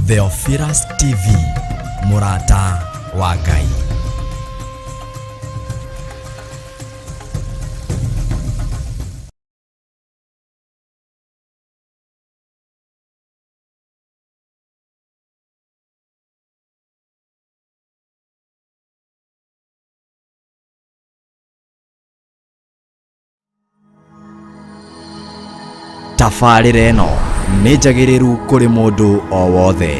Theophilus TV, mũrata wa Ngai. Tabarĩra ĩno nĩ njagĩrĩru kũrĩ mũndũ o wothe.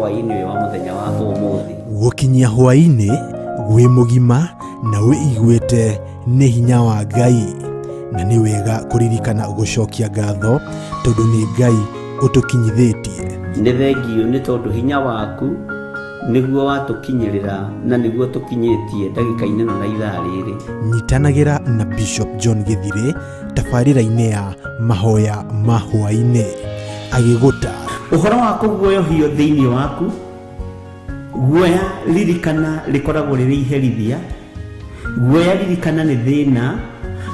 Hwaĩ-inĩ ũyũ wa mũthenya wa ũmũthĩ. Gũkinyia hwaĩ-inĩ wĩ mũgima na wĩiguĩte nĩ hinya wa Ngai, na nĩ wega kũririkana gũcokia ngatho tondũ nĩ Ngai ũtũkinyithĩtie. Nĩ thengiũ nĩ tondũ hinya waku nĩguo watũkinyĩrĩra na nĩguo tũkinyĩtie ndagĩka-inĩ ĩno na ithaa rĩrĩ. Nyitanagĩra na Bishop John Gĩthirĩ tabarĩra-inĩ ya mahoya ma hwaĩ-inĩ agĩgũta Ũhoro wa kũguoyohio thĩinĩ waku, guoya ririkana rĩkoragwo rĩrĩ iherithia, guoya ririkana nĩ thĩna,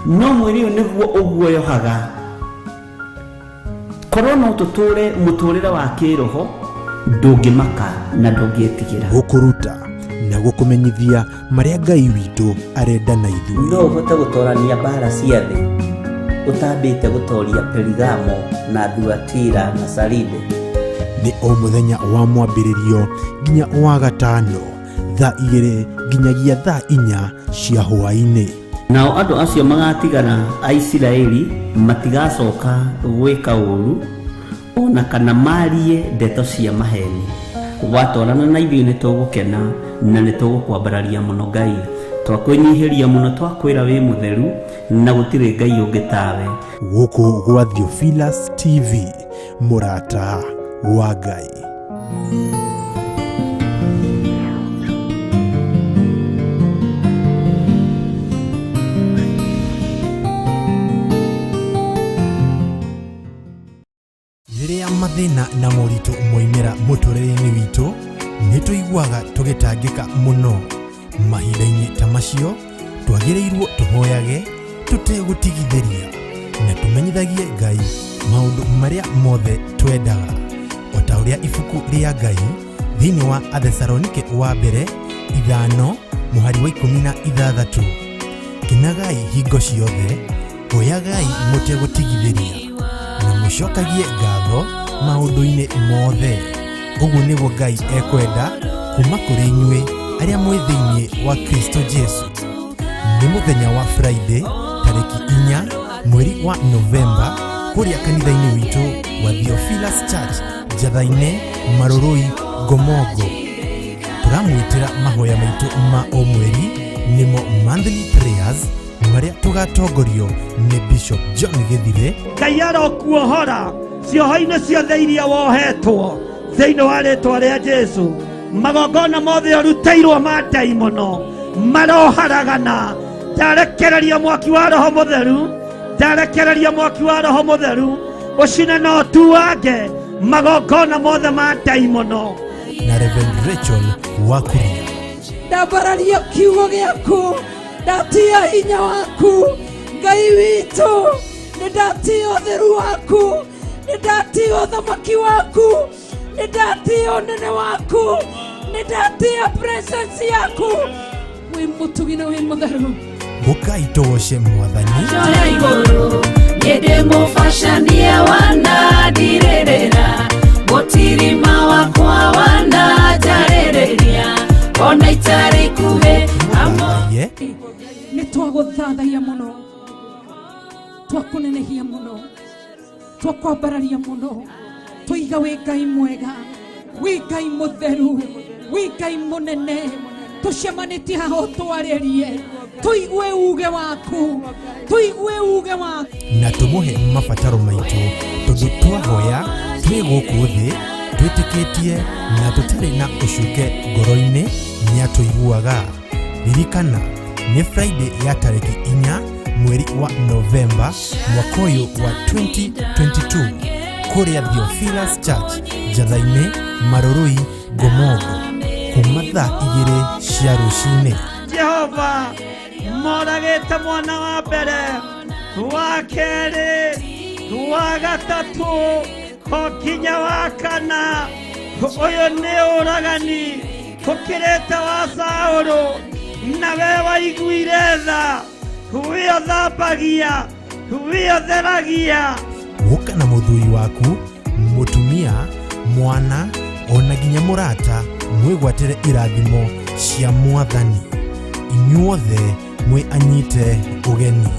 no mwĩrĩ ũyũ nĩguo ũguoyohaga. Korwo no tũtũre mũtũrĩre wa kĩroho, ndũngĩmaka na ndũngĩtigĩra. Gũkũruta na gũkũmenyithia marĩa Ngai witũ arenda na ithuĩ. No ũhote gũtorania mbara cia thĩ ũtambĩte gũtoria Perigamo na Thuatira na Saride. Nĩ o mũthenya wa mwambĩrĩrio nginya wa gatano thaa 2 nginyagia thaa 4 cia hwaĩ-inĩ. Nao andũ acio magatigara a Isiraeli matigacoka gwĩka ũũru ona kana marie ndeto cia maheni. Watwarana na ithuĩ nĩ tũgũkena na nĩ tũgũkwambararia mũno Ngai. Twakwĩnyihĩria mũno, twakwĩra wĩ mũtheru na gũtirĩ Ngai ũngĩ tawe. Gũkũ gwa Theophilus TV, mũrata wa Ngai. Rĩrĩa mathĩna na moritũ moimĩra mũtũrĩre-inĩ witũ, nĩ tũiguaga tũgĩtangĩka mũno. Mahinda-inĩ ta macio, twagĩrĩirwo tũhoyage tũtegũtigithĩria na tũmenyithagie Ngai maũndũ marĩa mothe twendaga. O ta ũrĩa ibuku rĩa Ngai thĩinĩ wa Athesalonike wa mbere 5 mũhari wa 16, kenagai hingo ciothe, hoyagai mũtegũtigithĩria na mũcokagie ngatho maũndũ-inĩ mothe. Ũguo nĩguo Ngai ekwenda kuma kũrĩ inyuĩ arĩa mwĩ thĩinĩ wa Kristo Jesu. Nĩ mũthenya wa Friday tarĩki 4 mweri wa Novemba kũrĩa kanitha-inĩ witũ wa Theophilus Church Njatha-inĩ, Marũrũi, Ngomongo. Tũramwĩtĩra mahoya maitũ ma o mweri nĩmo monthly prayers marĩa tũgatongorio nĩ Bishop John Gĩthirĩ. Ngai arokuohora cioho-inĩ ciothe iria wohetwo thĩinĩ wa rĩtwa rĩa Jesu. Magongona mothe ũrutĩirwo ma ndaimono maroharagana. Ndarekereria mwaki wa Roho Mũtheru, ndarekereria mwaki wa Roho Mũtheru ũcine na ũtuange magongona mothe ma ndaimono. Na Reverend Rachel Wakuria. Ndambararia kiugo gĩaku, ndatia hinya waku Ngai witũ, nĩ ndatia ũtheru waku, nĩ ndatia ũthamaki waku, nĩ ndatia ũnene waku, nĩ ndatia presence yaku. Wĩ mũtugi na wĩ mũtheru. Ũkai tũgoce Mwathani. Njoya igũrũ nyende mũbacanie wanandirĩrĩra, mũtirima wakwa wananjarĩrĩria, ona itarĩ ikuhĩ amo. Ye. Nĩ twagũthathaia mũno, twakũnenehia mũno, twakwambararia mũno, tũiga wĩ Ngai mwega, wĩ Ngai mũtheru, wĩ Ngai mũnene. Tũcemanĩtie haha ũtwarĩrie, tũigue uge waku, tũigue uge waku. Na tũmũhe mabataro maitũ tondũ twahoya twĩ gũkũ thĩ twĩtĩkĩtie na tũtarĩ na ũcuke ngoro-inĩ nĩatũiguaga. Ririkana nĩ Friday ya tarĩki 4 mweri wa Novemba mwaka ũyũ wa 2022 kũrĩa Theophilus Church Njatha-inĩ, Marũrũi, Ngomongo, kuma thaa 2 cia rũcinĩ. Jehova moragĩte mwana wa mbere, wa kerĩ, wa gatatũ, o nginya wa kana. Ũyũ nĩ ũragani ũkĩrĩte wa Saũlũ, na we waiguire tha, we ũthambagia, we ũtheragia. Gũka na mũthuri waku, mũtumia, mwana ona nginya mũrata, mwĩgwatĩre irathimo cia Mwathani. Inyuothe mwĩ anyite ũgeni.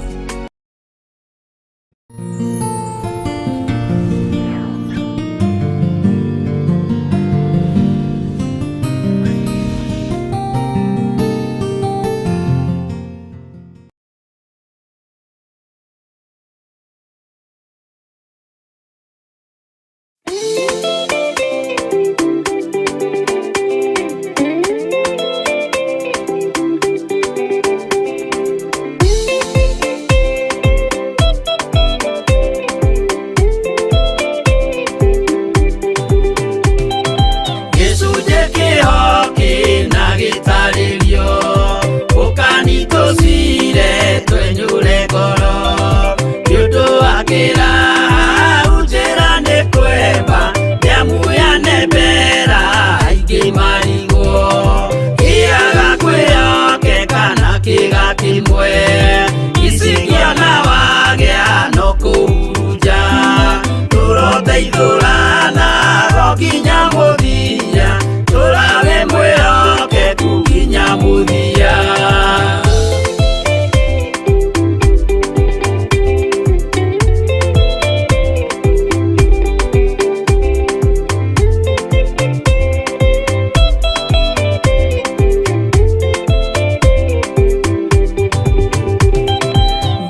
Tũgateithũranago nginya mũthia, tũrawe mwĩhokeku nginya mũthia.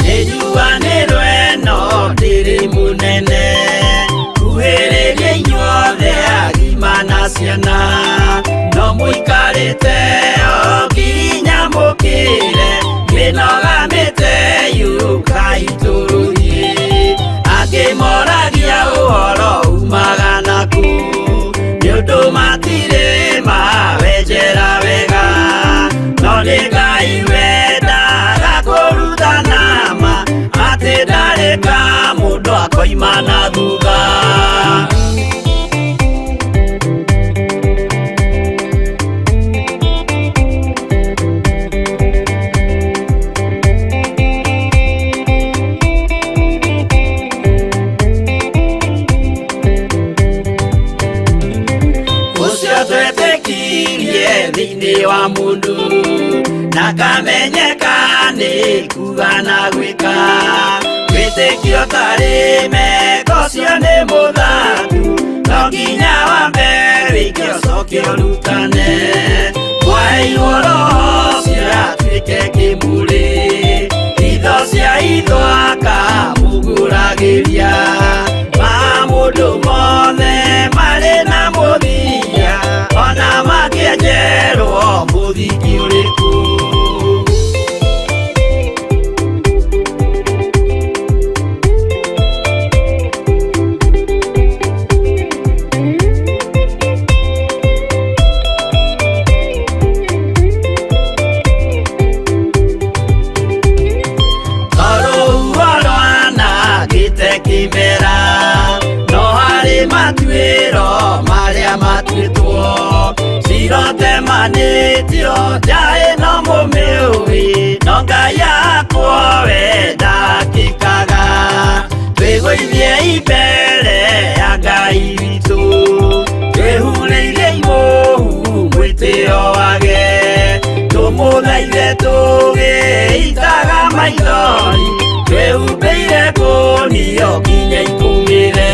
Nĩnjuanĩrwo ĩno ndĩrĩ mũnene, kuhĩrĩria inyuothe agima na ciana, no mũikarĩte o nginya mũkĩre, mĩnoga mĩte yũkai tũrũthiĩ. Angĩ moragia ũhoro umaga nakũ, nĩ ũndũ matirĩ mawenjera wega, no nĩ Ngai wendaga kũrutana ma, atĩ ndarĩ ka mũndũ akoima na thutha. Ũcio twetĩkirie thĩinĩ wa mũndũ, na kamenyeka nĩ kuga na gwĩka, wĩtĩkio tarĩ meko ũcio nĩ mũthaku, no nginya wambe wĩke ũcoke ũrutane. Mwaheirwo roho ũcio atuĩke kĩmũrĩ, itho cia itho akamũgũragĩria, ma mũndũ mothe marĩ na mũthia, ona makĩenjerwo mũthingi ũrĩkũ. Tondũ rwanangĩte kĩmera, no harĩ matuĩro marĩa matuĩtwo, cirotemanĩtio nja ĩno mũmĩũĩ, no Ngai yakwo we ndakĩkaga. Twĩgũithie mbere ya Ngai witũ, twĩhurĩirie imũhu mwĩtĩo wage, tũmũthaithe tũgĩitaga maithori, twĩhumbĩire ngũnio nginya ikũmĩre.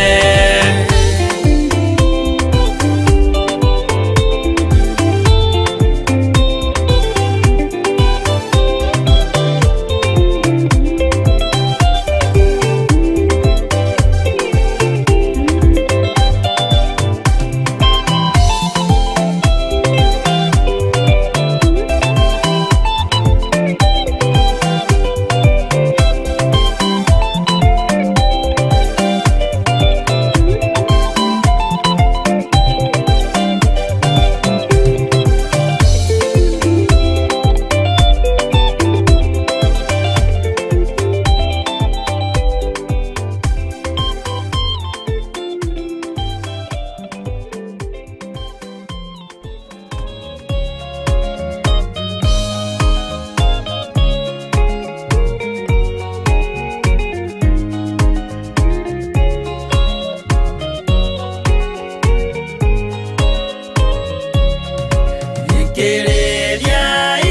Thikĩrĩria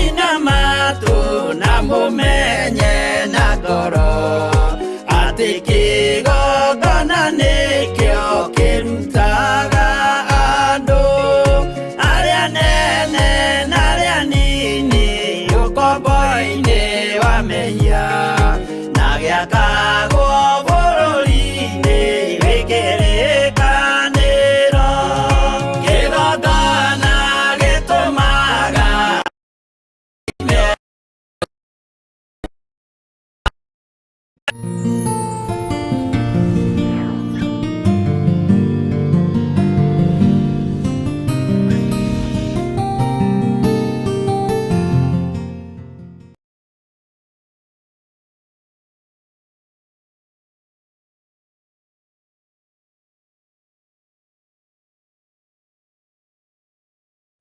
ina matũ na mũmenye na ngoro, atĩ kĩgongona nĩkĩo kĩrutaga andũ arĩa nene na arĩa nini ũkombo-inĩ wa mehia, na gĩakagwo bũrũri-inĩ wĩ kĩrĩkanĩro. Kĩgongona gĩtũmaga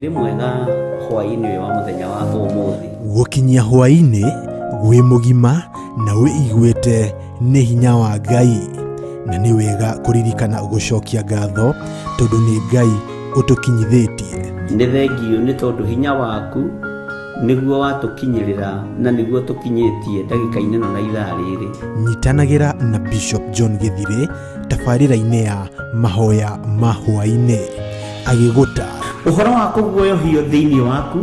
Wĩ mwega hwaĩ-inĩ ũyũ wa mũthenya wa ũmũthĩ. Gũkinyia hwaĩ-inĩ wĩ mũgima na wĩiguĩte nĩ hinya wa Ngai. Na nĩ wega kũririkana gũcokia ngatho tondũ nĩ Ngai ũtũkinyithĩtie. Nĩ thengiũ nĩ tondũ hinya waku nĩguo watũkinyĩrĩra na nĩguo tũkinyĩtie ndagĩka-inĩ ĩno na ithaa rĩrĩ. Nyitanagĩra na Bishop John Gĩthirĩ tabarĩra-inĩ ya mahoya ma hwaĩ-inĩ agĩgũta Ũhoro wa kũguoyohio thĩinĩ waku,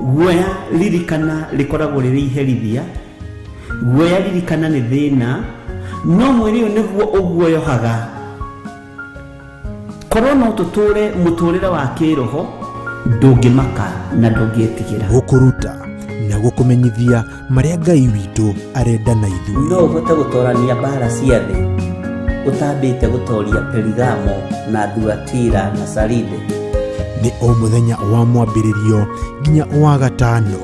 guoya ririkana rĩkoragwo rĩrĩ iherithia, guoya ririkana nĩ thĩna, no mwĩrĩ ũyũ nĩguo ũguoyohaga. Korwo no tũtũre mũtũrĩre wa kĩroho, ndũngĩmaka na ndũngĩtigĩra. Gũkũruta na gũkũmenyithia marĩa Ngai witũ arenda na ithuĩ. No ũhote gũtorania mbara cia thĩ ũtambĩte gũtoria Perigamo na Thuatira na Saride. Nĩ o mũthenya wa mwambĩrĩrio nginya wa gatano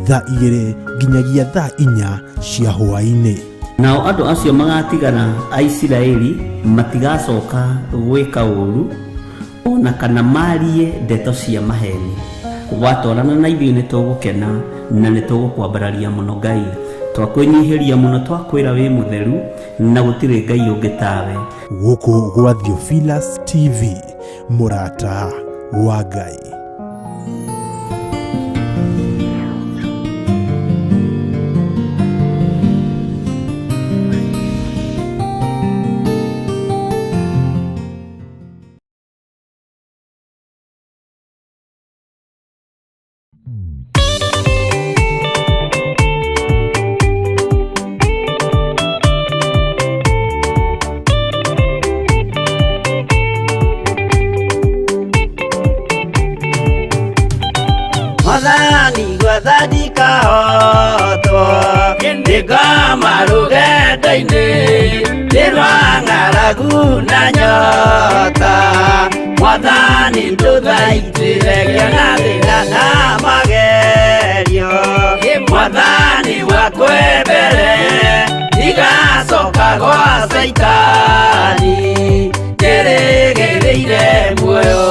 thaa 2 nginyagia thaa 4 cia hwaĩ-inĩ. Nao andũ acio magatigara a Isiraeli matigacoka gwĩka ũũru o na kana marie ndeto cia maheni. Watwarana na ithuĩ nĩ tũgũkena na nĩ tũgũkwambararia mũno Ngai. Twakwĩnyihĩria mũno, twakwĩra wĩ mũtheru na gũtirĩ Ngai ũngĩ tawe. Gũkũ gwa Theophilus TV, mũrata wa Ngai. Mwathani gwathani kahotwo nĩngoma rũgendo-inĩ nĩ rwa ng'aragu na nyota. Mwathani ndũthaitĩre ngĩona thĩna na magerio. Mwathani wakwe mbere ndigacoka gwa Caitani njĩrĩgĩrĩire muoyo.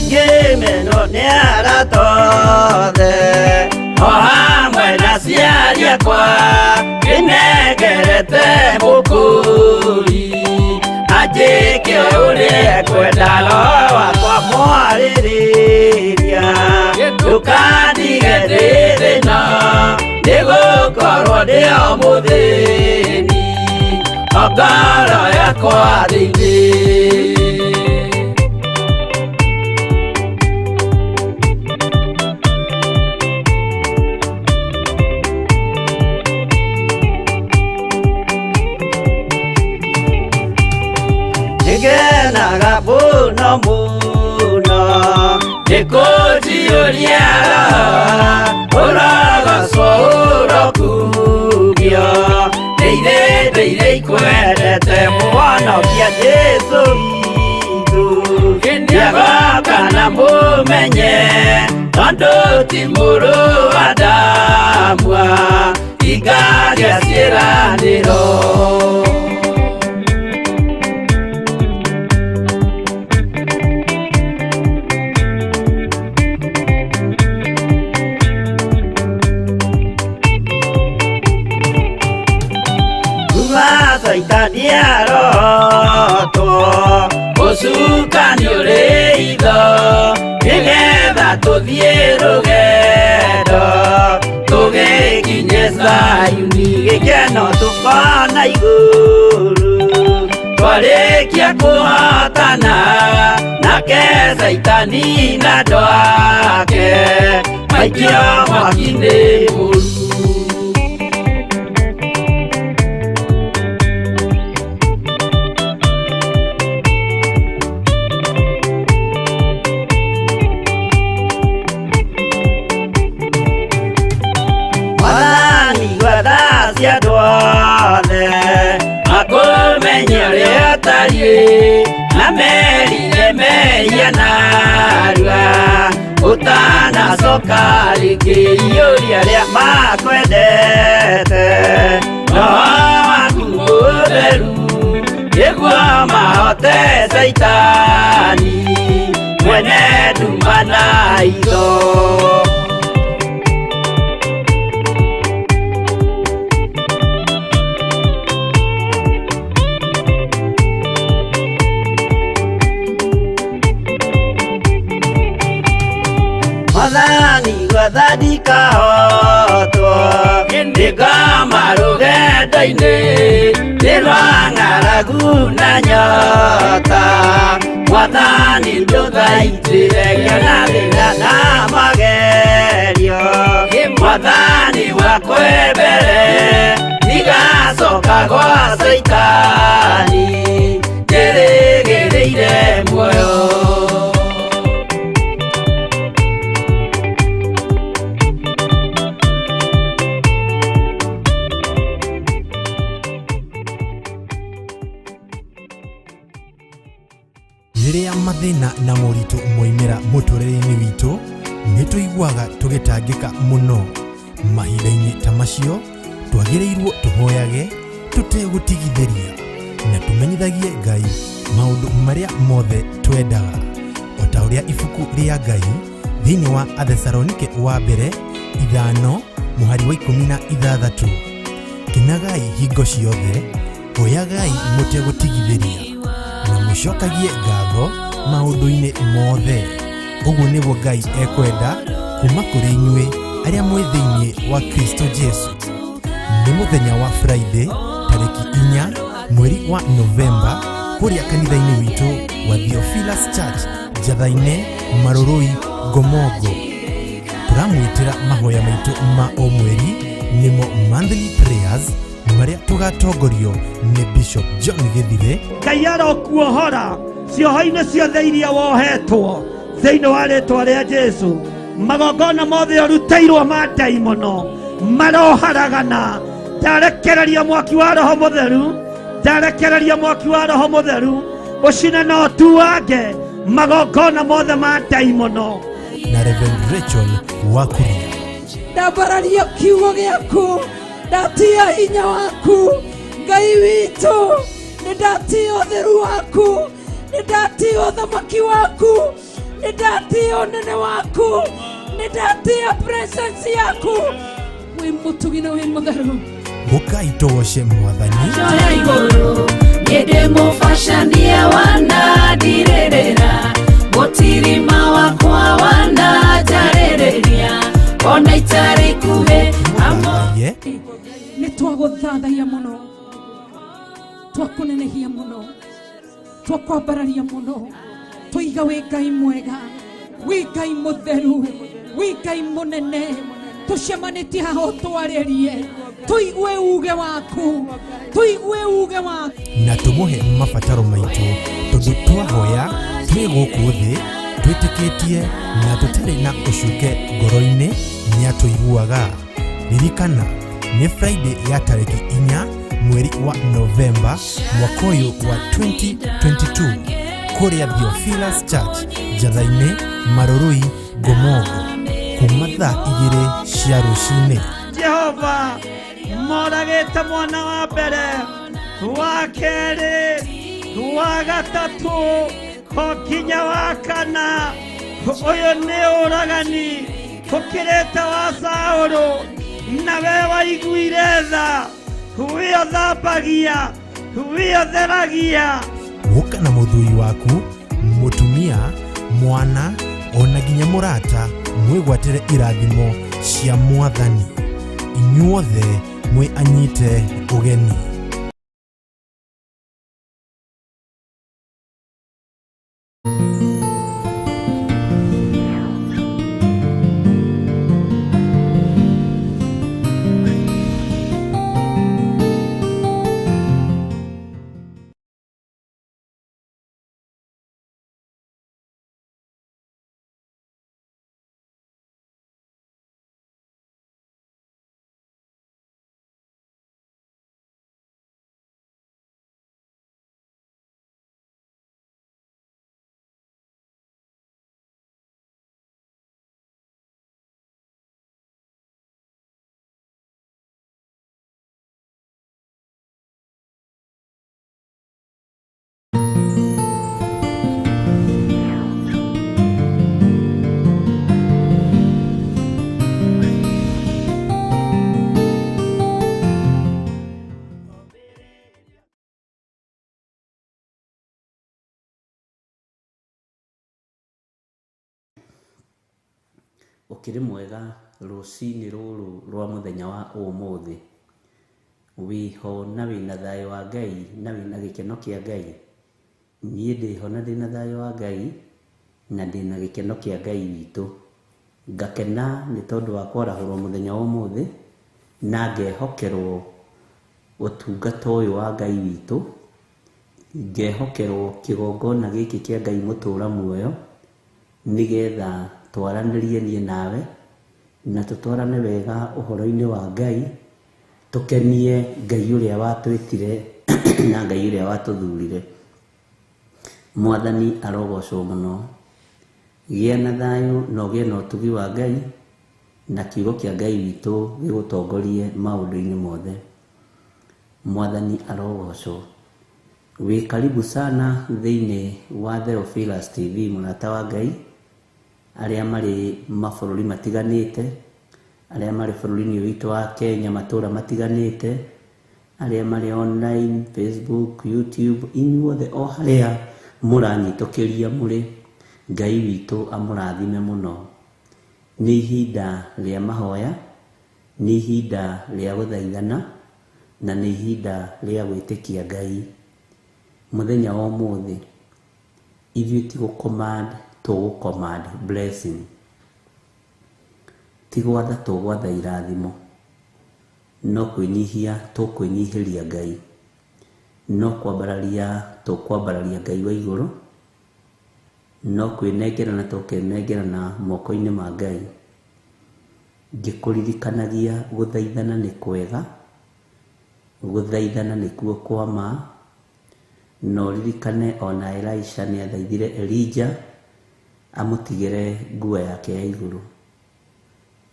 Ngĩmenwo nĩ arata othe o hamwe na aciari akwa ndĩnengerete mũkũri anjĩke ũrĩa ekwenda roho wakwa mwarĩrĩria ndũkandige ndĩ thĩna nĩgũkorwo ndĩ o mũthĩni o ngoro yakwa thĩinĩ. Nĩngenaga mũno mũno nĩkũnjiyũria ũrogocwo ũrokumio ndĩire ndĩire ikwendete mũhonokia Jesũ witũ nĩagoka na mũmenye tondũ ti mũrũ wa Adamu ingagĩa ciĩranĩro. Caitani arotwo ũcukani ũrĩ itho nĩgetha tũthiĩ rũgendo tũgĩkinye Zayuni gĩkeno tũkona igũrũ twarĩkia kũhotana nake Caitani na andũ ake maikio mwaki-inĩ mũru. Mwathani gwatha cia andũ othe makũmenye ũrĩa ũtariĩ na merire mehia narua ũtanacoka rĩngĩ iyũria arĩa makwendete roho waku mũtheru. Nĩguo mahote Caitani mwene nduma na hitho. Mwathani gwatha ndikahotwo ndĩngoma rũgendo-inĩ nĩ rwa ng'aragu na nyota. Mwathani ndũthaitĩre ngĩona thĩna na magerio. Mwathani wakwa mbere ndigacoka gwa Caitani njĩrĩgĩrĩire muoyo. Rĩrĩa mathĩna na moritũ moimĩra mũtũrĩre-inĩ witũ, nĩ tũiguaga tũgĩtangĩka mũno. Mahinda-inĩ ta macio, twagĩrĩirwo tũhoyage tũtegũtigithĩria na tũmenyithagie Ngai maũndũ marĩa mothe twendaga, o ta ũrĩa ibuku rĩa Ngai thĩinĩ wa Athesalonike wa mbere 5 mũhari wa 16. Kenagai hingo ciothe, hoyagai mũtegũtigithĩria na mũcokagie ngatho maũndũ-inĩ mothe. Ũguo nĩguo Ngai ekwenda kuma kũrĩ inyuĩ arĩa mwĩ thĩinĩ wa Kristo Jesu. Nĩ mũthenya wa Friday tarĩki 4 mweri wa Novemba kũrĩa kanitha-inĩ witũ wa Theophilus Church Njatha-inĩ, Marũrũi, Ngomongo. Tũramwĩtĩra mahoya maitũ ma o mweri nĩmo monthly prayers marĩa tũgatongorio nĩ Bishop John Gĩthire. Ngai arokuohora cioho-inĩ ciothe iria wohetwo thĩinĩ wa rĩtwa rĩa Jesu. Magongona mothe ũrutĩirwo ma ndaimono maroharagana. Ndarekereria mwaki wa Roho Mũtheru, ndarekereria mwaki wa Roho Mũtheru ũcine na ũtuange magongona mothe ma ndaimono. Na Reverend Rachel Wakuria. Ndambararia kiugo gĩaku, ndatia hinya waku Ngai witũ, nĩ ndatia ũtheru waku, nĩ ndatia ũthamaki waku, nĩ ndatia ũnene waku, nĩ ndatia presence yaku. Wĩ mũtugi na wĩ mũtheru. Ũkai tũgoce Mwathani. Njoya igũrũ niĩ ndĩ mũbacanie wanandirĩrĩra, mũtirima wakwa wananjarĩrĩria, ona itarĩ ikuhĩ amo. Ye. Nĩ twagũthathaiya mũno, twakũnenehia mũno, twakwambararia mũno, tũiga wĩ Ngai mwega, wĩ Ngai mũtheru, wĩ Ngai mũnene. Tũcemanĩtie haha ũtwarĩrie, tũigue uge waku, tũigue uge waku. Na tũmũhe mabataro maitũ tondũ twahoya twĩ gũkũ thĩ twĩtĩkĩtie na tũtarĩ na ũcuke ngoro-inĩ nĩatũiguaga. Ririkana nĩ Friday ya tarĩki 4 mweri wa Novemba mwaka ũyũ wa 2022 kũrĩa Theophilus Church Njatha-inĩ, Marũrũi, Ngomongo, kuma thaa 2 cia rũcinĩ. Jehova moragĩte mwana wa mbere, wa kerĩ, wa gatatũ, o nginya wa kana. Ũyũ nĩ ũragani ũkĩrĩte wa Saũlũ, na we waiguire tha, we ũthambagia, we ũtheragia. Gũka na mũthuri waku, mũtumia, mwana ona nginya mũrata, mwĩgwatĩre irathimo cia Mwathani. Inyuothe mwĩ anyite ũgeni. Ũkĩrĩ mwega rũcinĩ rũrũ rwa mũthenya wa ũmũthĩ. Wĩho na wĩna thayũ wa Ngai na wĩna gĩkeno kĩa Ngai. Niĩ ndĩho na ndĩna thayũ wa Ngai na ndĩna gĩkeno kĩa Ngai witũ. Ngakena nĩ tondũ wa kwarahũrwo mũthenya wa ũmũthĩ na ngehokerwo ũtungata ũyũ wa Ngai witũ, ngehokerwo kĩgongona gĩkĩ kĩa Ngai mũtũra muoyo, nĩgetha twaranĩrie niĩ nawe na tũtwarane wega ũhoro-inĩ wa Ngai, tũkenie Ngai ũrĩa watwĩtire na Ngai ũrĩa watũthurire. Mwathani arogocwo mũno. Gĩa na thayũ na ũgĩe na ũtugi wa Ngai, na kiugo kĩa Ngai witũ gĩgũtongorie maũndũ-inĩ mothe. Mwathani arogocwo. Wĩ karibu sana thĩinĩ wa Theophilus TV, mũrata wa Ngai, arĩa marĩ mabũrũri matiganĩte, arĩa marĩ bũrũri-inĩ witũ wa Kenya matũra matiganĩte, arĩa marĩ online, Facebook, YouTube, inyuothe o harĩa mũranyitũkĩria mũrĩ, Ngai witũ amũrathime mũno. Nĩ ihinda rĩa mahoya, nĩ ihinda rĩa gũthaithana, na nĩ ihinda rĩa gwĩtĩkia Ngai. Mũthenya wa ũmũthĩ, ithuĩ ti gũ command tũgũ command blessing. Ti gwatha tũgwatha irathimo, no kwĩnyihia tũkwĩnyihĩria Ngai, no kwambararia tũkwambararia Ngai wa igũrũ, no kwĩnengerana tũkenengerana moko-inĩ ma Ngai. Ngĩkũririkanagia gũthaithana nĩ kwega, gũthaithana nĩkuo kwa ma, na ũririkane ona Elisha nĩ athaithire Elijah amũtigĩre nguo yake ya igũrũ.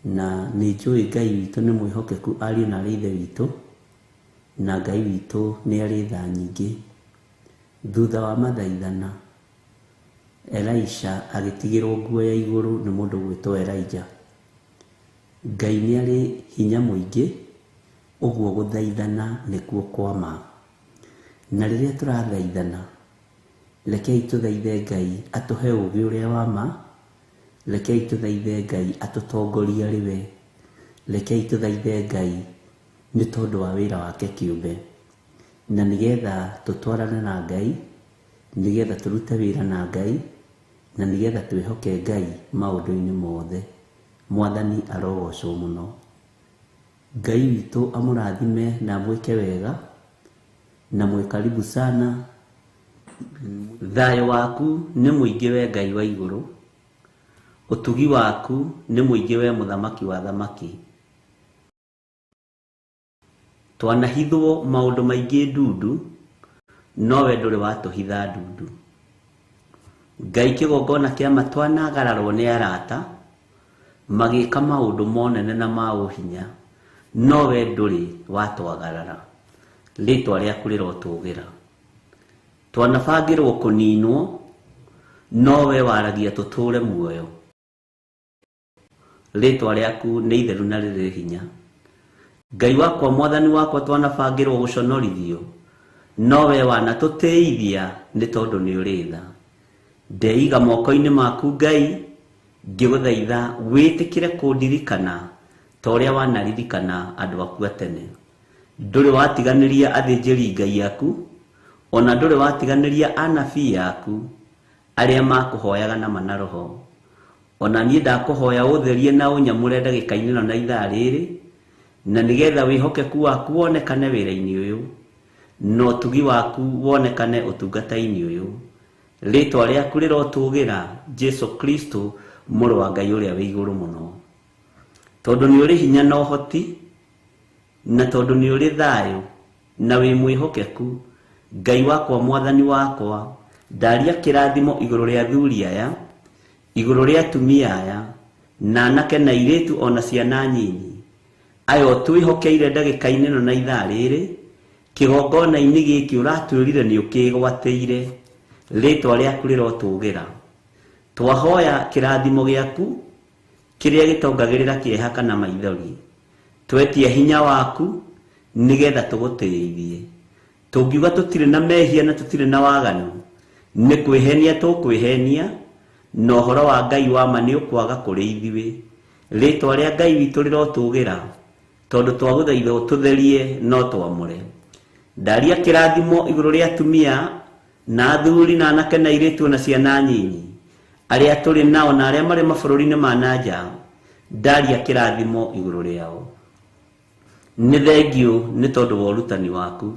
Na nĩ njũĩ Ngai witũ nĩ mwĩhokeku ariũ na arĩ ithe witũ, na Ngai witũ nĩ arĩ tha nyingĩ. Thutha wa mathaithana, Elisha agĩtigĩrwo nguo ya igũrũ nĩ mũndũ ũgwĩtwo Elijah. Ngai nĩ arĩ hinya mũingĩ, ũguo gũthaithana nĩkuo kwa ma. Na rĩrĩa tũrathaithana, rekei tũthaithe Ngai atũhe ũũgĩ ũrĩa wa ma, rekei tũthaithe Ngai atũtongorie arĩ we, rekei tũthaithe Ngai nĩ tondũ wa wĩra wake kĩũmbe. Na nĩgetha tũtwarane na Ngai, nĩgetha tũrute wĩra na Ngai, na nĩgetha twĩhoke Ngai maũndũ-inĩ mothe. Mwathani arogocwo mũno. Ngai witũ amũrathime na amwĩke wega, na mwĩ karibu sana. Thayũ waku nĩ mũingĩ we Ngai wa igũrũ, ũtugi waku nĩ mũingĩ we mũthamaki wa thamaki. Twanahithwo maũndũ maingĩ ndundu, nowe ndũrĩ watũhitha ndundu. Ngai kĩgongona kĩa ma twanagararwo nĩ arata, magĩka maũndũ monene na ma ũhinya, nowe ndũrĩ watwagarara. Rĩtwa rĩaku rĩrotũgĩra. Twanabangĩrwo kũninwo, nowe waragia tũtũre muoyo. Rĩtwa rĩaku nĩ itheru na rĩrĩ hinya. Ngai wakwa, mwathani wakwa, twanabangĩrwo gũconorithio, nowe wanatũtĩithia nĩ tondũ nĩ ũrĩ tha. Ndeiga moko-inĩ maku Ngai, ngĩgũthaitha wĩtĩkĩre kũndirikana ta ũrĩa wanaririkana andũ aku a tene. Ndũrĩ watiganĩria athĩnjĩri Ngai aku, ona ndũrĩ watiganĩria anabii aku, arĩa makũhoyaga na ma na roho. Ona niĩ ndakũhoya ũtherie na ũnyamũre ndagĩka-inĩ ĩno na ithaa rĩrĩ, na nĩgetha wĩhokeku waku wonekane wĩra-inĩ ũyũ, na ũtugi waku wonekane ũtungata-inĩ ũyũ. Rĩtwa rĩaku rĩrotũgĩra, Jesu Kristo, mũrũ wa Ngai ũrĩa wĩ igũrũ mũno. Tondũ nĩ ũrĩ hinya na ũhoti, na tondũ nĩ ũrĩ thayũ, na wĩ mwĩhokeku, Ngai wakwa, mwathani wakwa, ndaria kĩrathimo igũrũ rĩa athuri aya, igũrũ rĩa atumia aya, na anake na airĩtu ona ciana nyinyi. Aya ũtwĩhokeire ndagĩka-inĩ ĩno na ithaa rĩrĩ, kĩgongona-inĩ gĩkĩ ũratwĩrire nĩ ũkĩgwatĩire. Rĩtwa rĩaku rĩrotũgĩra. Twahoya kĩrathimo gĩaku, kĩrĩa gĩtongagĩrĩra kĩeha kana maithori. Twetia hinya waku, nĩgetha tũgũtĩithie. Tũngiuga tũtirĩ na mehia na tũtirĩ na waganu, nĩ kwĩhenia tũkwĩhenia, na ũhoro wa Ngai wa ma nĩ ũkwaga kũrĩ ithuĩ. Rĩtwa rĩa Ngai witũ rĩrotũgĩra, tondũ twagũthaitha ũtũtherie no twamũre. Ndaria kĩrathimo igũrũ rĩa atumia na athuri na anake na airĩtu na ciana nyinyi, arĩa tũrĩ nao na arĩa marĩ mabũrũri-inĩ ma na nja, ndaria kĩrathimo igũrũ rĩao. Nĩ thengiũ nĩ tondũ wa ũrutani waku.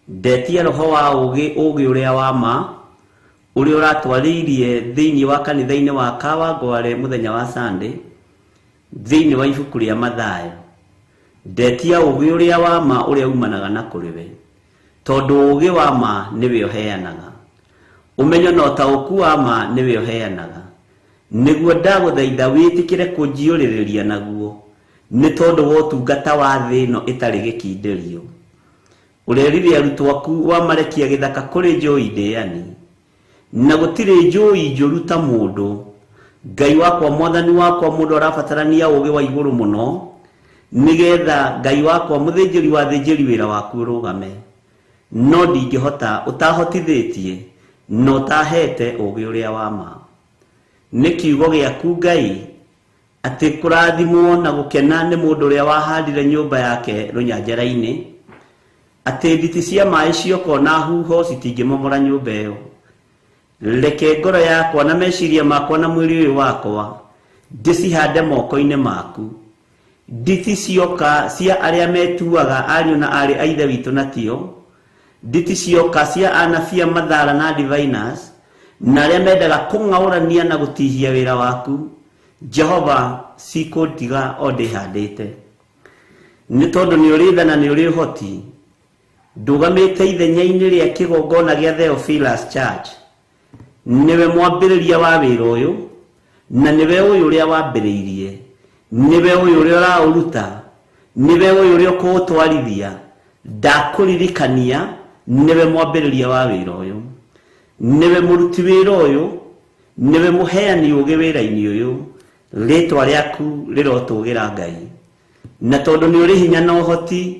Ndetia roho wa ũũgĩ, ũũgĩ ũrĩa wa ma, ũrĩa ũratwarĩirie thĩinĩ wa kanitha-inĩ wa Kawangware mũthenya wa Sunday, thĩinĩ wa ibuku rĩa Mathayo. Ndetia ũũgĩ ũrĩa wa ma ũrĩa umanaga na kũrĩ we, tondũ ũũgĩ wa ma nĩwe ũheanaga. Ũmenyo na ũtaũku wa ma nĩwe ũheanaga. Nĩguo ndagũthaitha wĩtĩkĩre kũnjiyũrĩrĩria naguo, nĩ tondũ wa ũtungata wa thĩ ĩno ĩtarĩ gĩkindĩrio. Ũrerire arutwo aku wamarekia gĩthaka kũrĩ njũi ndĩani, na gũtirĩ njũi njũru ta mũndũ. Ngai wakwa, mwathani wakwa, mũndũ arabatarania ũũgĩ wa igũrũ mũno, nĩgetha Ngai wakwa, mũthĩnjĩri wa thĩnjĩri wĩra waku ũrũgame. No ndingĩhota ũtahotithĩtie na ũtahete ũũgĩ ũrĩa wa ma. Nĩ kiugo gĩaku Ngai atĩ kũrathimwo na gũkena nĩ mũndũ ũrĩa wahandire nyũmba yake rũnyanjara-inĩ, atĩ nditi cia maĩ cioka na huho citingĩmomora nyũmba ĩyo. Reke ngoro yakwa na meciria makwa na mwĩrĩ ũyũ wakwa ndĩcihande moko-inĩ maku. Nditi cioka cia arĩa metuaga ariũ na aarĩ a Ithe witũ na tio, nditi cioka cia anabia mathara na diviners, na arĩa mendaga kũng'aũrania na gũtihia wĩra waku, Jehova cikũndiga o ndĩhandĩte. Nĩ tondũ nĩ ũrĩ tha na nĩ ũrĩ ũhoti, ndũgamĩte ithenya-inĩ rĩa kĩgongona gĩa Theophilus Church. Nĩwe mwambĩrĩria wa wĩra ũyũ, na nĩwe ũyũ ũrĩa wambĩrĩirie, nĩwe ũyũ ũrĩa ũraũruta, nĩwe ũyũ ũrĩa ũkũũtwarithia. Ndakũririkania nĩwe mwambĩrĩria wa wĩra ũyũ, nĩwe mũruti wĩra ũyũ, nĩwe mũheani ũũgĩ wĩra-inĩ ũyũ. Rĩtwa rĩaku rĩrotũgĩra Ngai. Na tondũ nĩ ũrĩ hinya na ũhoti,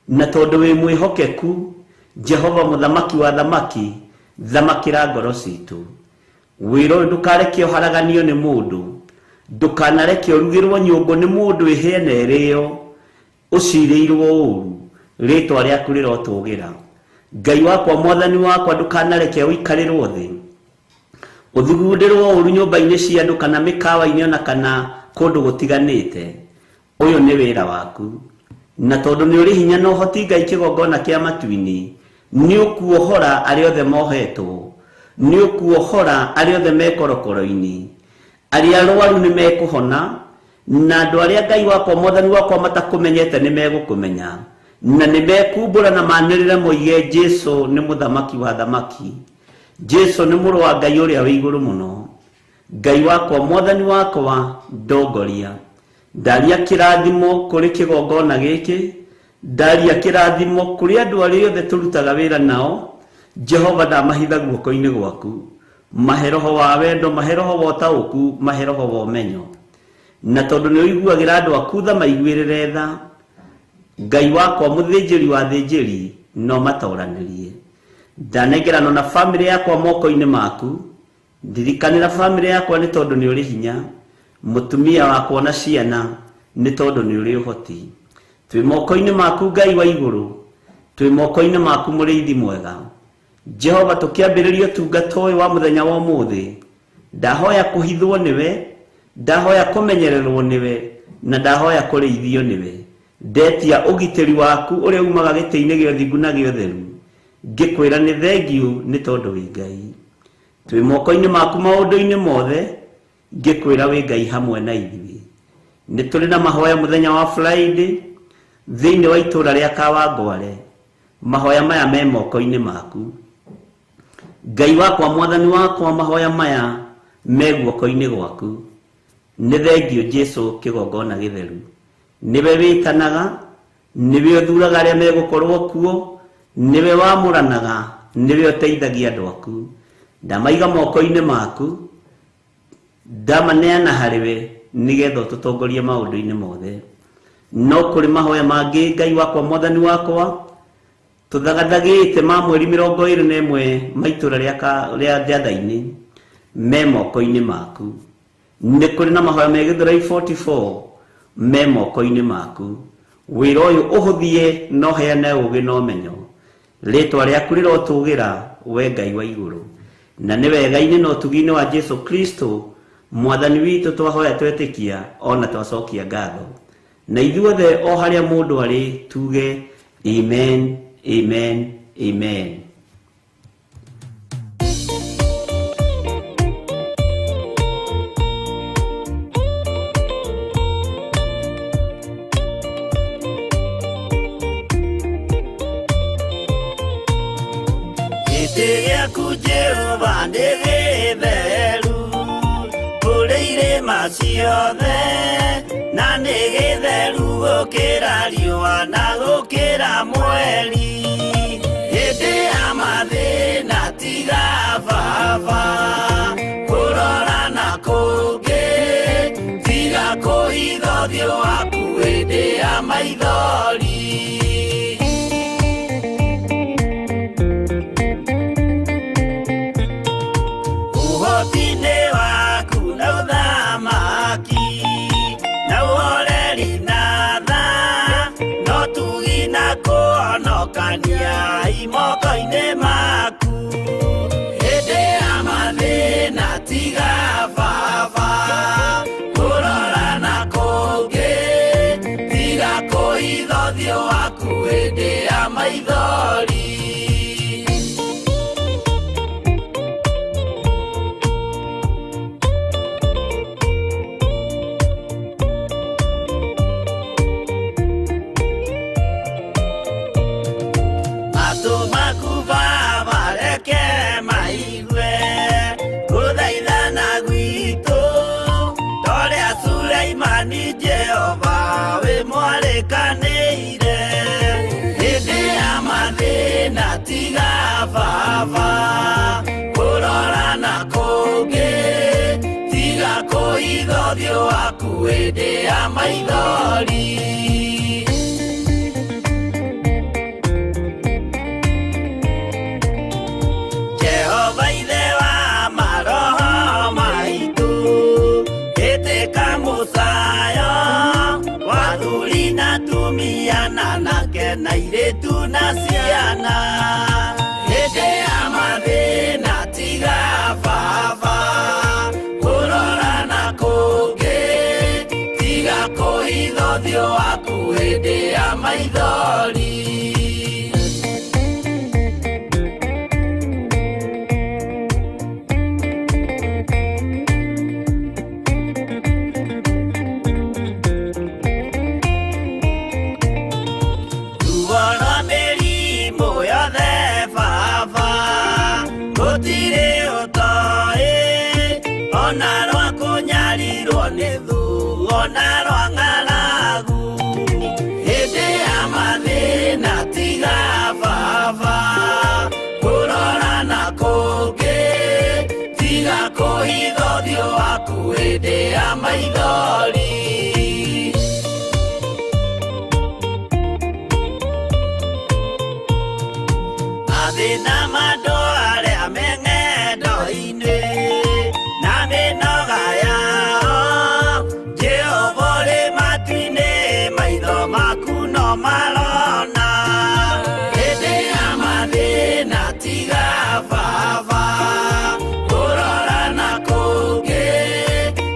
na tondũ wĩ mwĩhokeku, Jehova mũthamaki wa thamaki, thamakĩra ngoro citũ. Wĩra ũyũ ndũkareke ũharaganio nĩ mũndũ, ndũkanareke ũrugĩrwo nyũngũ nĩ mũndũ ĩhĩe na ĩrĩo, ũcirĩirwo ũũru. Rĩtwa rĩaku rĩrotũgĩra. Ngai wakwa, mwathani wakwa, ndũkanareke ũikarĩrwo thĩ, ũthugundĩrwo ũũru nyũmba-inĩ cia andũ kana mĩkawa-inĩ ona kana kũndũ gũtiganĩte. Ũyũ nĩ wĩra waku, na tondũ nĩ ũrĩ hinya na ũhoti Ngai kĩgongona kĩa matu-inĩ, nĩ ũkuohora arĩa othe mohetwo, nĩ ũkuohora arĩa othe me korokoro-inĩ, arĩa arwaru nĩ mekũhona, na andũ arĩa Ngai wakwa mwathani wakwa matakũmenyete nĩ megũkũmenya, na nĩ mekumbũra na manĩrĩre moige Jesu nĩ mũthamaki wa thamaki, Jesu nĩ mũrũ wa Ngai ũrĩa wĩ igũrũ mũno. Ngai wakwa mwathani wakwa, ndongoria. Ndaria kĩrathimo kũrĩ kĩgongona gĩkĩ, ndaria kĩrathimo kũrĩ andũ arĩa othe tũrutaga wĩra nao. Jehova ndamahitha guoko-inĩ gwaku. Mahe roho wa wendo, mahe roho wa ũtaũku, mahe roho wa ũmenyo. Na tondũ nĩ ũiguagĩra andũ aku tha, maiguĩrĩre tha. Ngai wakwa mũthĩnjĩri wa thĩnjĩri, no matoranĩrie. Ndanengerano na bamĩrĩ yakwa moko-inĩ maku. Ndirikanĩra bamĩrĩ yakwa nĩ tondũ nĩ ũrĩ hinya, mũtumia wakwa na ciana nĩ tondũ nĩ ũrĩ ũhoti. Twĩ moko-inĩ maku Ngai wa igũrũ, twĩ moko-inĩ maku mũrĩithi mwega. Jehova, tũkĩambĩrĩria ũtungata ũyũ wa mũthenya wa ũmũthĩ, ndahoya kũhithwo nĩwe, ndahoya kũmenyererwo nĩwe, na ndahoya kũrĩithio nĩwe. Ndetia ũgitĩri waku ũrĩa umaga gĩtĩ-inĩ gĩa ũthingu na gĩa ũtheru, ngĩkwĩra nĩ thengiũ nĩ tondũ wĩ Ngai. Twĩ moko-inĩ maku maũndũ-inĩ mothe, ngĩkwĩra wĩ Ngai hamwe na ithuĩ. Nĩ tũrĩ na mahoya mũthenya wa Friday thĩinĩ wa itũũra rĩa Kawangware. Mahoya maya me moko-inĩ maku. Ngai wakwa, mwathani wakwa, mahoya maya me guoko-inĩ gwaku. Nĩ thengiũ Jesu kĩgongona gĩtheru. Nĩwe wĩtanaga, nĩwe ũthuraga arĩa megũkorwo kuo, nĩwe wamũranaga, nĩwe ũteithagia andũ aku. Ndamaiga moko-inĩ maku, ndamaneana harĩwe nĩgetha ũtũtongorie maũndũ-inĩ mothe. No kũrĩ mahoya mangĩ Ngai wakwa mwathani wakwa tũthagathagĩte ma mweri 21 ma itũũra rĩa Njathai-inĩ me moko-inĩ maku. Nĩ kũrĩ na mahoya me Gĩthũrai 44 me moko-inĩ maku. Wĩra ũyũ ũhũthie na ũheane ũũgĩ na ũmenyo. Rĩtwa rĩaku rĩrotũgĩra we Ngai wa igũrũ. Na nĩ wega-inĩ na ũtugi-inĩ wa Jesu Kristo mwathani witũ twahoya twetĩkia ona twacokia ngatho. Na ithuothe o harĩa mũndũ arĩ tuge amen, amen, amen. Gĩtĩ gĩaku Jehova nĩ gĩtheru kũrĩ irĩma ciothe, na nĩ gĩtheru gũkĩra riũa na gũkĩra mweri. Hĩndĩ ya mathĩna tiga baba kũrora na kũngĩ, tiga kũhitha ũthiũ waku hĩndĩ ya maithori. Ũhoti-inĩ waku na ũthamaki na ũhoreri na tha, no tugi na kũhonokania moko-inĩ maku. Hĩndĩ ya mathĩna tiga baba kũrora na kũngĩ, tiga kũhitha ũthiũ waku hĩndĩ ya maithori. Matũ maku baba reke maigue gũthaithana gwitũ, torĩa Suleimani Jehova wĩ mwarĩkanĩire. Hĩndĩ ya mathĩna tiga baba kũrora na kũngĩ, tiga kũhitha ũthiũ waku hĩndĩ ya maithori. Jehova ithe wa maroho maitũ, ĩtĩka mũcayo wa athuri na atumia na anake na airĩtu na ciana. Hĩndĩ ya mathĩna tiga baba kũrora na kũngĩ, tiga kũhitha ũthiũ waku hĩndĩ ya maithori. Ruo rwa mĩrimũ yothe baba gũtirĩ ũtoĩ, ona rwa kũnyarirwo nĩ thũ, ona rwa ng'aragu. Hĩndĩ ya mathĩna tiga baba kũrora na kũngĩ, tiga kũhitha ũthiũ waku hĩndĩ ya maithori. Mathĩna ma andũ arĩa me ng'endo-inĩ na mĩnoga yao, Jehova ũrĩ matu-inĩ, maitho maku no marona. Hĩndĩ ya mathĩna tiga baba kũrora na kũngĩ,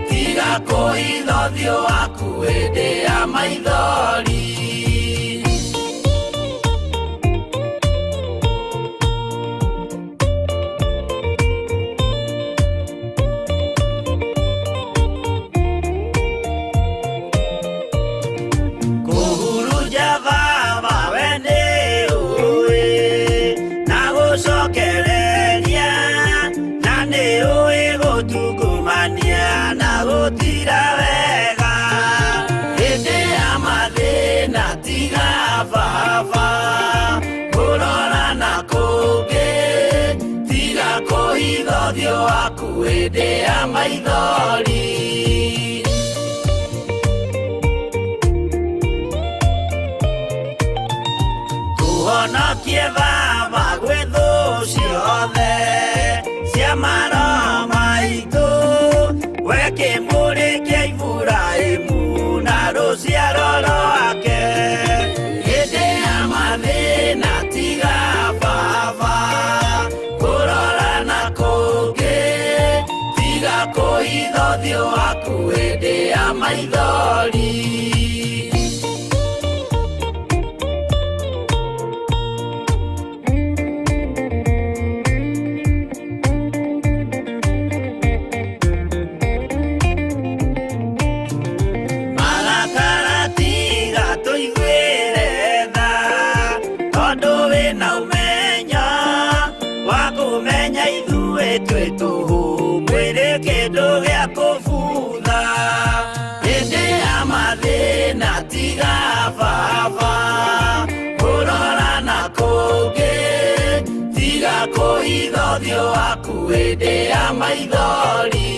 tiga kũhitha ũthiũ waku hĩndĩ ya maithori. Kũhurunja baba we nĩ ũĩ na gũcokereria, na nĩ ũĩ gũtungumania na gũtira wega. Hĩndĩ ya mathĩna tiga baba kũrora na kũngĩ, tiga kũhitha ũthiũ waku hĩndĩ ya maithori. Tũhonokie baba gwĩ thũ ciothe cia maroho maitũ, we Kĩmũrĩ kĩa Iburahĩmu na rũciaro rwake. Hĩndĩ ya mathĩna tiga baba kũrora na kũngĩ, tiga kũhitha ũthiũ waku hĩndĩ ya maithori. Marakara tiga tũiguĩre tha, tondũ wĩna ũmenyo wa kũmenya ithuĩ twĩ tũhũ, mwĩrĩ kĩndũ gĩa kũbutha. Hĩndĩ ya mathĩna tiga baba kũrora na kũngĩ, tiga kũhitha ũthiũ waku hĩndĩ ya maithori.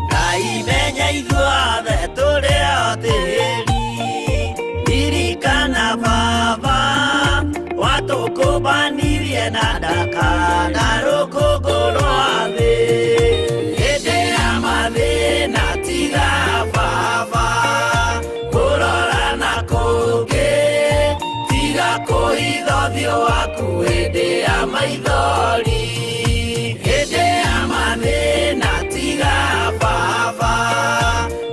Ngai menya ithuothe tũrĩ o tĩri, ririkana baba watũkũmbanirie na ndaka na rũkũngũ rwa thĩ. Hĩndĩ ya mathĩna tiga baba kũrora na kũngĩ, tiga kũhitha ũthiũ waku hĩndĩ ya maithori. Hĩndĩ ya mathĩna tiga baba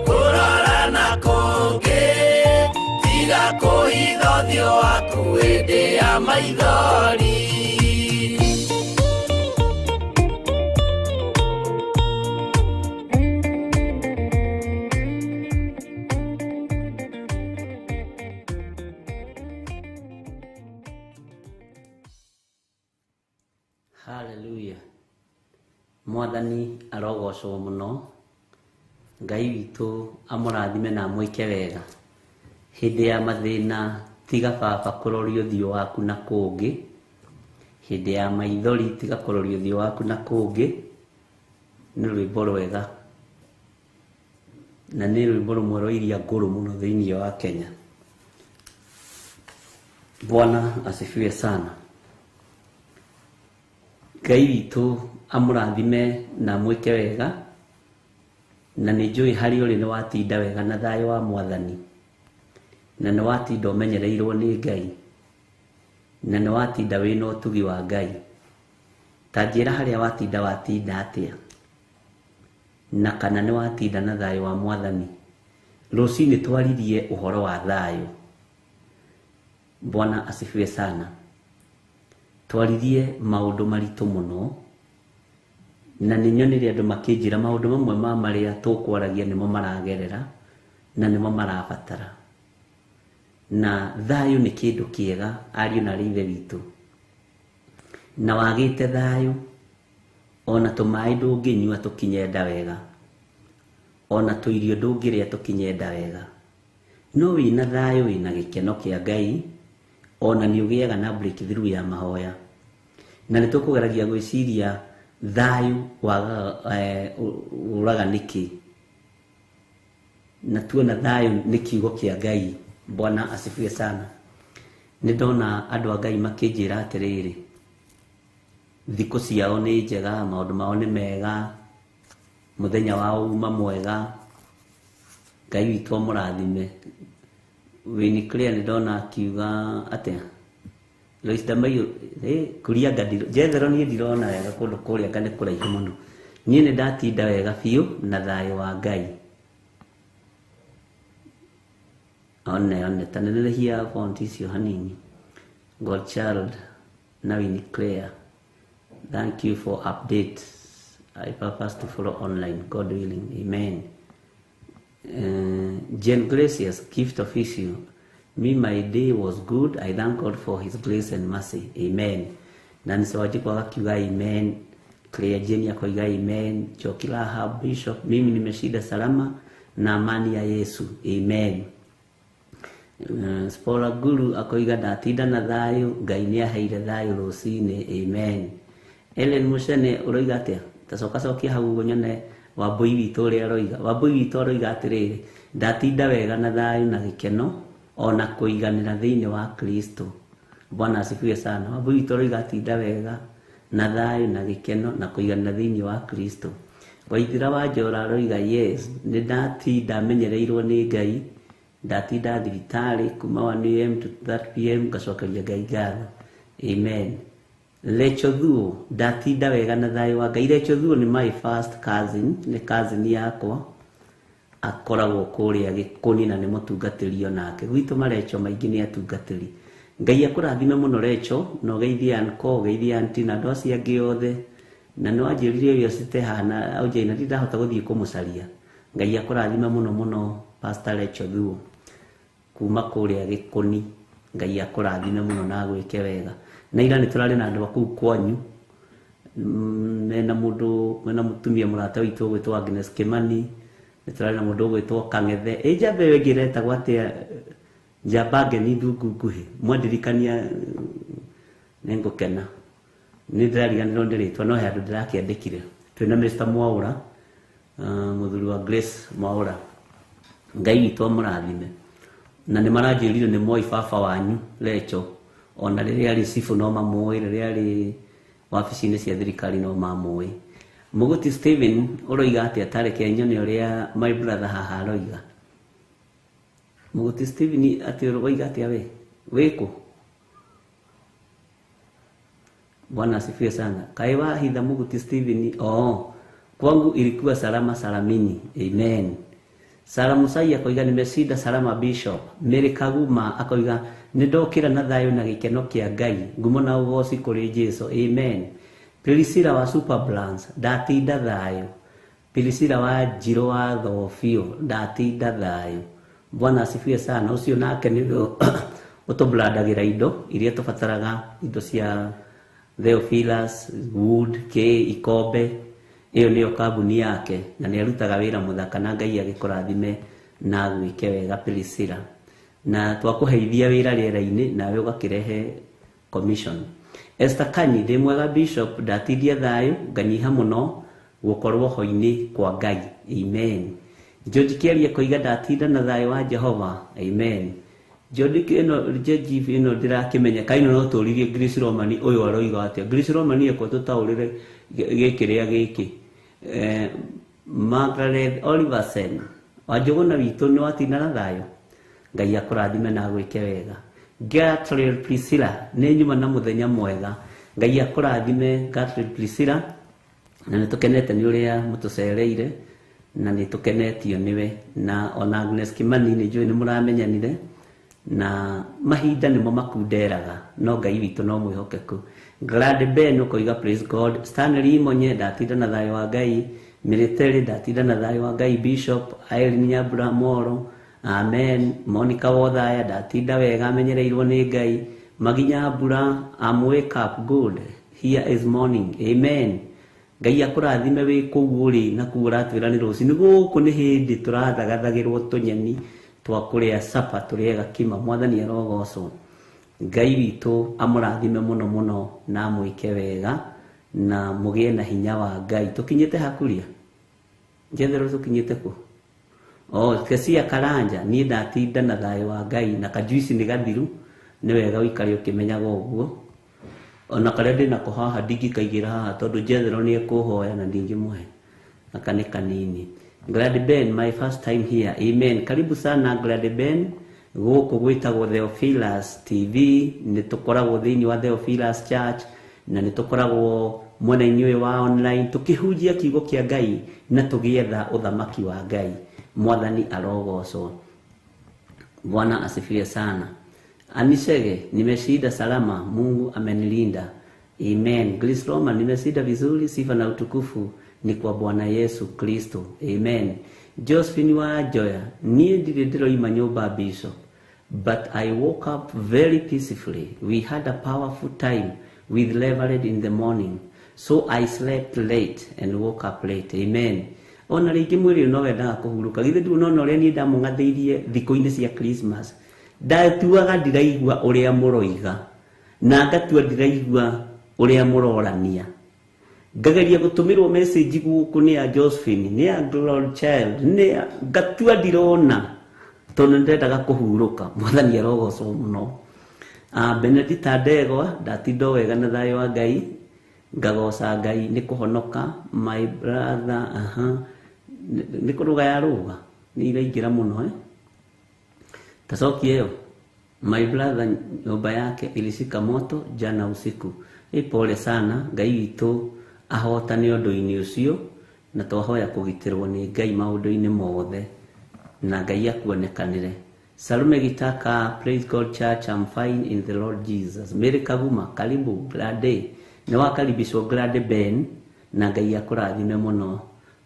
kũrora na kũngĩ, tiga kũhitha ũthiũ waku hĩndĩ ya maithori. Haleluya. Mwathani arogocwo mũno. Ngai witũ amũrathime na amwĩke wega. Hĩndĩ ya mathĩna tiga baba kũroria ũthiũ waku na kũngĩ. Hĩndĩ ya maithori tiga kũroria ũthiũ waku na kũngĩ. Nĩ rwĩmbo rwega na nĩ rwĩmbo rũmwe rwa iria ngũrũ mũno thĩinĩ wa Kenya. Bwana asifiwe sana. Ngai witũ amũrathime na amwĩke wega, na nĩ njũĩ harĩa ũrĩ nĩ watinda wega na thayũ wa Mwathani, na nĩ watinda ũmenyereirwo nĩ Ngai, na nĩ watinda wĩna ũtugi wa Ngai. Ta njĩra harĩa watinda watinda atĩa, na kana nĩ watinda na thayũ wa Mwathani. Rũcinĩ twaririe ũhoro wa thayũ. Bwana asifiwe sana. Twaririe maũndũ maritũ mũno, na nĩ nyonire andũ makĩnjĩra maũndũ mamwe ma marĩa tũkwaragia nĩmo maragerera na nĩmo marabatara. Na thayũ nĩ kĩndũ kĩega ariũ na arĩ ithe witũ, na wagĩte thayũ ona tũmaĩ ndũngĩnyua tũkinye nda wega, ona tũirio ndũngĩrĩa tũkinye nda wega. No wĩna thayũ wĩna gĩkeno kĩa Ngai, ona nĩ ũgĩaga na breakthrough ya mahoya. Na nĩ tũkũgeragia gwĩciria thayũ wagaga ũraga nĩkĩ, na tuona thayũ nĩ kiugo kĩa Ngai. Bwana asifiwe sana. Nĩ ndona andũ a Ngai makĩnjĩra atĩrĩrĩ, thikũ ciao nĩ njega, maũndũ mao nĩ mega, mũthenya wao uma mwega. Ngai witũ amũrathime. Winnie Claire nĩ ndona akiuga atĩa, Lois Damayo, kuria anga njethero niĩ ndirona wega kũndũ kũrĩa anga nĩ kũraihu mũno. Niĩ nĩ ndatinda wega biũ na thayũ wa Ngai. One one ta nenehia font icio hanini. God child na Winnie Claire, thank you for update. I purpose to follow online, God willing, amen. Jen Gracious, gift of issue. Me, my day was good. I thank God for his grace and mercy. Amen. Nancy Wajiko akiuga amen. Claire Jenny akoiga amen. Chokila Bishop, mimi nimeshinda salama na amani ya Yesu. Amen. Spola Guru akoiga ndatinda na thayo, Ngai nĩ aheire thayo rũcinĩ. Amen. Ellen Mushene ũroiga atĩa? Tacoka cokia hau ũguo nyone Wambui witũ ũrĩa aroiga. Wambui witũ aroiga atĩrĩrĩ, ndatinda wega na thayũ na gĩkeno ona kũiganĩra thĩinĩ wa Kristo. Bwana asifiwe sana. Wambui witũ aroiga atinda wega na thayũ na gĩkeno na kũiganĩra thĩinĩ wa Kristo. Waithira wa Njora aroiga yes, nĩ ndatinda menyereirwo nĩ Ngai, ndatinda thibitarĩ kuma 1 am to 3 pm, ngacokeria Ngai ngatho. Amen. Lecho Thuo, ndatinda wega na thayũ wa Ngai. Lecho Thuo nĩ my first cousin, nĩ cousin yakwa, akoragwo kũrĩa Gĩkũni na nĩ mũtungatĩri onake. Gwitũ marecho maingĩ nĩ atungatĩri. Ngai akũrathime mũno Recho, na ũgeithie uncle, ũgeithie auntie na andũ acio angĩ othe. Na nĩ wanjĩrire ũrĩa citehana ũnjĩna ndindahota gũthiĩ kũmũcaria. Ngai akũrathime mũno mũno Pastor Recho Thuo kuma kũrĩa Gĩkũni. Ngai akũrathime mũno na agwĩke wega. Na ira nĩ tũrarĩ na andũ a kũu kwanyu, mena mũndũ, mena mũtumia mũrata witũ ũgwĩtwo Agnes Kimani, nĩ tũrarĩ na mũndũ ũgwĩtwo Kang'ethe. Ĩ njamba ĩyo ĩngĩ ĩretagwo atĩa? Njamba ngeni ndungu nguhĩ. Mwandirikania nĩngũkena. Nĩ ndĩrariganĩrwo nĩ rĩtwa no he handũ ndĩrakĩandĩkire. Twĩna Mr. Mwaũra, mũthuri wa Grace Mwaũra. Ngai witũ amũrathime. Na nĩ maranjĩrire nĩ moĩ baba wanyu Recho, ona rĩrĩa arĩ cibũ no mamũĩ, rĩrĩa arĩ wabici-inĩ cia thirikari no mamũĩ. Mũgũti Steven ũroiga atĩa? Tareke nyone ũrĩa my brother haha aroiga. Mũgũti Steven atĩ ũroiga atĩa we? Wĩkũ? Bwana asifiwe sana. Kaĩ wahitha Mũgũti Steven? Oh, kwangu ilikuwa salama salamini. Amen. Sara Musai akoiga nimeshinda salama Bishop. Mary Kaguma akoiga nĩndokĩra na thayũ na gĩkeno kĩa Ngai, ngumo na ũgoci kũrĩ Jesu. Amen. Priscilla wa Super Brands, ndatinda thayũ. Priscilla wa Njirũ wa Thobio, ndatinda thayũ. Bwana asifiwe sana. Ũcio nake nĩwe ũtũblandagĩra indo iria tũbataraga, indo cia Theophilus, Wood, K, ikombe. Ĩyo nĩyo kambuni yake na nĩ arutaga wĩra mũthaka, na Ngai agĩkũrathime na agwĩke wega Priscilla. Na twakũheithia wĩra rĩera-inĩ nawe ũgakĩrehe commission. Esther Kanyi, ndĩ mwega Bishop, ndatindia thayũ, nganyiha mũno gũkorwo ho-inĩ kwa Ngai. Amen. George Kĩaria koiga ndatinda na thayũ wa Jehova. Amen. George ĩno, George ĩno ndĩrakĩmenya kaino no tũririe Grace Romani ũyũ aroiga atĩa. Grace Romani ekwo tũtaũrĩre gĩkĩ rĩa gĩkĩ. Margaret Oliversen Wanjũgũna witũ nĩ watinda na thayũ. Ngai akũrathime na agwĩke wega. Gertrude Priscilla, nĩ nyuma na mũthenya mwega. Ngai akũrathime Gertrude Priscilla, na nĩ tũkenete nĩ ũrĩa mũtũcereire na nĩ tũkenetio nĩwe, na ona Agnes Kimani nĩ njũĩ nĩ mũramenyanire, na mahinda nĩmo makunderaga no Ngai witũ no mwĩhokeku. Glad Ben ũkoiga praise God. Stanley Imonye ndatinda na thayũ wa Ngai. Military ndatinda na thayũ wa Ngai. Bishop Irene Nyambura Moro, amen. Monica Wothaya ndatinda wega, amenyereirwo nĩ Ngai. Maginya Mbura, I'm wake up good, here is morning. Amen. Ngai akũrathime wĩ kũu ũrĩ na kũu ũratwĩra nĩ rũcinĩ. Gũkũ nĩ hĩndĩ tũrathagathagĩrwo tũnyeni twa kũrĩa sapa tũrĩe gakima. Mwathani arogocwo. Ngai witũ amũrathime mũno mũno na amwĩke wega na mũgĩe na hinya wa Ngai. Tũkinyĩte hakuria njethero, tũkinyĩte kũ? Oh, Kesia Karanja, niĩ ndatinda na thayũ wa Ngai na kajuici nĩ gathiru, nĩ wega ũikare ũkĩmenyaga ũguo. Ona karĩa ndĩnako haha ndingĩkaigĩra haha tondũ njethero nĩ ekũhoya na ndingĩmũhe. Aka nĩ kanini. Glad Ben, my first time here. Amen. Karibu sana Glad Ben. Gũkũ gwĩtagwo Theophilus TV, nĩ tũkoragwo thĩinĩ wa Theophilus Church na nĩ tũkoragwo mwena-inĩ ũyũ wa online tũkĩhunjia kiugo kĩa Ngai na tũgĩetha ũthamaki wa Ngai. Mwathani arogocwo. Bwana asifiwe sana. Anisege, nimeshinda salama, Mungu amenilinda. Amen. Grace Roma, nimeshinda vizuri, sifa na utukufu ni kwa Bwana Yesu Kristo. Amen. Josephine wa Joya, niĩ ndirĩ ndĩroima nyũmba Bishop, but I woke up very peacefully. We had a powerful time with Reverend in the morning, so I slept late and woke up late. Amen. Ona rĩngĩ mwĩrĩ no wendaga kũhurũka. Githĩ ndunona ũrĩa niĩ ndamũng'athĩirie thikũ-inĩ cia Christmas? Ndatuaga ndiraigua ũrĩa mũroiga na ngatua ndiraigua ũrĩa mũrorania. Ngageria gũtũmĩrwo message gũkũ nĩ ya Josephine, nĩ ya Glory Child, nĩ ya ngatua ndirona tondũ nĩndendaga kũhurũka. Mwathani arogocwo mũno. Benedita Ndegwa, ndatinda wega na thayũ wa Ngai, ngagoca Ngai nĩ kũhonoka. My brother, aha, nĩ kũrũga ya rũga nĩ iraingĩra mũno tacokia ĩyo. My brother, nyũmba yake ilishika moto jana usiku. Pole sana, Ngai witũ ahotane ũndũ-inĩ ũcio, na twahoya kũgitĩrwo nĩ Ngai maũndũ-inĩ mothe, na Ngai akuonekanĩre. Salome Gitaka, praise God church, I'm fine in the Lord Jesus. Mary Kaguma, karibu Glade, nĩ wakaribishwo Glade Ben, na Ngai akũrathime mũno.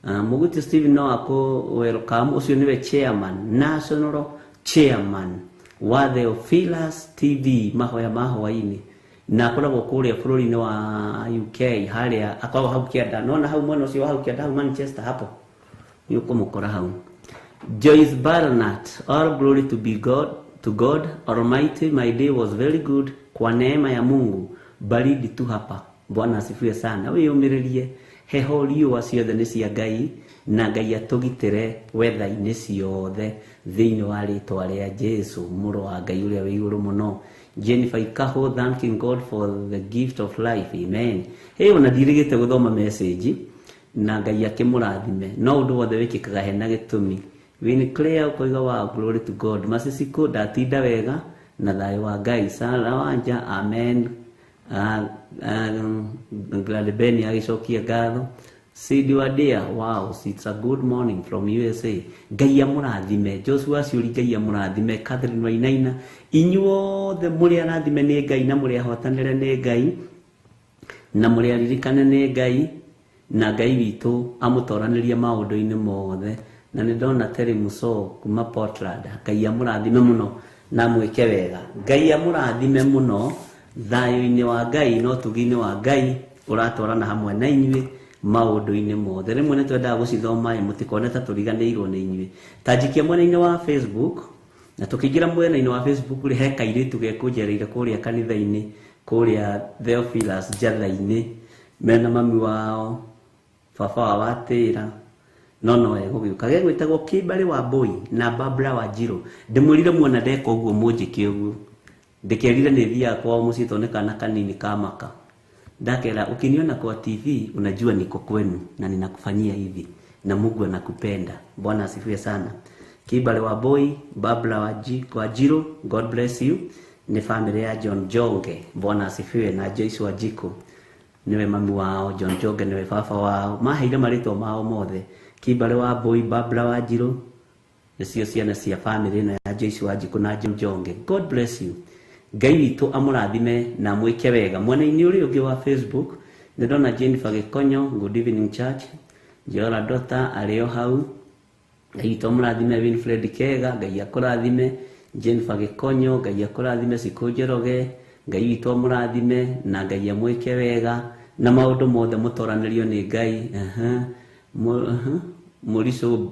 Muguti Stephen no akũ welcome, ũcio nĩwe chairman, national chairman wa Theophilus TV mahoya ma hwaĩ-inĩ, na akoragwo kũrĩa bũrũri-inĩ wa UK, harĩa akoragwo hau kĩanda, nona hau mwena ũcio wa hau kĩanda, hau Manchester hapo nĩ ũkũmũkora hau. Joyce Barnett, all glory to be God, to God Almighty, my day was very good kwa neema ya Mungu, baridi tu hapa. Bwana asifiwe sana. Wĩyũmĩrĩrie, heho riũa ciothe nĩ cia Ngai, na Ngai atũgitĩre wetha-inĩ ciothe thĩinĩ wa rĩtwa rĩa Jesu mũrũ wa Ngai ũrĩa wĩ igũrũ mũno. Jennifer Ikaho, thanking God for the gift of life, amen. Hey, ona ndirigĩte gũthoma message, na Ngai akĩmũrathime. No ũndũ wothe wĩkĩkaga hena gĩtũmi. Winnie Claire ũkoiga wa glory to God. Masisiko, ndatinda wega na thayũ wa Ngai. Sarah Wanja, amen. Glad Ben agĩcokia ngatho. Sidi Wadia, wow, it's a good morning from USA. Ngai amũrathime. Joshua Ciũri, Ngai amũrathime. Catherine Wainaina, inyuothe mũrĩ arathime nĩ Ngai, na mũrĩ ahotanĩre nĩ Ngai, na mũrĩ aririkane nĩ Ngai, na Ngai witũ amũtoranĩrie maũndũ-inĩ mothe. Na nĩ ndona Terry Muso kuma Portland, Ngai amũrathime mũno na amwĩke wega. Ngai amũrathime mũno thayũ-inĩ wa Ngai na ũtugi-inĩ wa Ngai ũratwarana hamwe na inyuĩ maũndũ-inĩ mothe. Rĩmwe nĩ twendaga gũcithoma, mũtikone ta tũriganĩirwo nĩ inyuĩ. Ta njikia mwena-inĩ wa Facebook, na tũkĩingĩra mwena-inĩ wa Facebook rĩ, he kairĩtu gekũnjereire kũrĩa kanitha-inĩ, kũrĩa Theophilus Njatha-inĩ, mena mami wao, baba wao watĩra, no no egũgĩũka. Gegwĩtagwo Kĩmbarĩ wa Mbũi na Barbara wa Njirũ. Ndĩmwĩrire muona ndeka ũguo mũnjĩke ũguo. Ndĩkerire nĩ thiaga kwao mũciĩ tondũ nĩ kana kanini ka maka. Ndakera, ukiniona kwa TV unajua niko kwenu na ninakufanyia hivi na Mungu anakupenda. Bwana asifiwe sana. Kibale wa Boy, Babla wa Jiro, God bless you. Ni familia ya John Jonge. Bwana asifiwe. Na Joyce wa Jiko niwe mami wao, John Jonge niwe baba wao. Maheire marĩtwa mao mothe. Kibale wa Boy, Babla wa Jiro, nĩcio ciana cia family ĩno ya Joyce wa Jiko na John Jonge. God bless you. Ngai witũ amũrathime na mwĩke wega. Mwena-inĩ ũrĩa ũngĩ wa Facebook nĩ ndona Jennifer Gĩkonyo, good evening church. Jola Dota arĩ o hau. Ngai witũ amũrathime. Winfred Kega, Ngai akũrathime. Jennifer Gĩkonyo, Ngai akũrathime. Cikũ Njoroge, Ngai witũ amũrathime na Ngai amwĩke wega na maũndũ mothe mũtoranĩrio nĩ Ngai. Mũrico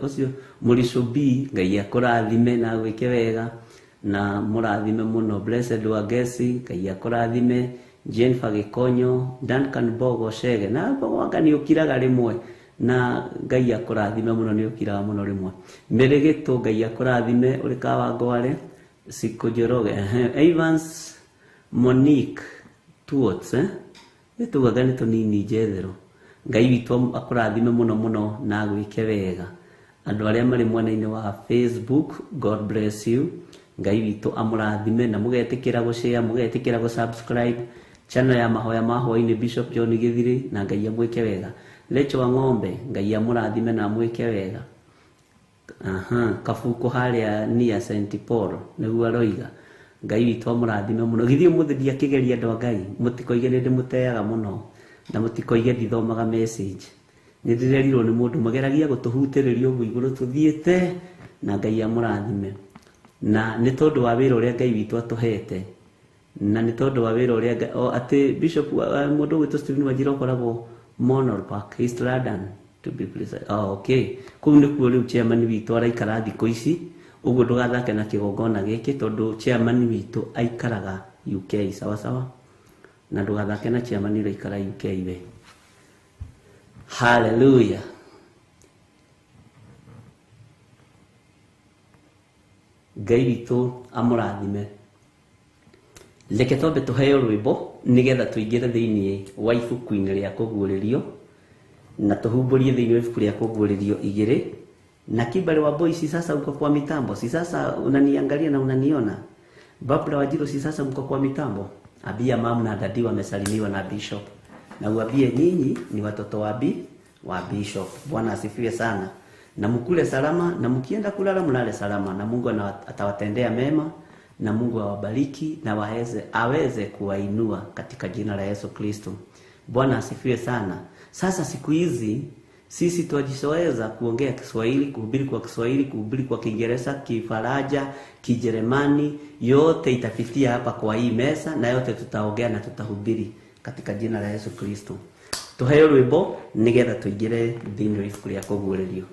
ũcio Mũrico B, Ngai akũrathime na agwĩke wega na mũrathime mũno. Blessed Wangeci, Ngai akũrathime. Jennifer Gĩkonyo, Duncan Bogo Chege, na Bogo anga nĩ ũkiraga rĩmwe, na Ngai akũrathime mũno, nĩ ũkiraga mũno rĩmwe. Mary Gĩtũ, Ngai akũrathime ũrĩ Kawangware. Cikũ Njoroge, Evans Monique Tuots, nĩ tugaga nĩ tũnini njetherũ. Ngai witũ akũrathime mũno mũno na agwĩke wega. Andũ arĩa marĩ mwena-inĩ wa Facebook, God bless you. Ngai witũ amũrathime na mũgetĩkĩra gũshare, mũgetĩkĩra gũsubscribe channel ya mahoya ma hwaĩ-inĩ Bishop John Githiri, na Ngai amwĩke wega. Lecho wa Ng'ombe, Ngai amũrathime na amwĩke wega. Kabuku harĩa nia St Paul nĩguo aroiga. Ngai witũ amũrathime mũno. Githĩ ũmũthĩ ndiakĩgeria andũ a Ngai, mũtikoige nĩ ndĩmũteaga mũno na mũtikoige ndithomaga message. Nĩ ndĩrerirwo nĩ mũndũ mageragia gũtũhutĩrĩria ũguo igũrũ tũthiĩte, na Ngai amũrathime. Na nĩ tondũ wa wĩra ũrĩa Ngai witũ atũhete, na nĩ tondũ wa wĩra ũrĩa atĩ Bishop mũndũ ũgwĩtwo Stephen Wanjira ũkoragwo Monal Park, East London to be precise. Oh, okay. Kũu nĩkuo rĩu chairman witũ araikara thikũ ici, ũguo ndũgathake na kĩgongona gĩkĩ tondũ chairman witũ aikaraga UK, sawa sawa, na ndũgathake na chairman ũraikara UK we. Hallelujah. Ngai witũ amũrathime. Reke twambe tũheo rwĩmbo nĩgetha tũingĩre thĩinĩ wa ibuku-inĩ rĩa kũguũrĩrio na tũhumbũrie thĩinĩ wa ibuku rĩa kũguũrĩrio 2. Na Kibale wa Boys, sasa uko kwa mitambo, si sasa unaniangalia na unaniona. Babla Wanjiru, si sasa mko kwa mitambo. Abia mamu na dadi wamesalimiwa na Bishop, na uambie nyinyi ni watoto wa Bishop. Bwana asifiwe sana. Na mkule salama, na mkienda kulala mlale salama, na Mungu atawatendea mema, na Mungu awabariki na aweze kuwainua katika jina la Yesu Kristo. Bwana asifiwe sana. Sasa siku hizi sisi twajizoeza kuongea Kiswahili, kuhubiri kwa Kiswahili, kuhubiri kwa Kiingereza, Kifaraja, Kijerumani, yote itapitia hapa kwa hii meza, na yote tutaongea na tutahubiri katika jina la Yesu Kristo. Tuheo rwĩmbo nĩgetha tũingĩre thĩinĩ wa ibuku rĩa kũguũrĩrio.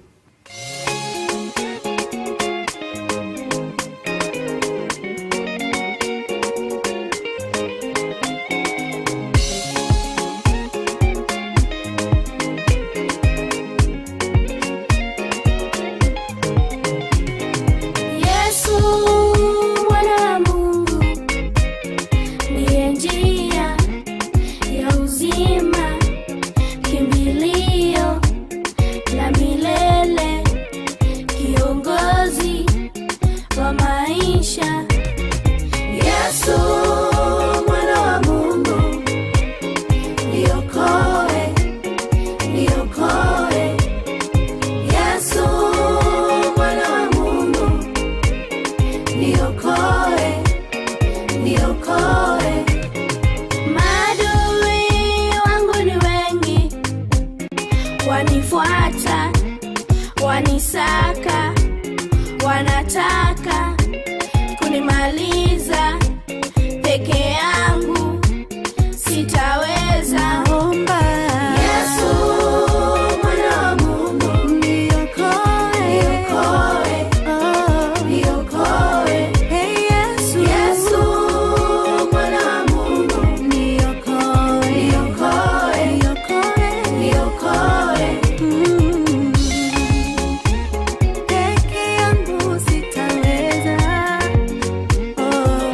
Wanifuata, wanisaka, wanataka kunimaliza. Peke yangu sitaweza. Omba Yesu mwana wa Mungu, niokoe, niokoe, oh, niokoe. Hey Yesu, Yesu mwana wa Mungu, niokoe, niokoe, niokoe, niokoe. Peke yangu sitaweza, oh,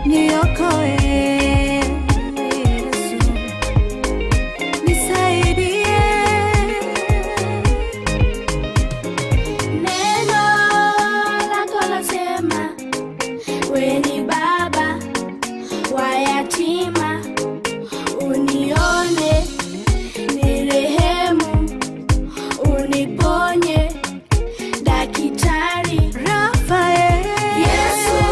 niokoe Yesu, nisaidie. Neno lako lasema, we ni baba wa yatima, unione nirehemu, uniponye daktari Rafael, Yesu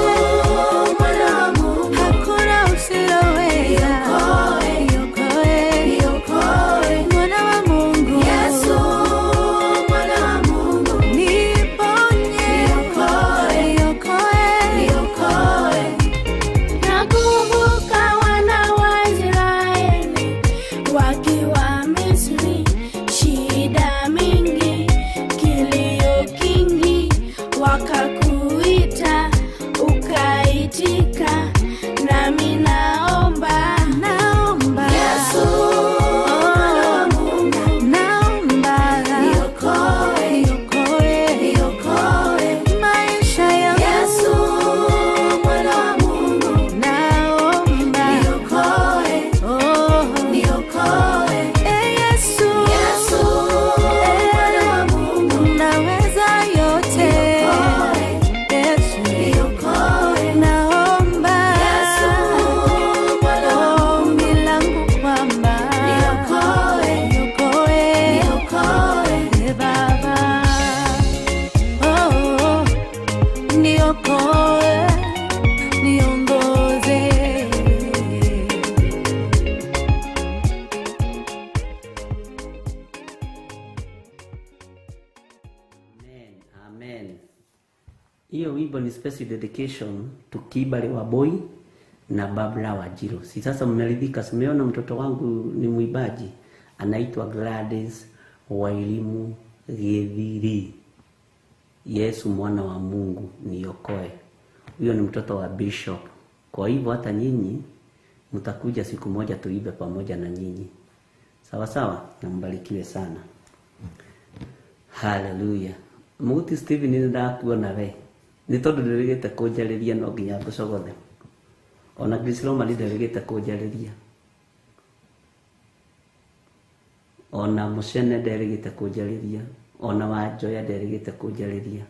mwana wa Mungu, hakuna usiloweza, Niokoe, niokoe, niokoe. mwana wa Mungu, Yesu mwana wa Mungu, niponye, Niokoe, niokoe, niokoe. Nakumbuka wana wa Israeli wakiwa Misri, shida mingi, kilio kingi, wakakuita ukaitika, nami naomba, naomba Yesu mwana wa Mungu, naomba niokoe, niokoe, niokoe. maisha yangu, Yesu mwana wa Mungu, naomba niokoe, oh, niokoe. eh, Yesu, Yesu mwana wa Mungu, naweza yote, Yesu, niokoe. naomba Yesu mwana wa ombi langu kwamba Niokoe, niokoe, niokoe. eh, Baba, oh, niokoe, niongoze. Amen, amen. Hiyo wimbo ni special dedication to Kibale wa Boy na Babla Wanjiru. Si sasa mmeridhika? Simeona mtoto wangu ni mwimbaji, anaitwa Gladys Wairimu Githiri. Yesu mwana wa Mungu niokoe. Huyo ni mtoto wa Bishop. Kwa hivyo hata nyinyi mtakuja siku moja tuibe pamoja na nyinyi. Sawa sawa, na mbarikiwe sana. Haleluya. Muguti Steven nĩ ndakuona we. Nĩ tondũ ndĩrĩgĩte kũnjarĩria no nginya ngũcogothe. Ona Grace Romani nderĩgĩte kũnjarĩria, ona Mũcene nderĩgĩte kũnjarĩria, ona Wanjoya nderĩgĩte kũnjarĩria.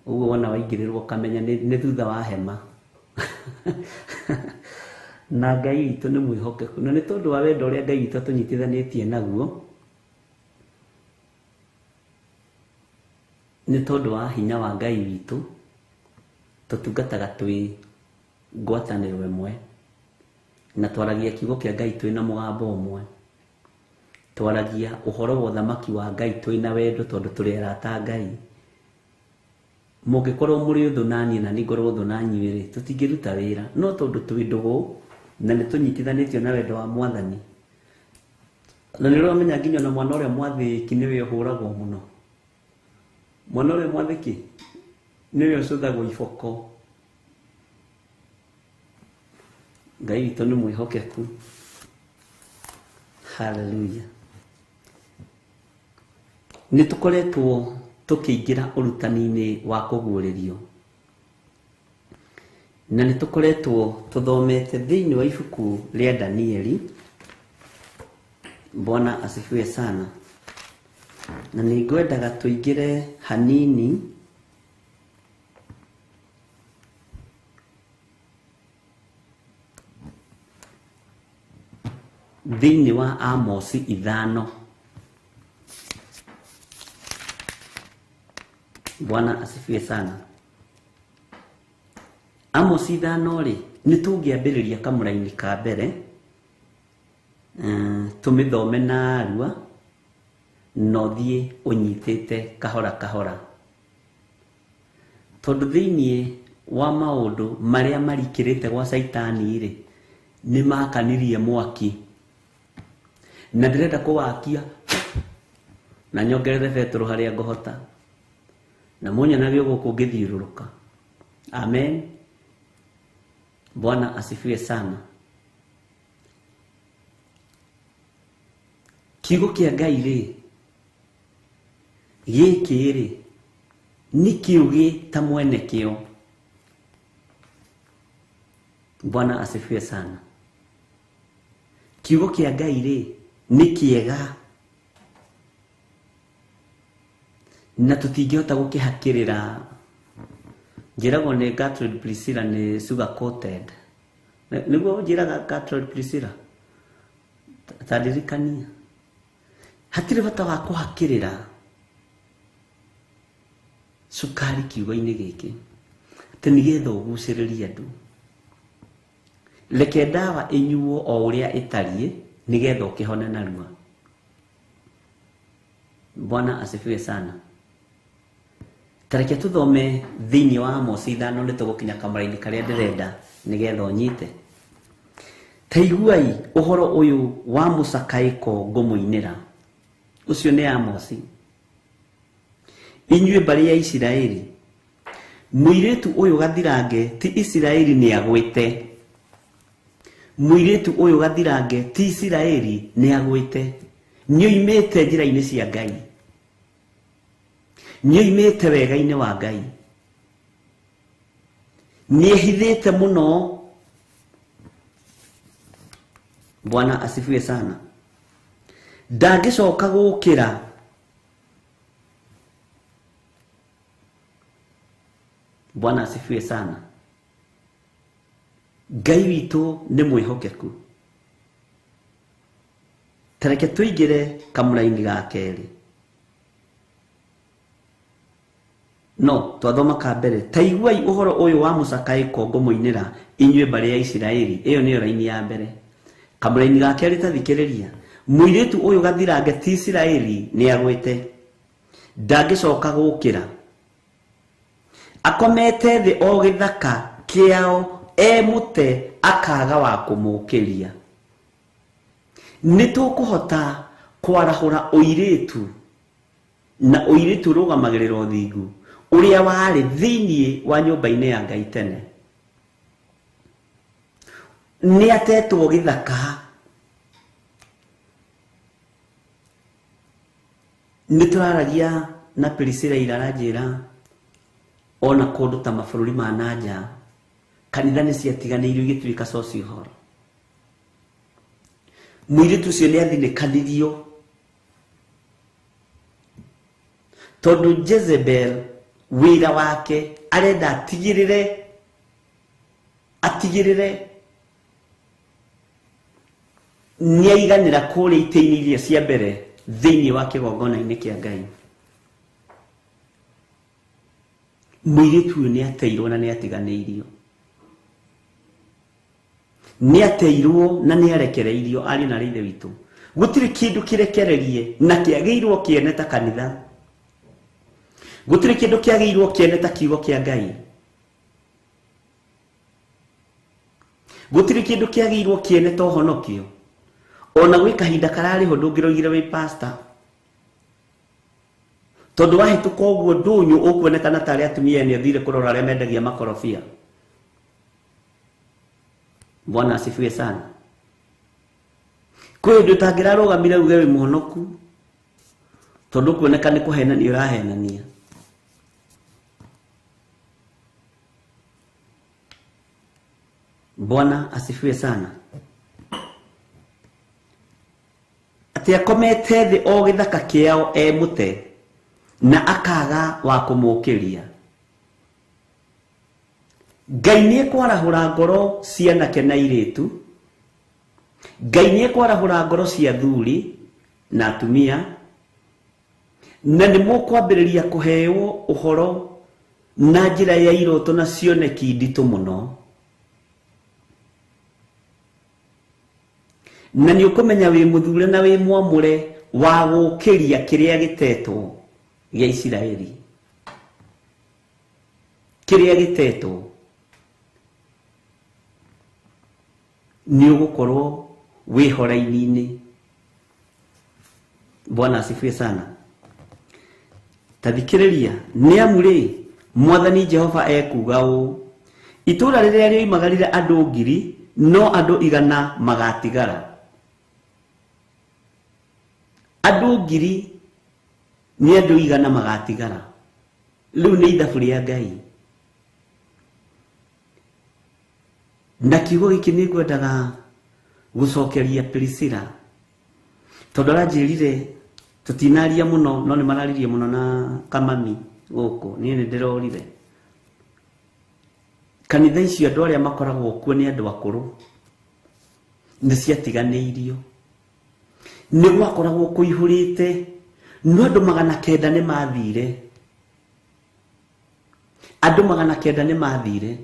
Ũguo wona waingĩrĩrwo ũkamenya nĩ thutha wa hema. Na Ngai witũ nĩ mwĩhokeku, na nĩ tondũ wa wendo ũrĩa Ngai witũ atũnyitithanĩtie naguo, nĩ tondũ wa hinya wa Ngai witũ, tũtungataga twĩ ngwatanĩro ĩmwe, na twaragia kiugo kĩa Ngai twĩna mũgambo ũmwe, twaragia ũhoro wa ũthamaki wa Ngai twĩna wendo tondũ tũrĩ arata a Ngai. Mũngĩkorwo mũrĩ ũthũ na niĩ na niĩ ngorwo ũthũ na inyuĩ rĩ, tũtingĩruta wĩra, no tondũ twĩ ndũgũ na nĩ tũnyitithanĩtio na wendo wa Mwathani. Na nĩ ũramenya nginya ona mwana ũrĩa mwathĩki nĩwe ũhũragwo mũno. Mwana ũrĩa mwathĩki nĩwe ũcũthagwo iboko. Ngai witũ nĩ mwĩhokeku. Hallelujah. Nĩ tũkoretwo tũkĩingĩra ũrutani-inĩ wa kũguũrĩrio, na nĩ tũkoretwo tũthomete thĩinĩ wa ibuku rĩa Danieli. Bwana asifiwe sana. Na nĩ ngwendaga tũingĩre hanini thĩinĩ wa Amosi 5. Bwana asifiwe sana. Amosi 5 rĩ, nĩ tũngĩambĩrĩria kamũraini ka mbere, tũmĩthome narua, na ũthiĩ ũnyitĩte kahora kahora, tondũ thĩinĩ wa maũndũ marĩa marikĩrĩte gwa Caitani rĩ, nĩ makanirie mwaki, na ndĩrenda kũwakia na nyongerere betũrũ harĩa ngũhota, na mũnyonage gũkũ ngĩthiũrũrũka. Amen. Bwana asifiwe sana. Kiugo kĩa Ngai rĩ, gĩkĩ rĩ, nĩ kĩũgĩ ta mwene kĩo. Bwana asifiwe sana. Kiugo kĩa Ngai rĩ, nĩ kĩega, na tũtingĩhota gũkĩhakĩrĩra. Njĩragwo nĩ Gertrude Priscilla nĩ sugar coated. Nĩguo njĩraga Gertrude Priscilla, ta ndirikania, hatirĩ bata wa kũhakĩrĩra cukari kiugo-inĩ gĩkĩ, atĩ nĩgetha ũgucĩrĩrie andũ. Reke ndawa ĩnyuo o ũrĩa ĩtariĩ nĩgetha ũkĩhone narua. Bwana asifiwe sana. Tareke tũthome thĩinĩ wa Amosi 5, nĩ tũgũkinya kamũra-inĩ karĩa ndĩrenda nĩgetha ũnyite. Ta iguai ũhoro ũyũ wa mũcakaĩko ngũmũinĩra. Ũcio nĩ Amosi. Inyuĩ mbarĩ ya Isiraeli, mũirĩtu ũyũ gathirange ti Isiraeli nĩagwĩte. Mũirĩtu ũyũ gathirange ti Isiraeli nĩagwĩte. Nĩoimĩte njĩra-inĩ cia Ngai, nĩoimĩte wega-inĩ wa Ngai, nĩehithĩte mũno. Bwana asifiwe sana. Ndangĩcoka gũkĩra. Bwana asifiwe sana. Ngai witũ nĩ mwĩhokeku. Tareke tũingĩre kamũra-inĩ ga kerĩ. No twathoma ka mbere. Ta iguai ũhoro ũyũ wa mũcakaĩko ngũmũinĩra inyuĩ mbarĩ ya Isiraeli. Ĩyo nĩyo raini ya mbere. Kamũra-inĩ ga kerĩ ta thikĩrĩria. Mũirĩtu ũyũ gathirange ti Isiraeli nĩagwĩte, ndangĩcoka gũkĩra. Akomete thĩ o gĩthaka kĩao, e mũte akaga wa kũmũkĩria. Nĩ tũkũhota kwarahũra ũirĩtu, na ũirĩtu ũrũgamagĩrĩra ũthingu ũrĩa warĩ thĩinĩ wa nyũmba-inĩ ya Ngai tene. Nĩ atetwo gĩthaka. Nĩ tũraragia na Priscilla ira aranjĩra ona kũndũ ta mabũrũri ma nanja Kanitha nĩ ciatiganĩirio igĩtuĩka social hall. Mũirĩtu ũcio nĩ athinĩkanirio tondũ Jezebel wĩra wake arenda atigĩrĩre nĩaiganĩra kũrĩa itĩ-inĩ iria cia mbere thĩinĩ wa kĩgongona-inĩ kĩa Ngai. Mũirĩtu ũyũ nĩateirwo na nĩatiganĩirio. Nĩateirwo na nĩarekereirio ariũ na ithe witũ. Gũtirĩ kĩndũ kĩrekererie na kĩagĩrĩirwo kĩene ta kanitha. Gũtirĩ kĩndũ kĩagĩrĩirwo kĩene ta kiugo kĩa Ngai. Gũtirĩ kĩndũ kĩagĩrĩirwo kĩene ta ũhonokio. Ona gwĩ kahinda kararĩ ho ndũngĩroigire wĩ pastor. Tondũ wahĩtũka ũguo ndũnyũ ũkuonekana tarĩ atumia ene athire kũrora arĩa mendagia makorobia. Bwana asifiwe sana. Kwĩ hĩndĩ ũtangĩrarũgamire uge wĩ mũhonoku tondũ kuoneka nĩ kũhenania ũrahenania. Bwana asifiwe sana. Atĩ akomete thĩ o gĩthaka kĩao e mũte na akaga wa kũmũkĩria. Ngai nĩekwarahũra ngoro cia anake na airĩtu. Ngai nĩekwarahũra ngoro cia athuri na atumia, na nĩ mũkwambĩrĩria kũheo ũhoro na njĩra ya iroto na cioneki nditũ mũno. Na nĩ ũkũmenya wĩ mũthure na wĩ mwamũre wa gũkĩria kĩrĩa gĩtetwo gĩa Isiraeli. Kĩrĩa gĩtetwo nĩ ũgũkorwo wĩ horaini-inĩ. Bwana asifiwe sana. Tathikĩrĩria, nĩ amu rĩ, Mwathani Jehova ekuuga ũũ, itũũra rĩrĩa rĩoimagarire andũ 1,000 no andũ 100 magatigara. Andũ 1,000 nĩ andũ 100 magatigara. Rĩu nĩ ithabu rĩa Ngai. Na kiugo gĩkĩ nĩ ngwendaga gũcokeria Priscilla tondũ aranjĩrire tũtinaria mũno no nĩ mararirie mũno na kamami gũkũ, niĩ nĩ ndĩrorire. Kanitha icio andũ arĩa makoragwo kuo nĩ andũ akũrũ, nĩ ciatiganĩirio, nĩ gwakoragwo kũihũrĩte, no andũ 900 nĩ mathire. Andũ 900 nĩ mathire.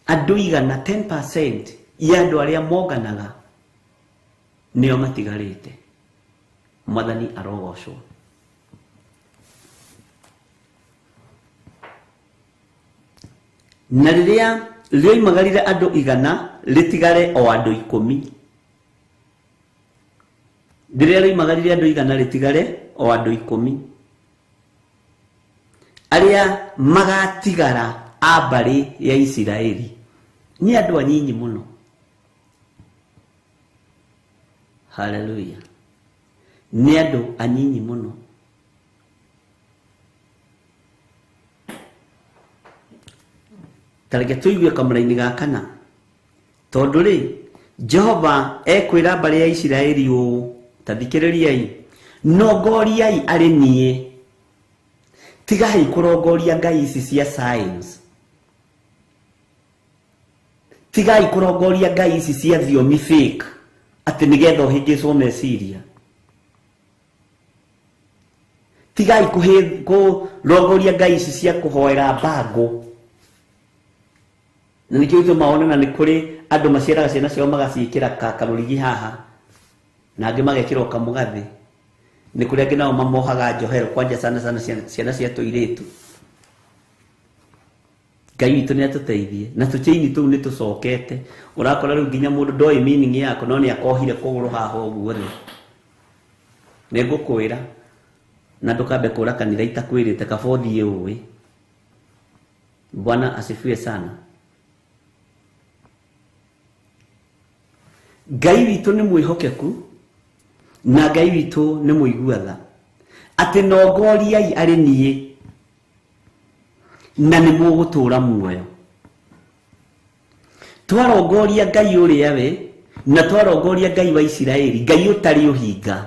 Andũ 100, 10% ya andũ arĩa monganaga nĩo matigarĩte. Mwathani arogocwo. Na rĩrĩa rĩoimagarire andũ 100 rĩtigare o andũ 10. Rĩrĩa rĩoimagarire andũ 100 rĩtigare o andũ 10. Arĩa magatigara a mbarĩ ya Isiraeli nĩ andũ anyinyi mũno. Haleluya. Nĩ andũ anyinyi mũno. Ta reke tũigue kamũraini ga kana. Tondũ rĩ, Jehova ekwĩra mbarĩ ya Isiraeli ũũ, ta thikĩrĩriai, nongoriai arĩ niĩ. Tigai kũrongoria ngai ici cia science. Tigai kũrongoria ngai ici cia thiomi fake atĩ nĩgetha ũhĩngĩcwo meciria. Tigai kũrongoria ngai ici cia kũhoera mbango. Na nĩkĩo gĩtũmaga wone na nĩ kũrĩ andũ maciaraga ciana ciao magaciĩkĩra karũrigi haha na angĩ magekĩra kamũgathĩ. Nĩ kũrĩ angĩ nao mamohaga njohero kwanja sana sana ciana cia tũirĩtu. Ngai witũ nĩ atũteithie. Na tũchaini tũu nĩ tũcokete. Ũrakora rĩu nginya mũndũ ndoĩ meaning yako no nĩ akohire kũgũrũ haha ũguo rĩ. Nĩ ngũkwĩra na ndũkambe kũra kanitha itakwĩrĩte kaba ũthiĩ ũĩ. Bwana asifiwe sana. Ngai witũ nĩ mwĩhokeku na Ngai witũ nĩ mũigua tha. Atĩ nongoriai arĩ niĩ na nĩ mũgũtũũra muoyo. Twarongoria Ngai ũrĩa we na twarongoria Ngai wa Isiraeli, Ngai ũtarĩ ũhinga,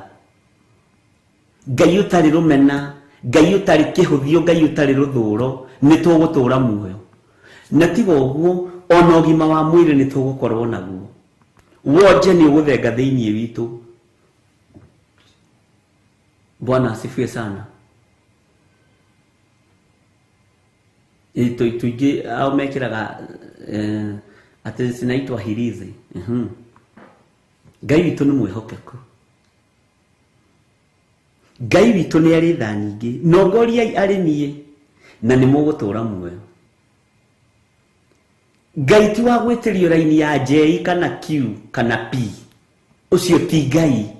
Ngai ũtarĩ rũmena, Ngai ũtarĩ kĩhũthio, Ngai ũtarĩ rũthũro, nĩ tũgũtũra muoyo. Na tiga ũguo ona ũgima wa mwĩrĩ nĩ tũgũkorwo naguo. Wonje nĩ ũgũthenga thĩinĩ witũ. Bwana asifiwe sana. Tuingĩ ao mekĩraga atĩ cinaitwa hirizi. Ngai witũ nĩ mwĩhokeku. Ngai witũ nĩ arĩ tha nyingĩ. Nongoriai arĩ niĩ na nĩ mũgũtũra muoyo. Ngai ti wa gwĩtĩrio raini ya J kana Q kana P. Ũcio ti Ngai.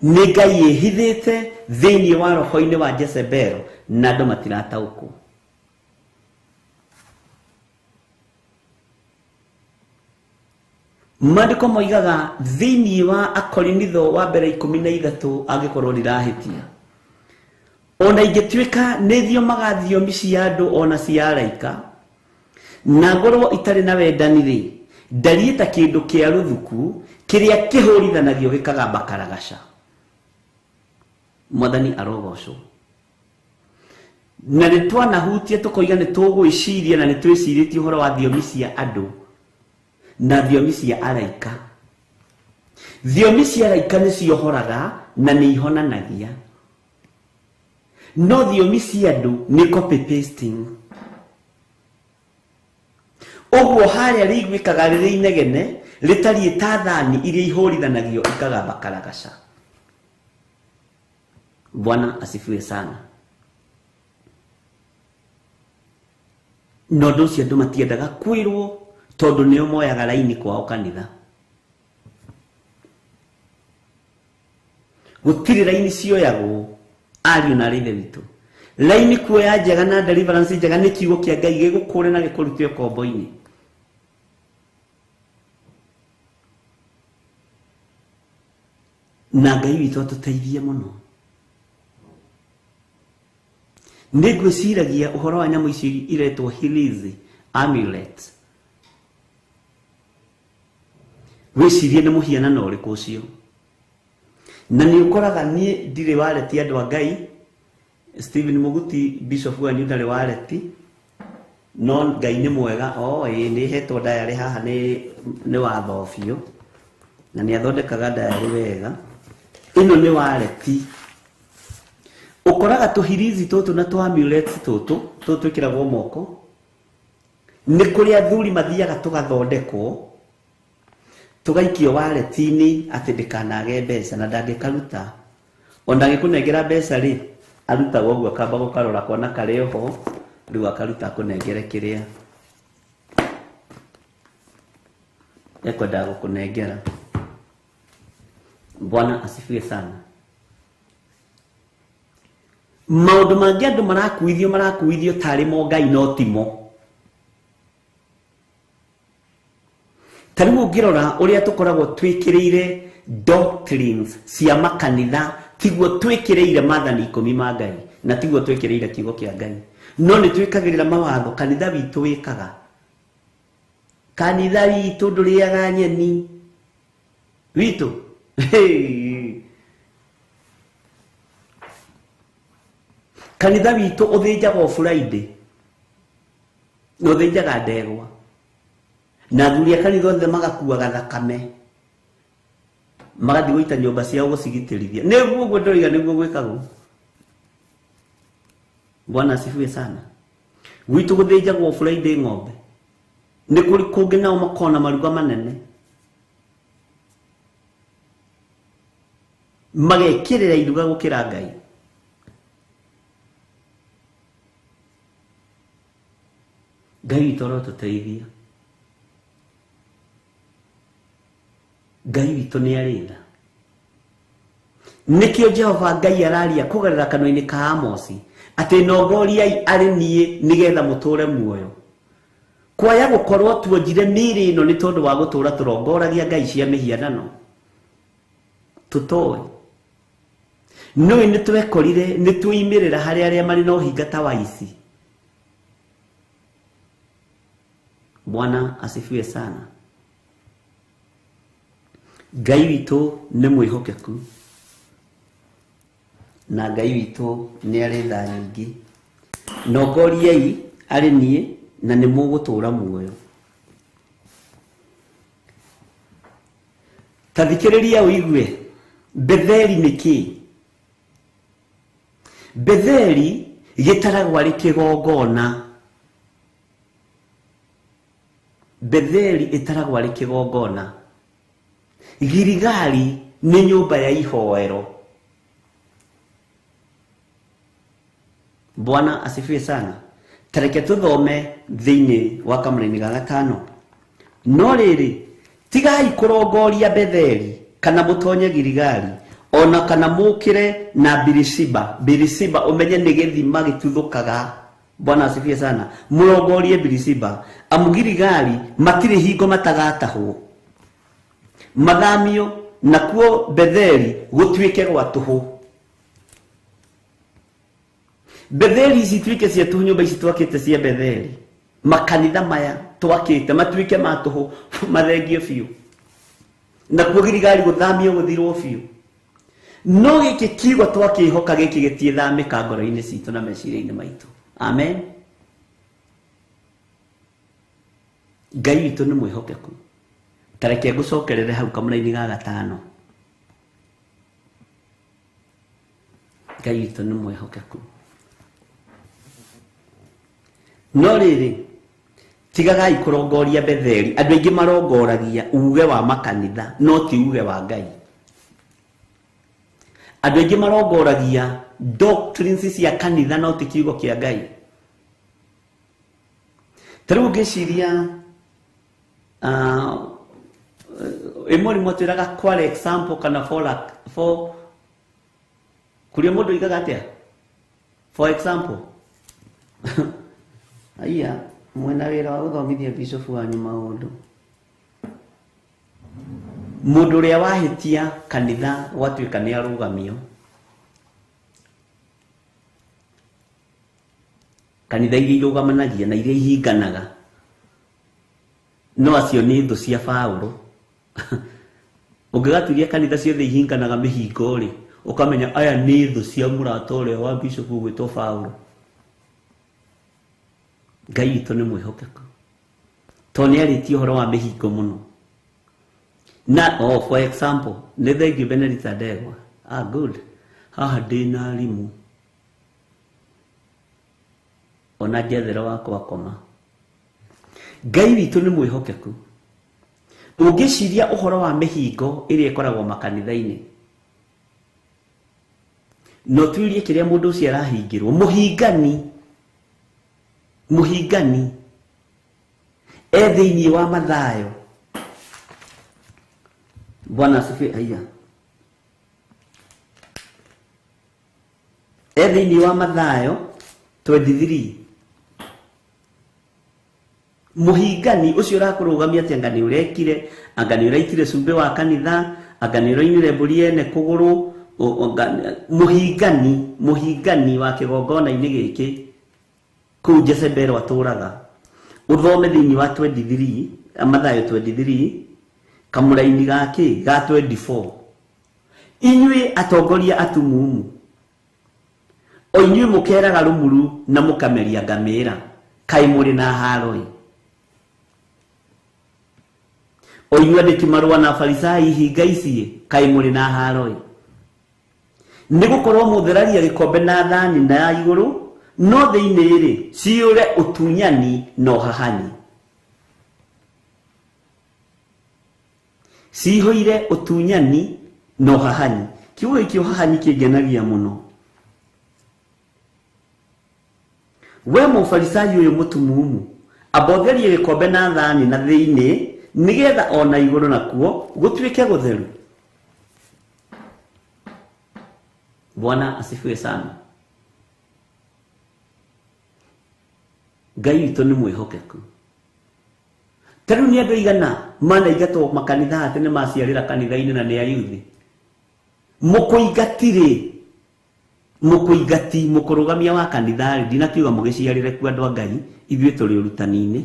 Nĩ Ngai ĩhithĩte thĩinĩ wa roho-inĩ wa Jezebel na andũ matirataũkwo. Maandĩko moigaga thĩinĩ wa Akorinitho wa mbere 13 angĩkorwo ndirahĩtia. Ona ingĩtuĩka nĩ thiomaga thiomi cia andũ ona cia araika na ngorwo itarĩ na wendani rĩ, ndariĩ ta kĩndũ kĩa rũthuku kĩrĩa kĩhũrithanagio gĩkagamba karagaca. Mwathani arogocwo. Na nĩ twanahutia tũkoiga nĩ tũgwĩciria na nĩ twĩcirĩtie ũhoro wa thiomi cia andũ na thiomi cia araika. Thiomi cia araika nĩ ciohoraga na nĩ ihonanagia, no thiomi cia andũ nĩ copy pasting. Ũguo harĩa rĩiguĩkaga rĩrĩ inegene rĩtariĩ ta thani iria ihũrithanagio ikagamba karagaca. Bwana asifiwe sana. Na ũndũ ũcio andũ matiendaga kwĩrwo tondũ nĩo moyaga raini kwao kanitha. Gũtirĩ raini cioyagwo ariũ na arĩ ithe witũ. Raini kuoya njega na deliverance njega nĩ kiugo kĩa Ngai gĩgũkũre na gĩkũrute ũkombo-inĩ. Na Ngai witũ atũteithie mũno. Nĩ ngwĩciragia ũhoro wa nyamũ ici iretwo hirizi amulet. Wĩcirie nĩ mũhianano ũrĩkũ ũcio. Na nĩ ũkoraga niĩ ndirĩ wareti andũ a Ngai. Stephen Muguti bishop wanyu ndarĩ wareti, no Ngai nĩ mwega. O ĩ nĩ hetwo diary haha nĩ watho biũ na nĩ athondekaga diary wega. Ĩno nĩ wareti. Ũkoraga tũhirizi tũtũ na tũ amulets tũtũ tũtũ twĩkĩragwo moko nĩ kũrĩ athuri mathiaga tũgathondekwo tũgaikio wareti-inĩ atĩ ndĩkanage mbeca na ndangĩkaruta. Ona angĩkũnengera mbeca rĩ, arutaga ũguo akamba gũkarora kona karĩ oho, rĩu akaruta akũnengere kĩrĩa ekwendaga gũkũnengera. Bwana asifiwe sana. Maũndũ mangĩ andũ marakuithio tarĩ mo Ngai no timo. Ta rĩu ũngĩrora ũrĩa tũkoragwo twĩkĩrĩire doctrines cia makanitha, tiguo twĩkĩrĩire maathani 10 ma Ngai na tiguo twĩkĩrĩire kiugo kĩa Ngai, no nĩ twĩkagĩrĩra mawatho kanitha witũ wĩkaga. Kanitha witũ ndũrĩaga nyeni witũ. Kanitha witũ ũthĩnjaga o Friday na ũthĩnjaga ndegwa, na athuri a kanitha othe magakuaga thakame magathiĩ gũita nyũmba ciao gũcigitĩrithia. Nĩguo ũguo ndĩroiga nĩguo gwĩkagwo. Bwana asifiwe sana. Gwitũ gũthĩnjagwo Friday ng'ombe. Nĩ kũrĩ kũngĩ nao makona maruga manene magekĩrĩra iruga gũkĩra Ngai. Ngai witũ arotũteithia. Ngai witũ nĩ arĩ tha. Nĩkĩo Jehova Ngai araria kũgerera kanua-inĩ ka Amosi atĩ nongoriai arĩ niĩ nĩgetha mũtũre muoyo. Kwaya gũkorwo tuonjire mĩĩrĩ ĩno nĩ tondũ wa gũtũra tũrongoragia ngai cia mĩhianano tũtoĩ. Nĩũĩ nĩ twekorire nĩ tũimĩrĩra harĩ arĩa marĩ na ũhinga ta wa ici. Bwana asifiwe sana. Ngai witũ nĩ mwĩhokeku na Ngai witũ nĩ arĩ tha nyingĩ. Nongoriai arĩ niĩ na nĩ mũgũtũũra muoyo. Ta thikĩrĩria ũigue, Betheli nĩ kĩĩ? Betheli gĩtaragwo arĩ kĩgongona. Betheli ĩtaragwo arĩ kĩgongona. Giligali nĩ nyũmba ya ihoero. Bwana asifiwe sana. Tareke tuthome thĩinĩ wa kamũraini ga gatano. No rĩrĩ, tigai kũrongoria Betheli kana mũtonye Giligali ona kana mũkĩre na Birishiba. Birishiba ũmenye nĩ gĩthima gĩtuthũkaga. Bwana asifiwe sana. Mũrongorie Birishiba amu Giligali matirĩ hingo matagatahwo, mathamio nakuo Betheli gũtuĩke gwa tũhũ. Betheli ici ituĩke cia tũhũ, nyũmba ici twakĩte cia Betheli, makanitha maya twakĩte matuĩke ma tũhũ, mathengio biũ, nakuo Giligali gũthamio gũthirwo biũ. No gĩkĩ kiugo twakĩhoka gĩkĩ gĩtiĩthamĩka ngoro-inĩ citũ na meciria-inĩ maitũ. Amen. Ngai witũ nĩ mwĩhokeku. Ta reke ngũcokerere hau kamũraini ga gatano. Ngai witũ nĩ mwĩhokeku. No rĩrĩ, tigagai kũrongoria Betheli. Andũ aingĩ marongoragia uge wa makanitha no ti uge wa Ngai. Andũ aingĩ marongoragia doctrines cia kanitha no ti kiugo kĩa Ngai. Ta rĩu ngĩciria ĩmwe rĩmwe twĩraga kwa example kana for kũrĩa mũndũ oigaga atĩa? For example. Aiya, mwena wĩra wa gũthomithia bishop wanyu maũndũ. Mũndũ ũrĩa wahĩtia kanitha gwatuĩka nĩ arũgamio, kanitha iria irũgamanagia na iria ihinganaga, no acio nĩ thũ cia Paũlũ. Ũngĩgaturia kanitha ciothe ihinganaga mĩhingo rĩ, ũkamenya aya nĩ thũ cia mũrata ũrĩa wa bishop ũgwĩtwo Paũlũ. Ngai witũ nĩ mwĩhokeku tondũ nĩ arĩtie ũhoro wa mĩhingo mũno. Na oh, for example, nĩ thengiũ Benedicta Ndegwa. Ah, good. Haha ndĩ na arimũ ona njethero wakwa koma. Ngai witũ nĩ mwĩhokeku. Ũngĩciria ũhoro wa mĩhingo ĩrĩa ĩkoragwo makanitha-inĩ, no tuirie kĩrĩa mũndũ ũcio arahingĩrwo. Mũhingani e thĩinĩ wa Mathayo. Bwana asifiwe. Aiya, e thĩinĩ wa Mathayo 23. Mũhingani ũcio ũrakũrũgamia atĩ anga nĩ ũrekire, anga nĩ ũraitire cumbĩ wa kanitha, anga nĩ ũrainire mbũri ene kũgũrũ. Mũhingani wa kĩgongona-inĩ gĩkĩ kũu Jezebel atũraga. Ũthome thĩinĩ wa 23, Mathayo 23 kamũraini gake ga 24. Inyuĩ atongoria atumumu, o inyuĩ mũkeraga rũmuru na mũkameria ngamĩra, kaĩ mũrĩ na haro-ĩ. O inyuĩ andĩki marũa na Afarisai hinga ici, kaĩ mũrĩ na haro-ĩ. Nĩ gũkorwo mũtheragia gĩkombe na thani na ya igũrũ, no thĩinĩ rĩ ciyũre ũtunyani na ũhahanyi. Cihũire ũtunyani na ũhahanyi. Kiugo gĩkĩ ũhahanyi kĩngenagia mũno. We mũfarisai ũyũ mũtumumu, amba ũtherie gĩkombe na thani na thĩinĩ, nĩgetha ona igũrũ nakuo gũtuĩke gũtheru. Bwana asifiwe sana. Ngai witũ nĩ mwĩhokeku. Ta rĩu nĩ andũ aigana manaingatwo makanitha atĩ nĩ maciarĩra kanitha-inĩ na nĩ ayuthi. Mũkũingatirĩ, mũkũingati, mũkũrũgamia wa kanitha rĩ, ndinakiuga mũgĩciarĩre kuo andũ a Ngai, ithuĩ tũrĩ ũrutani-inĩ.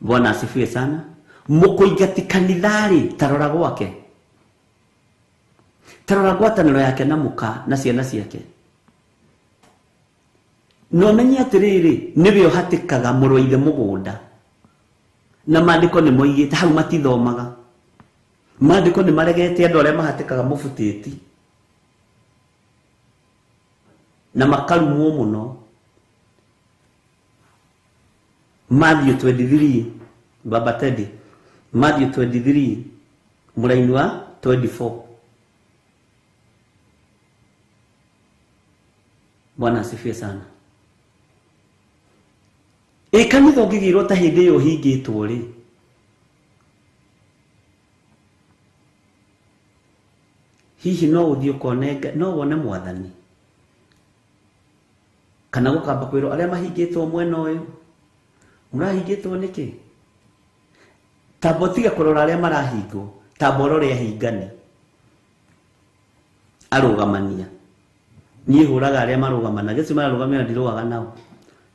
Bwana asifiwe sana. Mũkũingati kanitha-rĩ, ta rora gwake, ta rora ngwatanĩro yake na mũka na ciana ciake. Na ũmenye atĩrĩrĩ, nĩwe ũhatĩkaga mũrũ wa ithe mũgũnda, na maandĩko nĩ moigĩte hau matithomaga. Maandĩko nĩ maregete andũ arĩa mahatĩkaga mũbutĩti na makarumwo mũno. Matthew 23, Baba Teddy, Matthew 23 mũraini wa 24. Bwana asifiwe sana. Ĩ kanitha ũngĩgĩrwo ta hĩndĩ ĩyo ũhingĩtwo rĩ, hihi no ũthiĩ ũkone, no wone mwathani? Kana gũkamba kwĩrwo arĩa mahingĩtwo mwena ũyũ mũrahingĩtwo nĩkĩ? Tamba ũtige kũrora arĩa marahingwo, tamba ũrore ahingani arũgamania. Niĩ hũraga arĩa marũgamanagia, acio mararũgamia ndirũaga nao,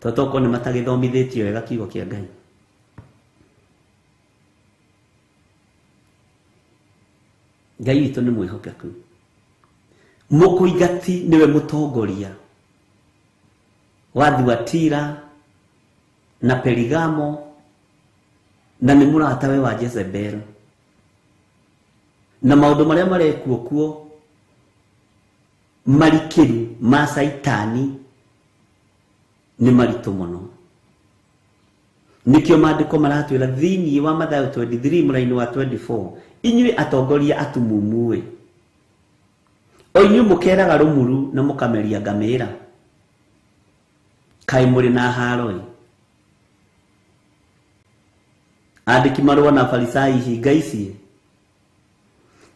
tondũ tokorwo nĩ matagĩthomithĩtio wega kiugo kĩa Ngai. Ngai witũ nĩ mwĩhokeku. Mũkũingati nĩwe mũtongoria wa Thuatira na Perigamo, na nĩ mũratawe wa Jezebel, na maũndũ marĩa marekwo kuo marikĩru ma Saitani nĩ maritũ mũno. Nĩkĩo maandĩko maratwĩra thĩinĩ wa Mathayo 23 mũraini wa 24, inyuĩ atongoria atumumu-ĩ, o inyuĩ mũkeraga rũmuru na mũkameria ngamĩra, kaĩ mũrĩ na haro-ĩ. Andĩki marũa na Farisai hinga ici,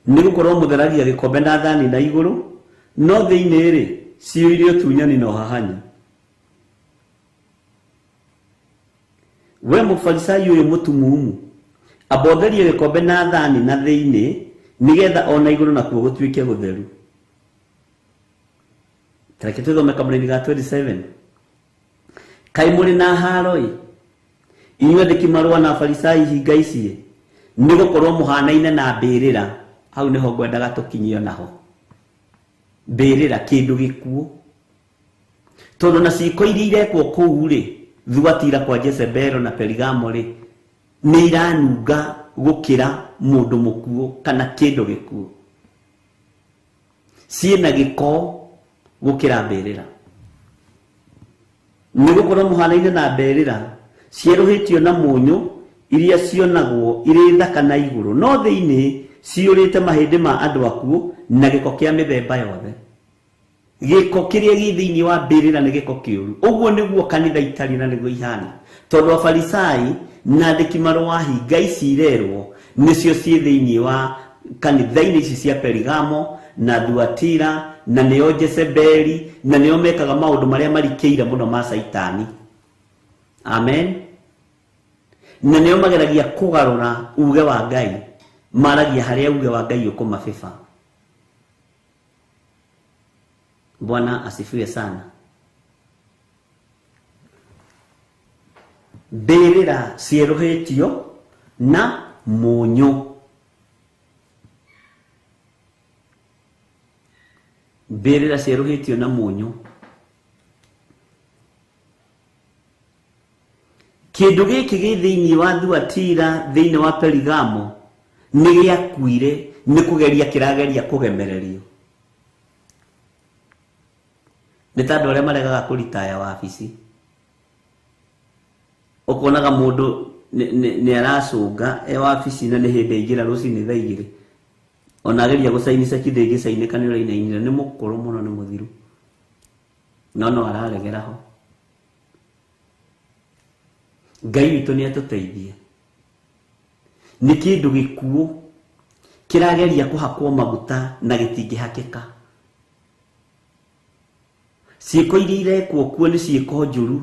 nĩ gũkorwo mũtheragia gĩkombe na thani na igũrũ, no thĩinĩ-rĩ ciyũire ũtunyani na ũhahanyi. We mũfarisai ũyũ mũtumumu, amba ũtherie gĩkombe na thani na thĩinĩ, nĩgetha ona igũrũ nakuo gũtuĩke gũtheru. Tareke tũthome kamũraini ga 27. Kaĩ mũrĩ na haro-ĩ, inyuĩ andĩki marũa na Farisai hinga ici, nĩ gũkorwo mũhanaine na mbĩrĩra. Hau nĩho ngwendaga tũkinyio naho. Mbĩrĩra, kĩndũ gĩkuũ. Tondũ na ciĩko iria irekwo kũu rĩ, Thuatira kwa Jezebel na Perigamo rĩ, nĩ iranunga gũkĩra mũndũ mũkuũ kana kĩndũ gĩkuũ. Ciĩna gĩko gũkĩra mbĩrĩra. Nĩ gũkorwo mũhanaine na mbĩrĩra cierũhĩtio na mũnyũ, iria cionagwo irĩ thaka na igũrũ, no thĩinĩ ciyũrĩte mahĩndĩ ma andũ akuũ na gĩko kĩa mĩthemba yothe. Gĩko kĩrĩa gĩ thĩinĩ wa mbĩrĩra nĩ gĩko kĩũru. Ũguo nĩguo kanitha itariĩ na nĩguo ihana. Tondũ Afarisai na andĩki marũa hinga ici irerwo nĩcio ciĩ thĩinĩ wa kanitha-inĩ ici cia Perigamo na Thuatira, na nĩo Jezebeli, na nĩo mekaga maũndũ marĩa marikĩire mũno ma Saitani. Amen. Na nĩo mageragia kũgarũra uge wa Ngai, maragia harĩa uge wa Ngai ũkũmabĩba. Bwana asifiwe sana. Mbĩrĩra cierũhĩtio na mũnyũ. Mbĩrĩra cierũhĩtio na mũnyũ. Kĩndũ gĩkĩ gĩ thĩinĩ wa Thuatira, thĩinĩ wa Perigamo, nĩ gĩakuire, nĩ kũgeria kĩrageria kũgemererio. Nĩ ta andũ arĩa maregaga kũritaya wabici. Ũkonaga mũndũ nĩ aracũnga e wabici na nĩ hĩndĩ aingĩra rũcinĩ thaa igĩrĩ. Ona ageria gũcaini ceki ndĩngĩcainĩka nĩ ũrainainire, nĩ mũkũrũ mũno, nĩ mũthiru. No no araregera ho. Ngai witũ nĩ atũteithie. Nĩ kĩndũ gĩkuũ kĩrageria kũhakwo maguta na gĩtingĩhakĩka. Ciĩko iria irekwo kuo nĩ ciĩko njũru,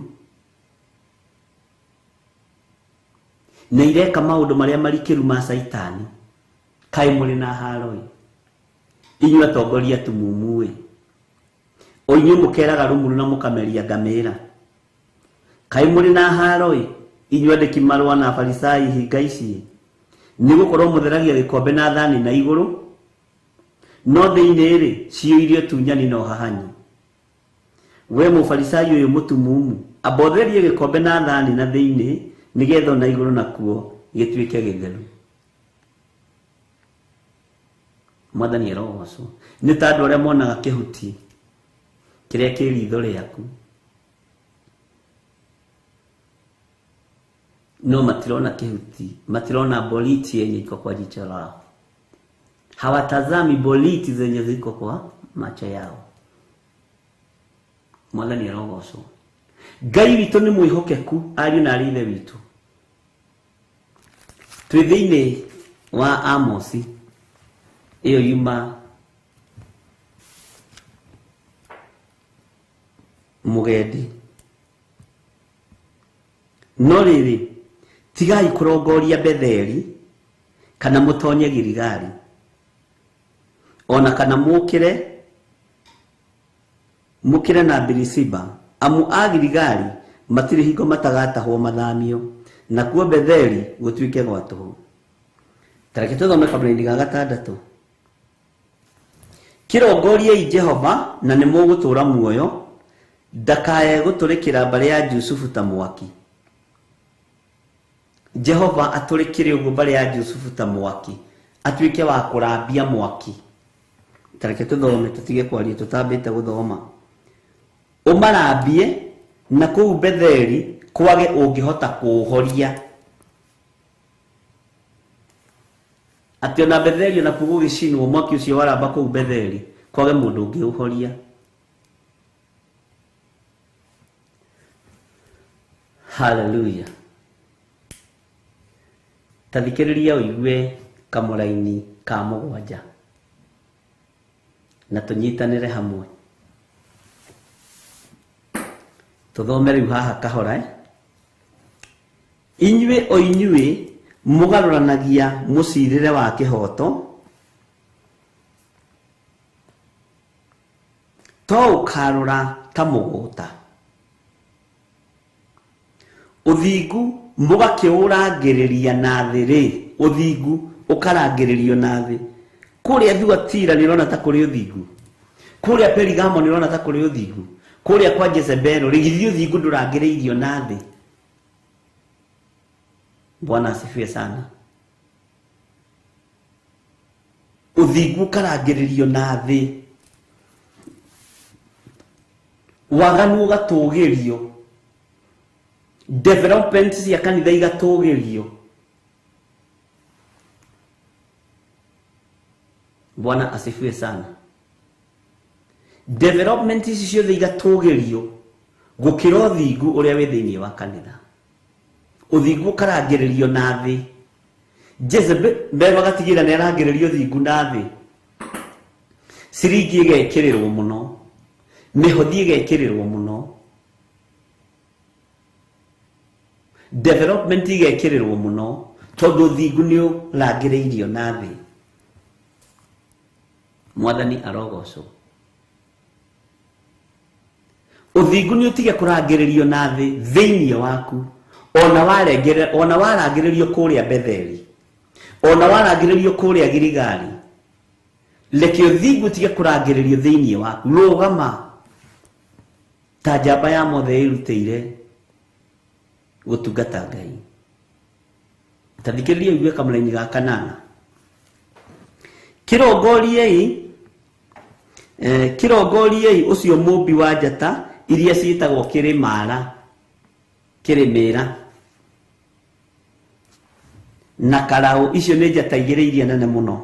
na ireka maũndũ marĩa marikĩru ma Saitani. Kaĩ mũrĩ na haro-ĩ, inyuĩ atongoria atumumu-ĩ, o inyuĩ mũkeraga rũmuru na mũkameria ngamĩra. Kaĩ mũrĩ na haro-ĩ, Inyuĩ andĩki marũa na Afarisai hinga ici, nĩ gũkorwo mũtheragia gĩkombe na thani na igũrũ, no thĩinĩ rĩ ciyũire ũtunyani na ũhahanyi. We mũfarisai ũyũ mũtumumu, amba ũtherie gĩkombe na thani na thĩinĩ, nĩgetha ona igũrũ nakuo gĩtuĩke gĩtheru. Mwathani arogocwo. Nĩ ta andũ arĩa monaga kĩhuti kĩrĩa kĩ ritho rĩaku, no matirona kĩhuti, matirona boliti yenye iko kwa jicho lao. Hawatazami boliti zenye ziko kwa macho yao. Mwathani arogocwo. Ngai witũ nĩ mwĩhokeku, ariũ na arĩ ithe witũ. Twĩ thĩinĩ wa Amosi ĩyo yuma mũgendi. No rĩrĩ, tigai kũrongoria Betheli kana mũtonye Giligali, ona kana mũkĩre na Birisiba, amu a Giligali matirĩ hingo matagatahwo mathamio, nakuo Betheli gũtuĩke gwa tũhũ. Ta reke tũthome kamũraini ga gatandatũ. Kĩrongoriei Jehova na nĩ mũgũtũũra muoyo, ndakae gũtũrĩkĩra mbarĩ ya Jusufu ta mwaki. Jehova atũrĩkĩre ũguo mbarĩ ya Jusufu ta mwaki, atuĩke wa kũrambia mwaki. Ta reke tũthome, tũtige kwaria tũtambĩte gũthoma. Ũmarambie na kũu Betheli kwage ũngĩhota kũũhoria. Atĩ ona Betheli onakuo gũgĩcinwo mwaki ũcio waramba kũu Betheli kwage mũndũ ũngĩũhoria. Haleluya. Ta thikĩrĩria ũigue kamũraini ka mũgwanja na tũnyitanĩre hamwe. Tũthome rĩu haha kahora. Inyuĩ o inyuĩ mũgarũranagia mũcirĩre wa kĩhoto, to ũkarũra ta mũgũta. Ũthingu mũgakĩũrangĩrĩria na thĩ rĩ, ũthingu ũkarangĩrĩrio na thĩ. Kũrĩa Thuatira nĩũrona ta kũrĩ ũthingu, kũrĩa Perigamo nĩũrona ta kũrĩ ũthingu, kũrĩa kwa Jezebelo rĩ, githĩ ũthingu ndũrangĩrĩirio na thĩ. Bwana asifiwe sana. Ũthingu ũkarangĩrĩrio na thĩ, waganu ũgatũgĩrio, development cia kanitha igatũgĩrio. Bwana asifiwe sana. Development ici ciothe igatũgĩrio gũkĩra ũthingu ũrĩa wĩ thĩinĩ wa kanitha. Ũthingu ũkarangĩrĩrio na thĩ. Jezebel agatigĩrĩra nĩ arangĩrĩrio ũthingu na thĩ. Ciringi ĩgekĩrĩrwo mũno, mĩhothi ĩgekĩrĩrwo mũno, development ĩgekĩrĩrwo mũno, tondũ ũthingu nĩ ũrangĩrĩirio na thĩ. Mwathani arogocwo. Ũthingu nĩ ũtige kũrangĩrĩrio na thĩ thĩinĩ waku, ona warangĩrĩrio kũrĩa Betheli, ona warangĩrĩrio kũrĩa Giligali, reke ũthingu ũtige kũrangĩrĩrio thĩinĩ waku. Rũgama ta njamba ya mothe ĩrutĩire gũtungata Ngai. Ta thikĩrĩria ũigue kamũraini ga kanana. Kĩrongoriei ũcio mũmbi wa njata iria ciĩtagwo kĩrĩmĩra na karaũ, icio nĩ njata igĩrĩ iria nene mũno,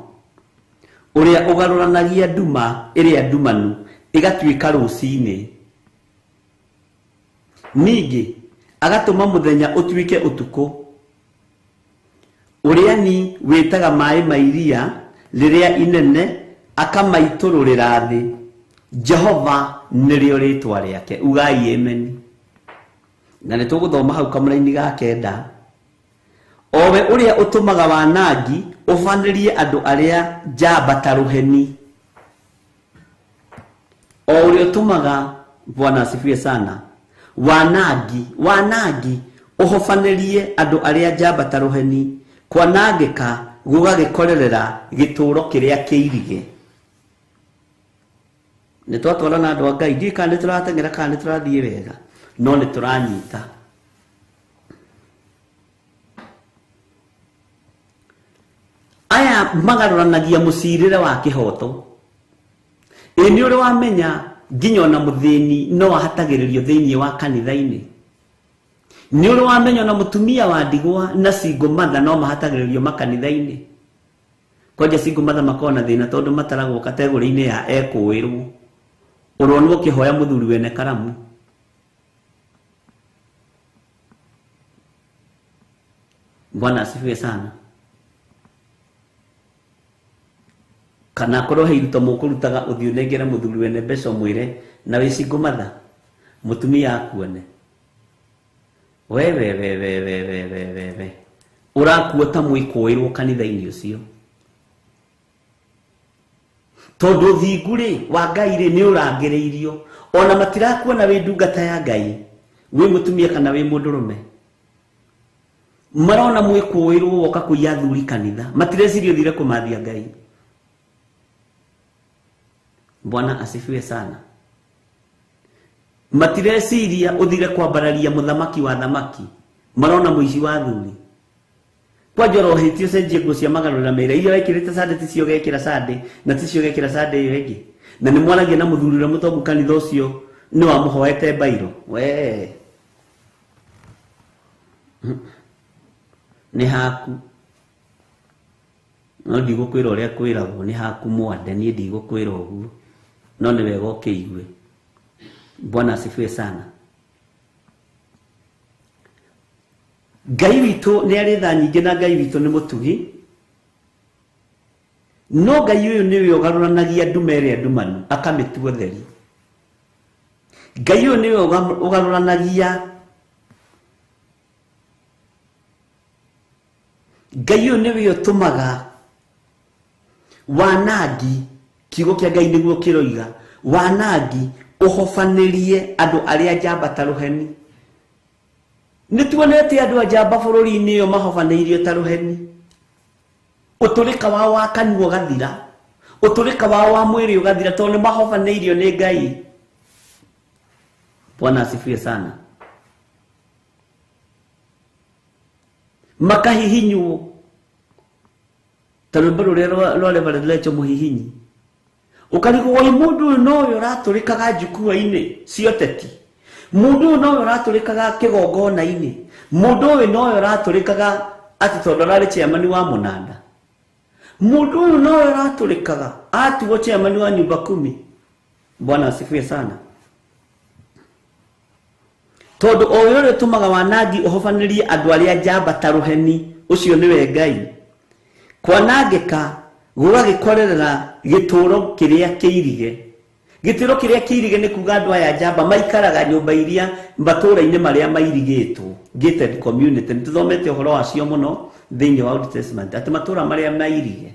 ũrĩa ũgarũranagia nduma ĩrĩa ndumanu ĩgatuĩka rũcinĩ, ningĩ agatũma mũthenya ũtuĩke ũtukũ, ũrĩa ni wĩtaga maĩ ma iria rĩrĩa inene akamaitũrũrĩra thĩ. Jehova nĩrĩo rĩtwa rĩake. Ugai amen. Na nĩ tũgũthoma hau kamũraini ga kenda. Owe ũrĩa ũtũmaga wanangi ũbanĩrie andũ arĩa njamba ta rũheni. O ũrĩa ũtũmaga, Bwana asifiwe sana, wanangi Ũhobanĩrie andũ arĩa njamba ta rũheni, kwanangĩka gũgagĩkorerera gĩtũũro kĩrĩa kĩirige. Nĩ twatwarana andũ a Ngai, ndiũĩ kana nĩ tũrateng'era kana nĩ tũrathiĩ wega, no nĩ tũranyita. Aya magarũranagia mũcirĩre wa kĩhoto. Ĩ nĩ ũrĩ wamenya nginya ona mũthĩni no ahatagĩrĩrio thĩinĩ wa kanitha-inĩ? Nĩ ũrĩ wamenya ona mũtumia wa ndigwa na single mother no mahatagĩrĩrio makanitha-inĩ? Kwanja single mother makoragwo na thĩna tondũ mataragwo kategori-inĩ ya ekũĩrwo. Ũronwo ũkĩhoya mũthuri wene karamu. Bwana asifiwe sana. Kana akorwo he iruta mũkũrutaga ũthiĩ ũnengere mũthuri wene mbeca ũmwĩre na wĩ single mother mũtumia akuone. We we we we we we we we we ũrakuo ta mwĩkũĩrwo kanitha-inĩ ũcio. Tondũ ũthingu rĩ wa Ngai rĩ nĩ ũrangĩrĩirio, ona matirakuona wĩ ndungata ya Ngai, wĩ mũtumia kana wĩ mũndũrũme. Marona mwĩkũĩrwo woka kũiya athuri kanitha, matireciria ũthire kũmathia Ngai. Bwana asifiwe sana. Matireciria ũthire kwambararia mũthamaki wa thamaki, marona mũici wa athuri. Kwanja ũrohĩtio ũcenjie nguo cia magarũrĩra mĩĩrĩ, iria wekĩrĩte Sunday ticio ũgekĩra Sunday, na ticio ũgekĩra Sunday ĩyo ĩngĩ. Na nĩ mwaragia na mũthuri ũrĩa mũtongu kanitha ũcio nĩ wamũhoete bairo. We nĩ haku. No ndigũkwĩra ũrĩa kwĩragwo, nĩ haku mwande, niĩ ndigũkwĩra ũguo. No nĩ wega ũkĩigue. Bwana asifiwe sana. Ngai witũ nĩ arĩ tha nyingĩ na Ngai witũ nĩ mũtugi. No Ngai ũyũ nĩwe ũgarũranagia nduma ĩrĩa ndumanu akamĩtua theri. Ngai ũyũ nĩwe ũgarũranagia, Ngai ũyũ nĩwe ũtũmaga wanangi, kiugo kĩa Ngai nĩguo kĩroiga, wanangi ũhobanĩrie andũ arĩa njamba ta rũheni. Nĩ tuonete andũ a njamba bũrũri-inĩ ũyũ mahobanĩirio ta rũheni. Ũtũrĩka wao wa kanua ũgathira, ũtũrĩka wao wa mwĩrĩ ũgathira, tondũ nĩ mahobanĩirio nĩ Ngai. Bwana asifiwe sana. Makahihinywo ta rwĩmbo rũrĩa rwa Reverend Lecho mũhihinyi. Ũkarigwo ĩ mũndũ ũyũ nowe ũratũrĩkaga njukua-inĩ cia ũteti, mũndũ ũyũ nowe ũratũrĩkaga kĩgongona-inĩ, mũndũ ũyũ nowe ũratũrĩkaga atĩ tondũ ararĩ chairman wa mũnanda, mũndũ ũyũ nowe ũratũrĩkaga atuo chairman wa nyumba kumi. Bwana asifiwe sana. Tondũ o ũyũ ũrĩa ũtũmaga wanangi ũhobanĩrie andũ arĩa njamba ta rũheni, ũcio nĩwe Ngai. Kwanangĩka gũgagĩkorerera gĩtũũro kĩrĩa kĩirige. Gĩtũũro kĩrĩa kĩirige nĩ kuga andũ aya njamba maikaraga nyũmba iria matũũra-inĩ marĩa mairigĩtwo, gated community. Nĩ tũthomete ũhoro wacio mũno thĩinĩ wa Old Testament, atĩ matũũra marĩa mairige.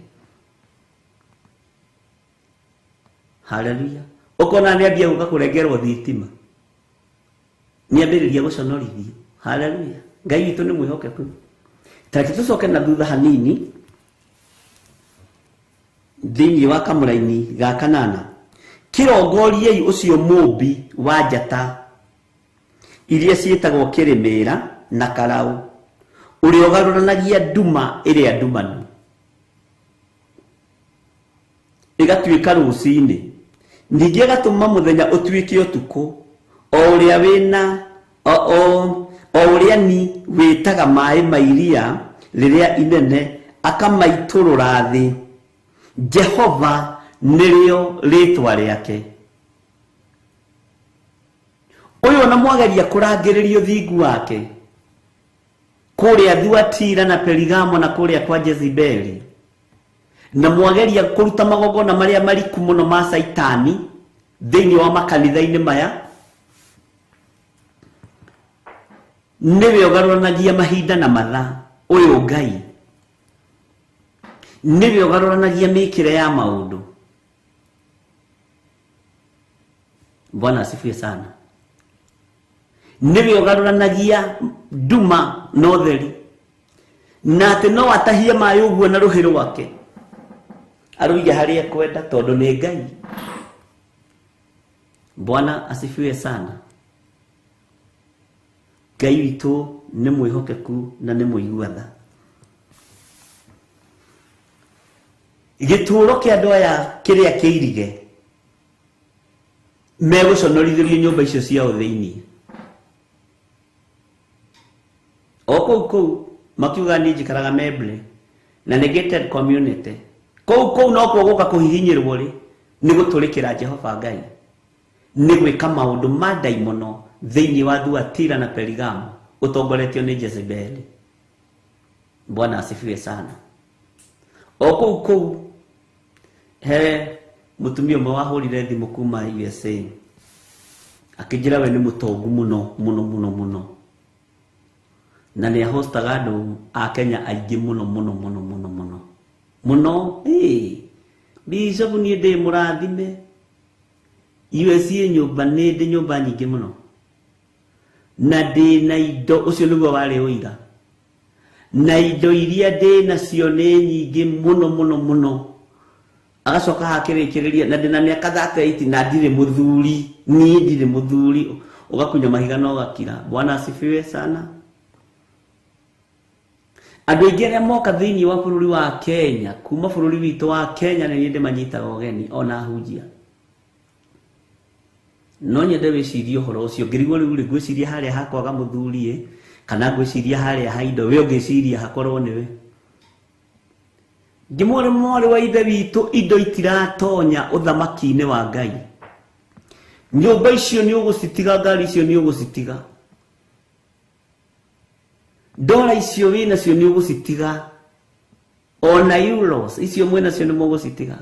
Hallelujah. Ũkona nĩ ambia gũka kũrengerwo thitima, nĩ ambĩrĩria gũconorithio. Hallelujah. Ngai witũ nĩ mwĩhokeku. Ta reke tũcoke na thutha hanini thĩinĩ wa kamũraini ga kanana. Kĩrongoriei ũcio mũmbi wa njata iria ciĩtagwo kĩrĩmĩra na karaũ, ũrĩa ũgarũranagia nduma ĩrĩa ndumanu ĩgatuĩka rũcinĩ, ningĩ ĩgatũma mũthenya ũtuĩke ũtukũ, o ũrĩa wĩna o ũrĩa ni wĩtaga maĩ ma iria rĩrĩa inene akamaitũrũra thĩ. Jehova nĩrĩo rĩtwa rĩake. Ũyũ ona mwageria kũrangĩrĩria ũthingu wake kũrĩa Thuatira na Perigamo na kũrĩa kwa Jezebeli, na mwageria kũruta magongona marĩa mariku mũno ma Caitani thĩinĩ wa makanitha-inĩ maya, nĩwe ũgarũranagia mahinda na mathaa. Ũyũ Ngai nĩwe ũgarũranagia mĩkĩre ya maũndũ. Bwana asifiwe sana. Nĩwe ũgarũranagia nduma na ũtheri, na atĩ no atahie maĩ ũguo na rũhĩ rwake arũige harĩa ekwenda tondũ nĩ Ngai. Bwana asifiwe sana. Ngai witũ nĩ mwĩhokeku na nĩ mũigua tha. Gĩtũũro kĩa andũ aya kĩrĩa kĩirige megũconorithĩrio nyũmba icio ciao thĩinĩ. O kũu kũu makiuga niĩ njikaraga Memble na nĩ gated community. Kũu kũu nokuo gũka kũhihinyĩrwo rĩ nĩ gũtũrĩkĩra Jehova Ngai, nĩ gwĩka maũndũ ma ndaimono thĩinĩ wa Thuatira na Perigamo ũtongoretio nĩ Jezebeli. Bwana asifiwe sana. O kũu kũu he mũtumia ũmwe wahũrire thimũ kuma USA akĩnjĩra we nĩ mũtongu mũno mũno mũno mũno, na nĩ ahostaga andũ a Kenya aingĩ mũno mũno mũno mũno mũno mũno. Bishop niĩ ndĩ mũrathime USA nyũmba nĩ ndĩ nyũmba nyingĩ mũno na ndĩ na indo, ũcio nĩguo warĩ ũira, na indo iria ndĩ nacio nĩ nyingĩ mũno mũno mũno. Agacoka hakĩrĩkĩrĩria na ndĩ na mĩaka 38 na ndirĩ mũthuri, niĩ ndirĩ mũthuri. Ũgakunya mahiga na ũgakira. Bwana asifiwe sana. Andũ aingĩ arĩa moka thĩinĩ wa bũrũri wa Kenya kuma bũrũri witũ wa Kenya nĩ niĩ ndĩmanyitaga ũgeni ona ahunjia. No nyende wĩcirie ũhoro ũcio, ngĩrigwo rĩu rĩ ngwĩciria harĩa hakwaga mũthuri ĩ kana ngwĩciria harĩa ha indo, we ũngĩciria hakorwo nĩwe. Ngĩmwĩra mwarĩ wa ithe witũ, indo itiratonya ũthamaki-inĩ wa Ngai. Nyũmba icio nĩ ũgũcitiga, ngari icio nĩ ũgũcitiga, dola icio wĩ nacio nĩ ũgũcitiga, ona euros icio mwĩ nacio nĩ mũgũcitiga.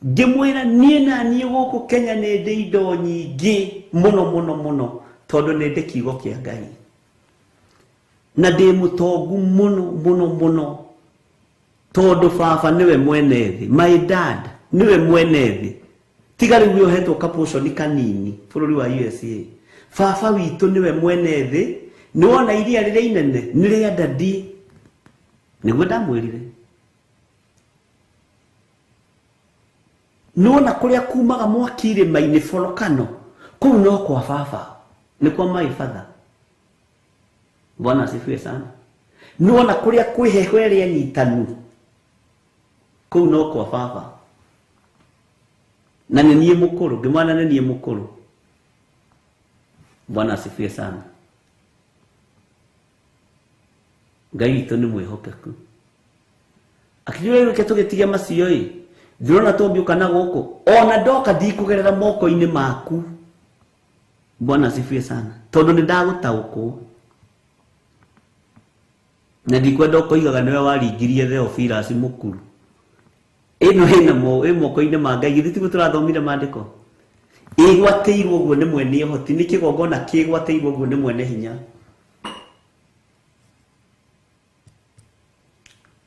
Ngĩmwĩra niĩ na niĩ gũkũ Kenya nĩ ndĩ indo nyingĩ mũno mũno mũno tondũ nĩ ndĩ kiugo kĩa Ngai, na ndĩ mũtongu mũno mũno mũno tondũ baba nĩwe mwene thĩ, my dad nĩwe mwene thĩ. Tiga rĩu ũhetwo kaportion kanini bũrũri wa USA, baba witũ nĩwe mwene thĩ. Nĩwona iria rĩrĩa inene nĩ rĩa dadi, nĩguo ndamwĩrire. Nĩwona kũrĩa kumaga mwaki irĩma-inĩ volcano, kũu no kwa baba, nĩ kwa my father. Bwana asifiwe sana. Nĩwona kũrĩa kwĩ heho ĩrĩa nyitanu, kũu no kwa baba. Na nĩ niĩ mũkũrũ, ngĩmwana nĩ niĩ mũkũrũ. Bwana asifiwe sana. Ngai witũ nĩ mwĩhokeku. Akĩnjĩra rĩu reke tũgĩtige macio ĩ, ndĩrona tũngĩũka na gũkũ ona ndoka ndikũgerera moko-inĩ maku. Bwana asifiwe sana. Tondũ nĩ ndagũtaũkwo na ndikwenda ũkoigaga nĩwe waringirie Theophilus mũkuru. Ĩno ĩna ĩ moko-inĩ ma Ngai, githĩ tiguo tũrathomire maandĩko? Ĩgwatĩirwo ũguo nĩ mwene ũhoti, nĩ kĩgongona kĩgwatĩirwo ũguo nĩ mwene hinya.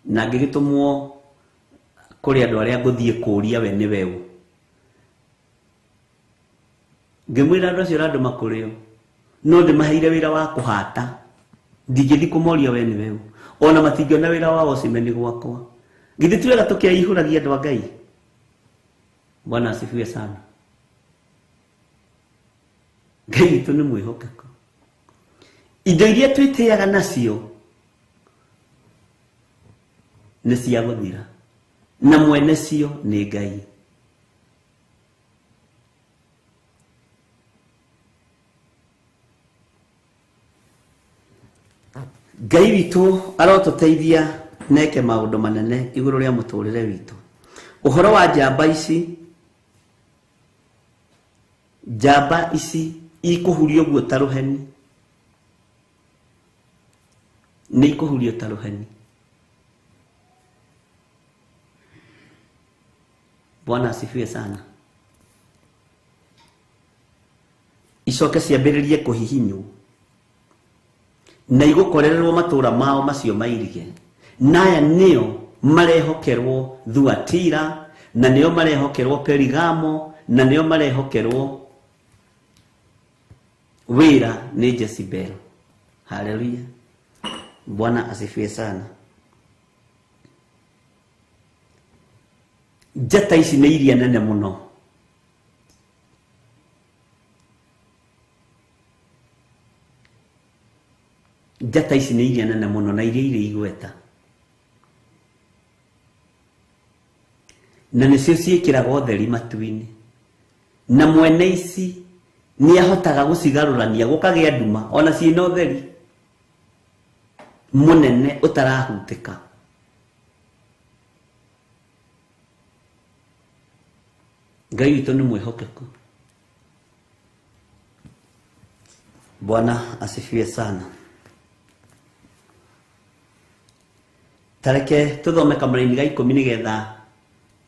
Na ngĩgĩtũmwo kũrĩ andũ arĩa ngũthiĩ kũũria we nĩwe ũ. Ngĩmwĩra andũ acio ũrandũma kũrĩ o, no ndĩmaheire wĩra wa kũhata, ndingĩthiĩ kũmoria we nĩwe ũ, ona matingĩona wĩra wa watchman gwakwa. Githĩ ti wega tũkĩaihũragia andũ a Ngai? Bwana asifiwe sana. Ngai witũ nĩ mwĩhokeku. Indo iria twĩtĩaga nacio nĩ cia gũthira, na mwene cio nĩ Ngai. Ngai witũ arotũteithia neke maũndũ manene igũrũ rĩa mũtũrĩre witũ. Ũhoro wa njamba ici, njamba ici ikũhurio guo ta rũheni, nĩ ikũhurio ta rũheni. Bwana asifiwe sana. Icoke ciambĩrĩrie kũhihinywo na igũkorererwo matũra mao macio mairige. Naya nĩo marehokerwo Thuatira, na nĩo marehokerwo Perigamo, na nĩo marehokerwo Wĩra nĩ Jezebel. Haleluya, Bwana asifiwe sana. Njata ici nĩ iria nene mũno. Njata ici nĩ iria nene mũno na iria irĩ igweta, na nĩcio ciĩkĩraga ũtheri matu-inĩ, na mwene ici nĩ ahotaga gũcigarũrania gũkagĩa nduma ona ciĩna ũtheri mũnene ũtarahutĩka. Ngai witũ nĩ mwĩhokeku. Bwana asifiwe sana. Tareke tuthome kamũraini ga 10 nĩgetha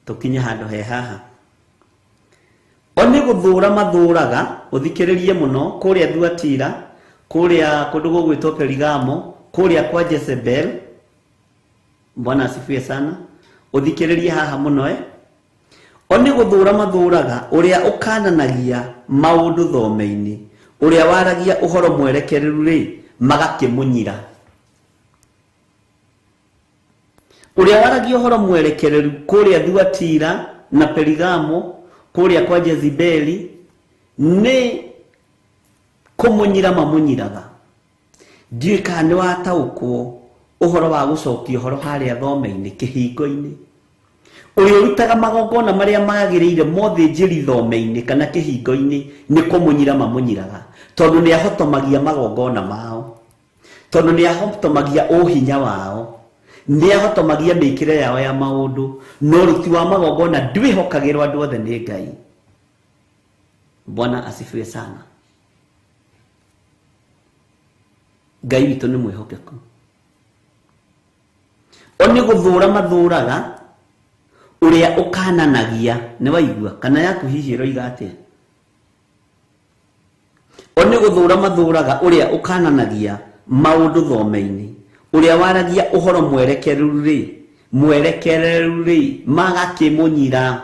tũkinye handũ he haha. O nĩ gũthũra mathũraga, ũthikĩrĩrie mũno, kũrĩa Thuatira, kũrĩa kũndũ gũgwĩtwo Perigamo, kũrĩa kwa Jezebel. Bwana asifiwe sana. Ũthikĩrĩrie haha mũno O nĩ gũthũra mathũraga ũrĩa ũkananagia maũndũ thome-inĩ, ũrĩa waragia ũhoro mwerekereru rĩ, magakĩmũnyira. Ũrĩa waragia ũhoro mwerekereru kũrĩa Thuatira na Perigamo, kũrĩa kwa Jezebeli, nĩ kũmũnyira mamũnyiraga. Ndiũĩ kana nĩ wataũkwo ũhoro wa gũcokia ũhoro harĩa thome-inĩ kĩhingo-inĩ. Ũrĩa ũrutaga magongona marĩa magĩrĩire mothĩnjĩri thome-inĩ kana kĩhingo-inĩ nĩ kũmũnyira mamũnyiraga, tondũ nĩ ahotomagia magongona mao, tondũ nĩ ahotomagia ũhinya wao, nĩ ahotomagia mĩkĩre yao ya maũndũ. No ũruti wa magongona ndwĩhokagĩrwo andũ othe nĩ Ngai. Bwana asifiwe sana. Ngai witũ nĩ mwĩhokeku. O nĩ gũthũra mathũraga ũrĩa ũkananagia, nĩ waigua kana yaku hihi ĩroiga atĩa? O nĩ gũthũra mathũraga ũrĩa ũkananagia maũndũ thome-inĩ, ũrĩa waragia ũhoro mwerekereru rĩ, magakĩmũnyira.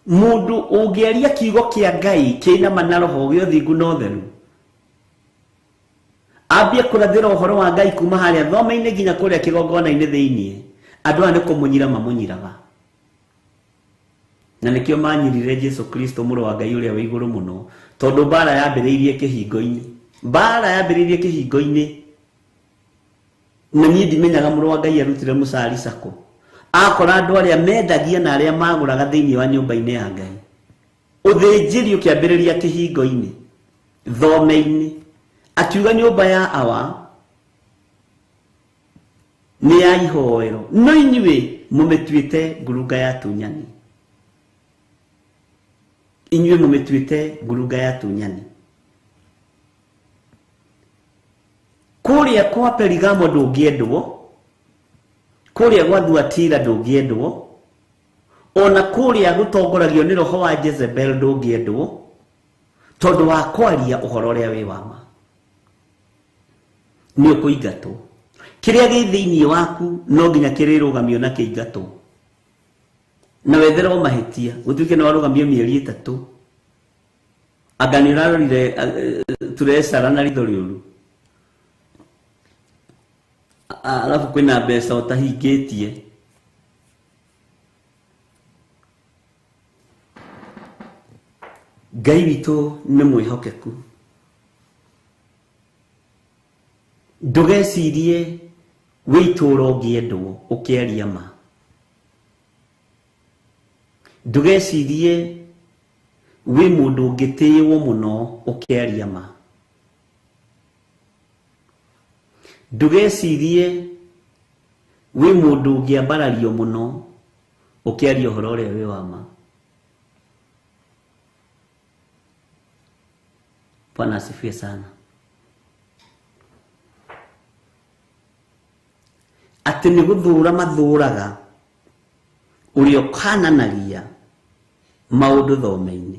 Mũndũ ũngĩaria kiugo kĩa Ngai kĩna ma na roho gĩa ũthingu na ũtheru, ambie kũrathĩra ũhoro wa Ngai kuma harĩa thome-inĩ nginya kũrĩa kĩgongona-inĩ thĩiniĩ, andũ aya nĩ kũmũnyira mamũnyiraga. Na nĩkĩo manyirire Jesu Kristo mũrũ wa Ngai ũrĩa wĩ igũrũ mũno, tondũ mbara yambĩrĩirie kĩhingo-inĩ. Mbara yambĩrĩirie kĩhingo-inĩ. Na niĩ ndimenyaga mũrũ wa Ngai arutire mũcari cako. Akora andũ arĩa mendagia na arĩa magũraga thĩiniĩ wa nyũmba-inĩ ya Ngai. Ũthĩnjĩri ũkĩambĩrĩria kĩhingo-inĩ, thome-inĩ. Akiuga nyũmba ya awa nĩ ya ihoero, no inyuĩ mũmĩtuĩte ngurunga ya tunyani. Inyuĩ mũmĩtuĩte ngurunga ya tunyani. Kũrĩa kwa Perigamo ndũngĩendwo, kũrĩa gwa Thuatira ndũngĩendwo, ona kũrĩa gũtongoragio nĩ roho wa Jezebel ndũngĩendwo, tondũ wa kwaria ũhoro ũrĩa wĩ wa ma. Nĩ ũkũingatwo. Kĩrĩa gĩ thĩiniĩ waku no nginya kĩrĩrũgamio na kĩingatwo, na wetherwo mahĩtia, gũtuĩke nĩ warũgamio mĩeri 3. Anga nĩ ũrarorire turecara na ritho rĩũru, alafu kwĩna mbeca ũtahingĩtie. Ngai witũ nĩ mwĩhokeku. Ndũgecirie wĩ itũũra ũngĩendwo ũkĩaria ma. Ndũgecirie wĩ mũndũ ũngĩtĩĩwo mũno ũkĩaria ma. Ndũgecirie wĩ mũndũ ũngĩambarario mũno ũkĩaria ũhoro ũrĩa wĩ wa ma. Bwana asifiwe sana. Atĩ nĩ gũthũra mathũraga ũrĩa ũkananagia maũndũ thome-inĩ,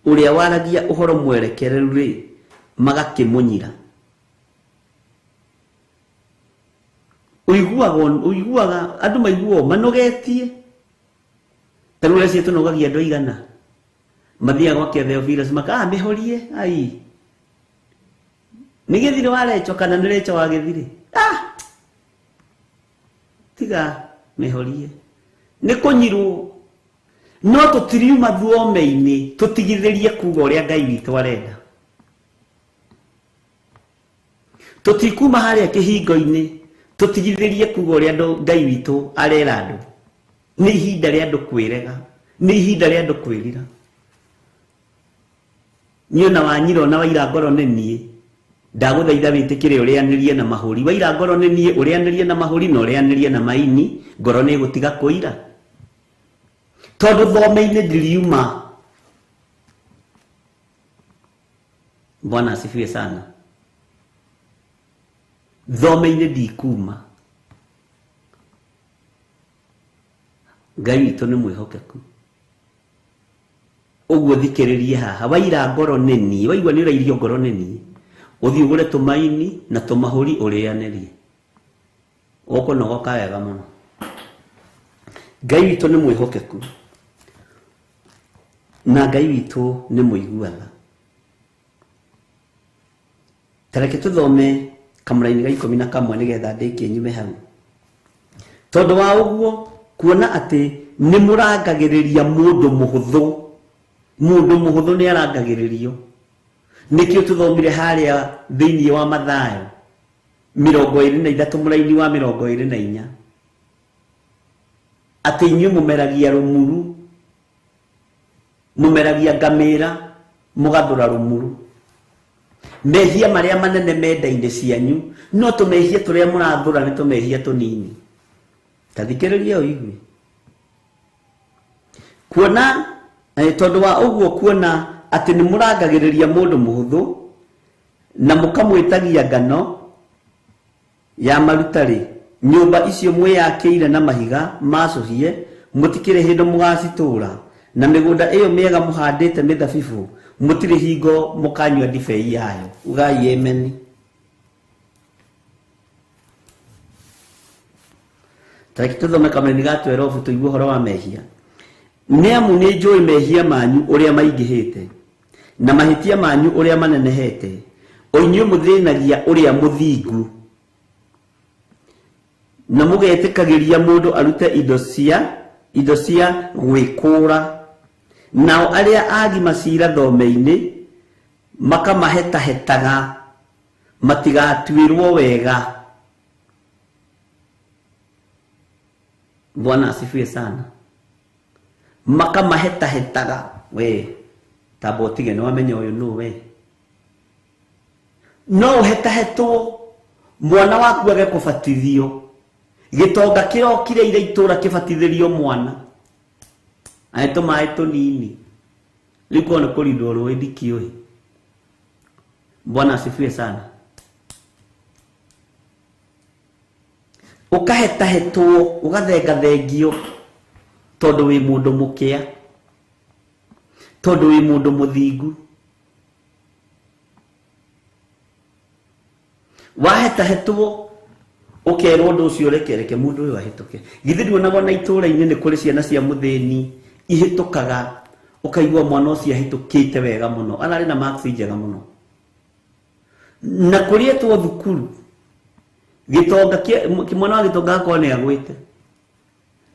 ũrĩa waragia ũhoro mwerekereru rĩ, magakĩmũnyira. Ũiguaga andũ maiguaga manogetie. Ta rĩu ũreciria tũnogagia andũ aigana? Mathiaga gwakia Theophilus maka ah mĩhorie ai. Nĩ gĩthirĩ wa Recho kana nĩ Recho wa gĩthirĩ? Ah! Tiga mĩhorie. Nĩ kũnyirwo. No tũtiriuma thuome-inĩ tũtigithĩrie kuga ũrĩa Ngai witũ arenda. Tũtikuma harĩa kĩhingo-inĩ tũtigithĩrie kuga ũrĩa Ngai witũ arera andũ. Nĩ ihinda rĩa andũ kwĩrega, nĩ ihinda rĩa andũ kwĩrira. Niĩ ona wanyira ona waira ngoro nĩ niĩ, ndagũthaitha wĩtĩkĩre ũrĩanĩrie na mahũri. Waira ngoro nĩ niĩ, ũrĩanĩrie na mahũri na ũrĩanĩrie na maini, ngoro nĩ ĩgũtiga kũira. Tondũ thome-inĩ ndiriuma. Bwana asifiwe sana. Thome-inĩ ndikuma. Ngai witũ nĩ mwĩhokeku. Ũguo thikĩrĩrie haha, waira ngoro nĩ niĩ, waigua nĩ ũrairio ngoro nĩ niĩ, ũthiĩ ũgũre tũmaini na tũmahũri ũrĩanĩrie. Ũkũnogoka wega mũno. Ngai witũ nĩ mwĩhokeku. Na Ngai witũ nĩ mũigua tha. Ta reke tũthome kamũraini ga 11 nĩgetha ndĩkie nyume hau. Tondũ wa ũguo kuona atĩ nĩ mũrangagĩrĩria mũndũ mũhũthũ, mũndũ mũhũthũ nĩ arangagĩrĩrio. Nĩkĩo tũthomire harĩa thĩinĩ wa Mathayo 23 mũraini wa 24 atĩ inyuĩ mũmeragia rũmuru, mũmeragia ngamĩra, mũgathũra rũmuru. Mehia marĩa manene menda-inĩ cianyu, no tũmehia tũrĩa mũrathũra nĩ tũmehia tũnini. Ta thikĩrĩria ũigue. Kuona tondũ wa ũguo kuona atĩ nĩ mũrangagĩrĩria mũndũ mũhũthũ na mũkamwĩtagia ngano ya maruta-rĩ, nyũmba icio mwĩyakĩire na mahiga macũhie mũtikĩrĩ hĩndĩ mũgacitũra, na mĩgũnda ĩyo mĩega mũhandĩte mĩthabibũ mũtirĩ hingo mũkanyua ndibei yayo. Ugai amen. Ta reke tũthome kamũraini ga 12 tũigue ũhoro wa mehia. Nĩ amu nĩ njũĩ mehia manyu ũrĩa maingĩhĩte, na mahĩtia manyu ũrĩa manenehete, o inyuĩ mũthĩnagia ũrĩa mũthingu, na mũgetĩkagĩria mũndũ arute indo cia gwĩkũũra, nao arĩa agima cira thome-inĩ makamahĩtahĩtaga matigatuĩrwo wega. Bwana asifiwe sana. Makamahĩtahĩtaga. We tamba ũtige nĩ wamenya ũyũ nũ we. No ũhĩtahĩtwo mwana waku age kũbatithio. Gĩtonga kĩrokire ira itũra kĩbatithĩrio mwana. Aĩ tũmaĩ tũnini. Rĩu korwo nĩ kũrindwo rũĩ ndikĩũĩ. Bwana asifiwe sana. Ũkahĩtahĩtwo, ũgathengathengio tondũ wĩ mũndũ mũkĩa, tondũ wĩ mũndũ mũthingu. Wahĩtahĩtwo ũkerwo ũndũ ũcio reke reke mũndũ ũyũ ahĩtũke. Githĩ nduonaga ona itũũra-inĩ nĩ kũrĩ ciana cia mũthĩni ihĩtũkaga, ũkaigua mwana ũcio ahĩtũkĩte wega mũno, ararĩ na marks njega mũno. Na kũrĩ etwo thukuru, gĩtonga mwana wa gĩtonga akorwo nĩ agwĩte.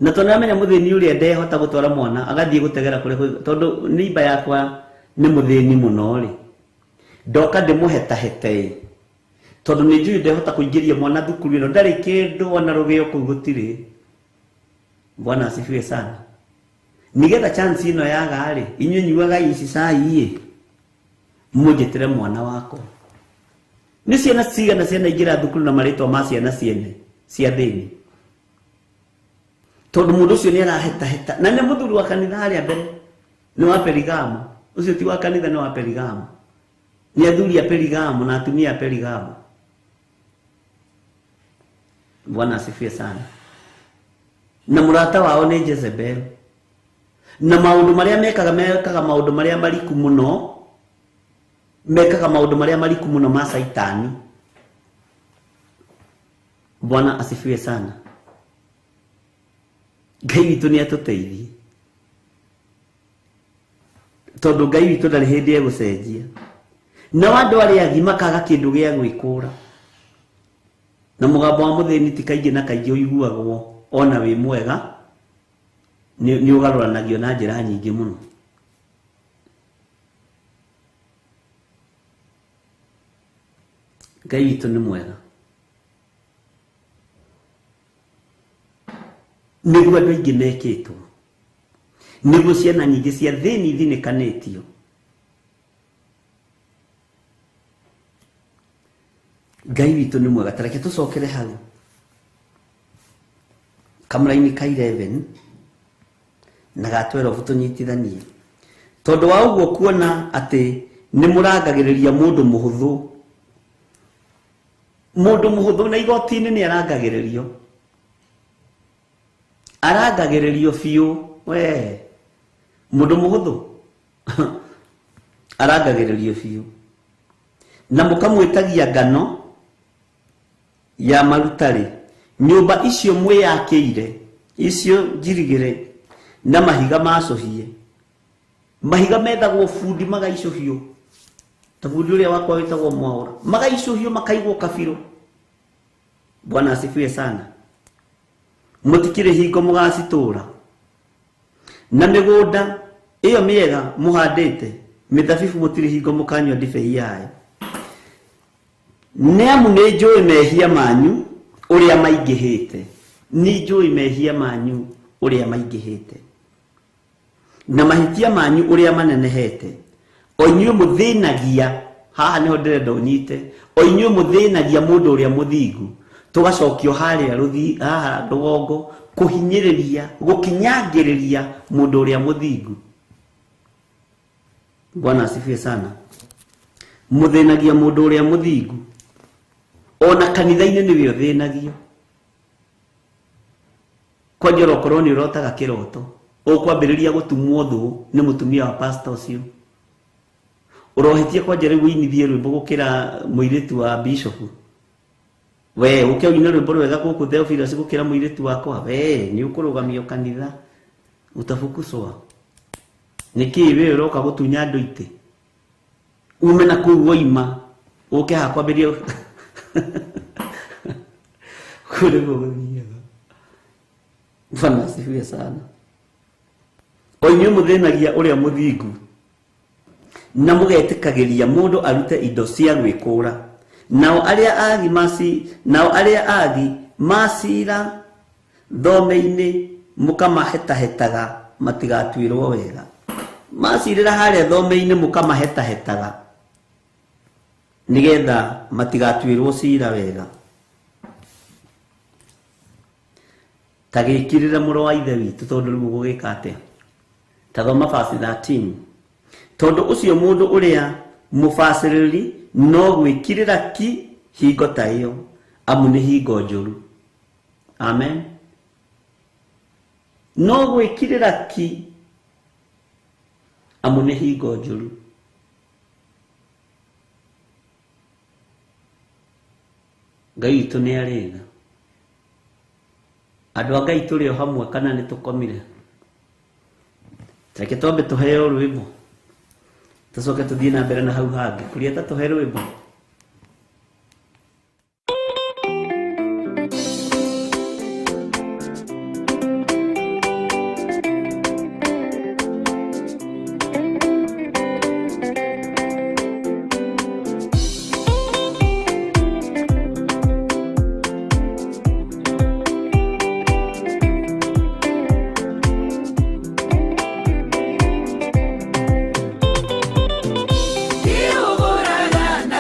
Na tondũ nĩamenya mũthĩni ũrĩa ndehota gũtwara mwana, agathiĩ gũtegera kũrĩa tondũ neighbor yakwa nĩ mũthĩni mũno rĩ, ndoka ndĩmũhetahete ĩ, tondũ nĩ njũĩ ndehota kũingĩria mwana thukuru ĩno, ndarĩ kĩndũ ona rũgĩo kũu gũtirĩ. Bwana asifiwe sana. Nĩgetha chance ĩno yaga rĩ, inyuĩ nyuaga ici cai ĩ, mũnjĩtĩre mwana wakwa. Nĩ ciana cigana ciana ingĩra thukuru na marĩtwa ma ciana ciene cia thĩni, tondũ mũndũ ũcio nĩ arahĩtahĩta. Na nĩ mũthuri wa kanitha harĩa mbere, nĩ wa Perigamo. Ũcio ti wa kanitha, nĩ wa Perigamo. Nĩ athuri a Perigamo na atumia a Perigamo. Bwana asifiwe sana. Na mũrata wao nĩ Jezebel. Na maũndũ marĩa mekaga, mekaga maũndũ marĩa mariku mũno, mekaga maũndũ marĩa mariku mũno ma Saitani. Bwana asifiwe sana. Ngai witũ nĩ atũteithie. Tondũ Ngai witũ ndarĩ hĩndĩ egũcenjia. Nao andũ arĩa agi makaga kĩndũ gĩa gwĩkũra. Na mũgambo wa mũthĩni ti kaingĩ na kaingĩ ũiguagwo ona wĩ mwega, nĩ ũgarũranagio na njĩra nyingĩ mũno. Ngai witũ nĩ mwega. Nĩguo andũ aingĩ mekĩtwo, nĩguo ciana nyingĩ cia thĩni ithinĩkanĩtio. Ngai witũ nĩ mwega. Ta reke tũcokere hau kamũraini ka 11 na ga 12 tũnyitithanie. Tondũ wa ũguo kuona atĩ nĩ mũrangagĩrĩria mũndũ mũhũthũ. Mũndũ mũhũthũ na igoti-inĩ nĩ arangagĩrĩrio. Arangagĩrĩrio biũ. We mũndũ mũhũthũ arangagĩrĩrio biũ. Na mũkamwĩtagia ngano ya maruta-rĩ, nyũmba icio mwĩyakĩire, icio njirigĩre na mahiga macũhie. Mahiga methagwo bundi magaicũhio, ta bundi ũrĩa wakwa wĩtagwo Mwaũra, magaicũhio makaigwo kabirũ. Bwana asifiwe sana. Mũtikĩrĩ hingo mũgacitũra. Na mĩgũnda ĩyo mĩega mũhandĩte mĩthabibu mũtirĩ hingo mũkanyua ndibei yayo. Nĩ amu nĩ njũĩ mehia manyu ũrĩa maingĩhĩte. Nĩ njũĩ mehia manyu ũrĩa maingĩhĩte. Na mahĩtia manyu ũrĩa manenehete. O inyuĩ mũthĩnagia, haha nĩho ndĩrenda ũnyite, o inyuĩ mũthĩnagia mũndũ ũrĩa mũthingu, tũgacokio harĩa haha rũgongo kũhinyĩrĩria, gũkinyangĩrĩria mũndũ ũrĩa mũthingu. Bwana asifiwe sana. Mũthĩnagia mũndũ ũrĩa mũthingu. Ona kanitha-inĩ nĩwe ũthĩnagio. Kwanja okorwo nĩ ũrotaga kĩroto, ũkwambĩrĩria gũtumwo thũ nĩ mũtumia wa pastor ũcio. Ũrohĩtie kwanja rĩu ũinithie rwĩmbo gũkĩra mũirĩtu wa bishop. We ũke ũine rwĩmbo rwega gũkũ Theophilus gũkĩra mũirĩtu wakwa. We nĩ ũkũrũgamio kanitha, utafukuswa. Nĩkĩ we ũroka gũtunya andũ itĩ? Ume na kũu woima, ũke haha kwambĩrĩria kũu nĩguo gũthiaga. Bwana asifiwe sana. O inyuĩ mũthĩnagia ũrĩa mũthingu na mũgetĩkagĩria mũndũ arute indo cia gwĩkũra. Nao arĩa agi macira thome-inĩ mũkamahĩtahĩtaga matigatuĩrwo wega. Macirĩra harĩa thome-inĩ mũkamahĩtahĩtaga nĩgetha matigatuĩrwo cira wega. Ta gĩkirĩre mũrũ wa ithe witũ tondũ rĩu ũgũgĩka atĩa? Ta thoma verse 13. Tondũ ũcio mũndũ ũrĩa mũbacĩrĩri no gwĩkirĩra ki hingo ta ĩyo, amu nĩ hingo njũru. Amen. No gwĩkirĩra ki amu nĩ hingo njũru. Ngai witũ nĩ arĩ tha. Andũ a Ngai tũrĩ o hamwe kana nĩ tũkomire? Reke twambe tũheo rwĩmbo, tũcoke tũthiĩ na mbere na hau hangĩ. Kũria ta tũhe rwĩmbo. Ndiũgũraga na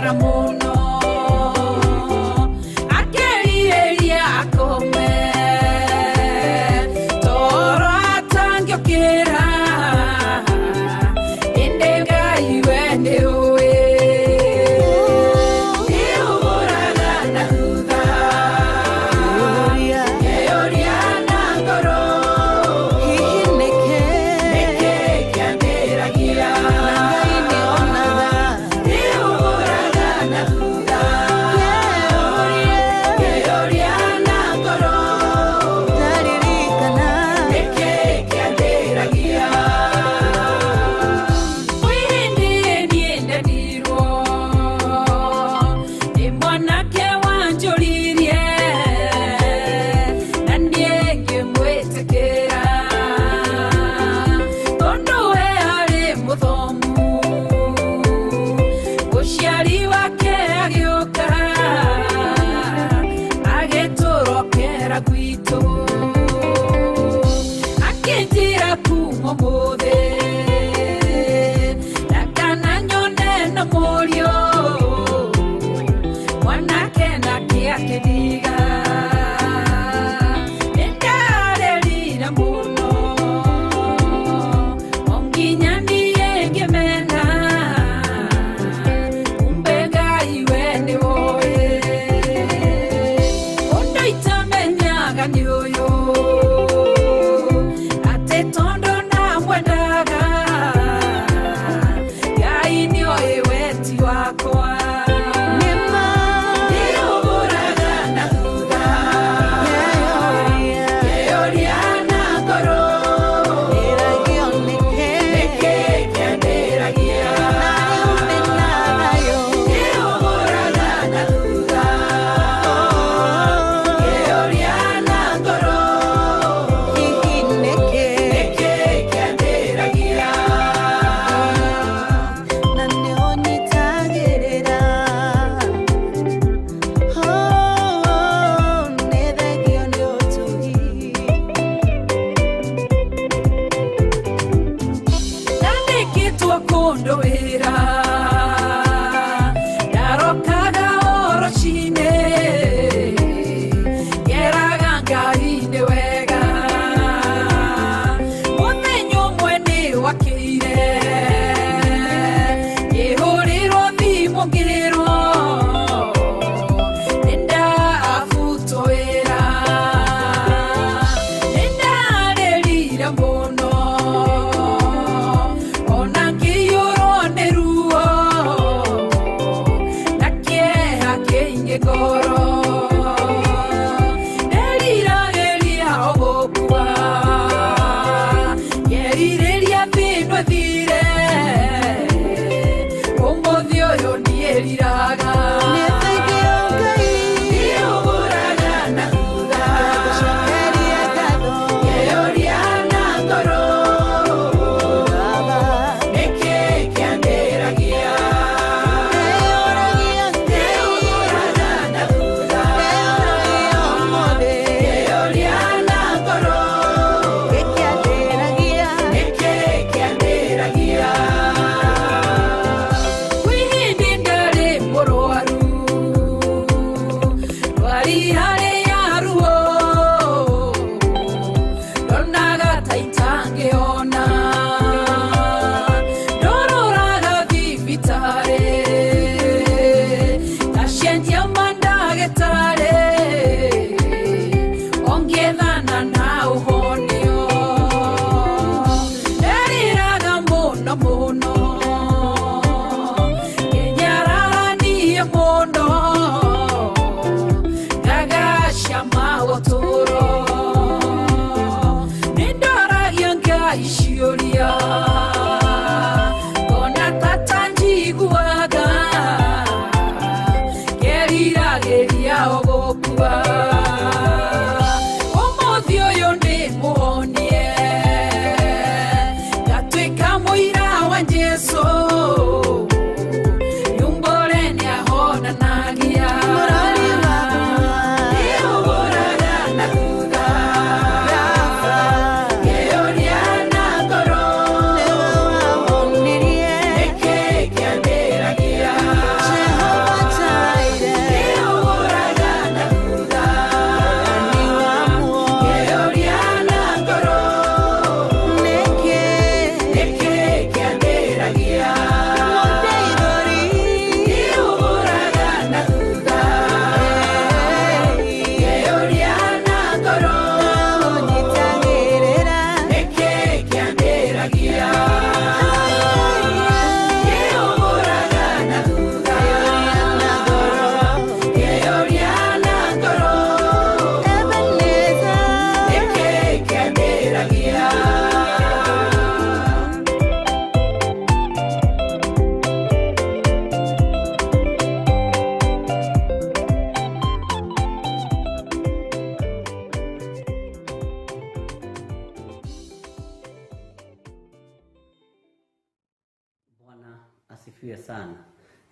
Akĩrwara mũno akĩrirĩria akome toro atangĩũkĩra ĩndĩ Ngai we nĩũĩ nĩũhũraga na thutha ngeyũria na ngoro Hihi nĩkĩ nĩkĩ kĩanĩragia na Ngai nĩonaga nĩũhũraga na thutha ngeyũria na ngoro Ndaririkana nĩkĩ kĩanĩragia kwĩ hĩndĩ niĩ ndendirwo nĩ mwanake wanjũririe na niĩ ngĩmwĩtĩkĩra tondũ we arĩ mũthomu mũciari wake agĩũka agĩtũrokera gwitũ akĩnjĩra kuma ũmũthĩ ndakana nyone na mũriũ mwanake nake akĩndiga nĩndarĩrire mũno o nginya niĩ ngĩmena kumbe Ngai we nĩwoĩ ũndũ itamenyaga nĩ ũyũ atĩ tondũ ndamwendaga Ngai nĩoĩ weti wakwa nĩma nĩũhũraga na thutha ngeyũria na ngoro Ndĩragio nĩkĩ nĩkĩ kĩanĩragia na rĩu ndĩna thayũ nĩũhũraga na thutha ngeyũria na ngoro Hihi nĩkĩ nĩkĩ kĩanĩragia na nĩũnyitagĩrĩra Oh, nĩ thengio nĩ ũtugi Ndandĩkĩtwo kũndũ wĩra ndarokaga o rũcinĩ ngeraga Ngai nĩ wega mũthenya ũmwe nĩ wakĩire ngĩhũrĩrwo thimũ ngĩrwo nĩndabutwo wĩra nĩndarĩrire mũno ona ngĩiyũrwo nĩ ruo na kĩeha kĩingĩ ngoro nderiragĩria o gũkua ngerirĩria thĩno ĩthire ũmũthĩ ũyũ niĩriraga Nĩ thengio Ngai nĩũhũraga na thutha ngũcokeria ngatho ngeyũria na ngoro Baba nĩkĩ kĩanĩragia Ndĩyũragia Ngai nĩũhũraga na thutha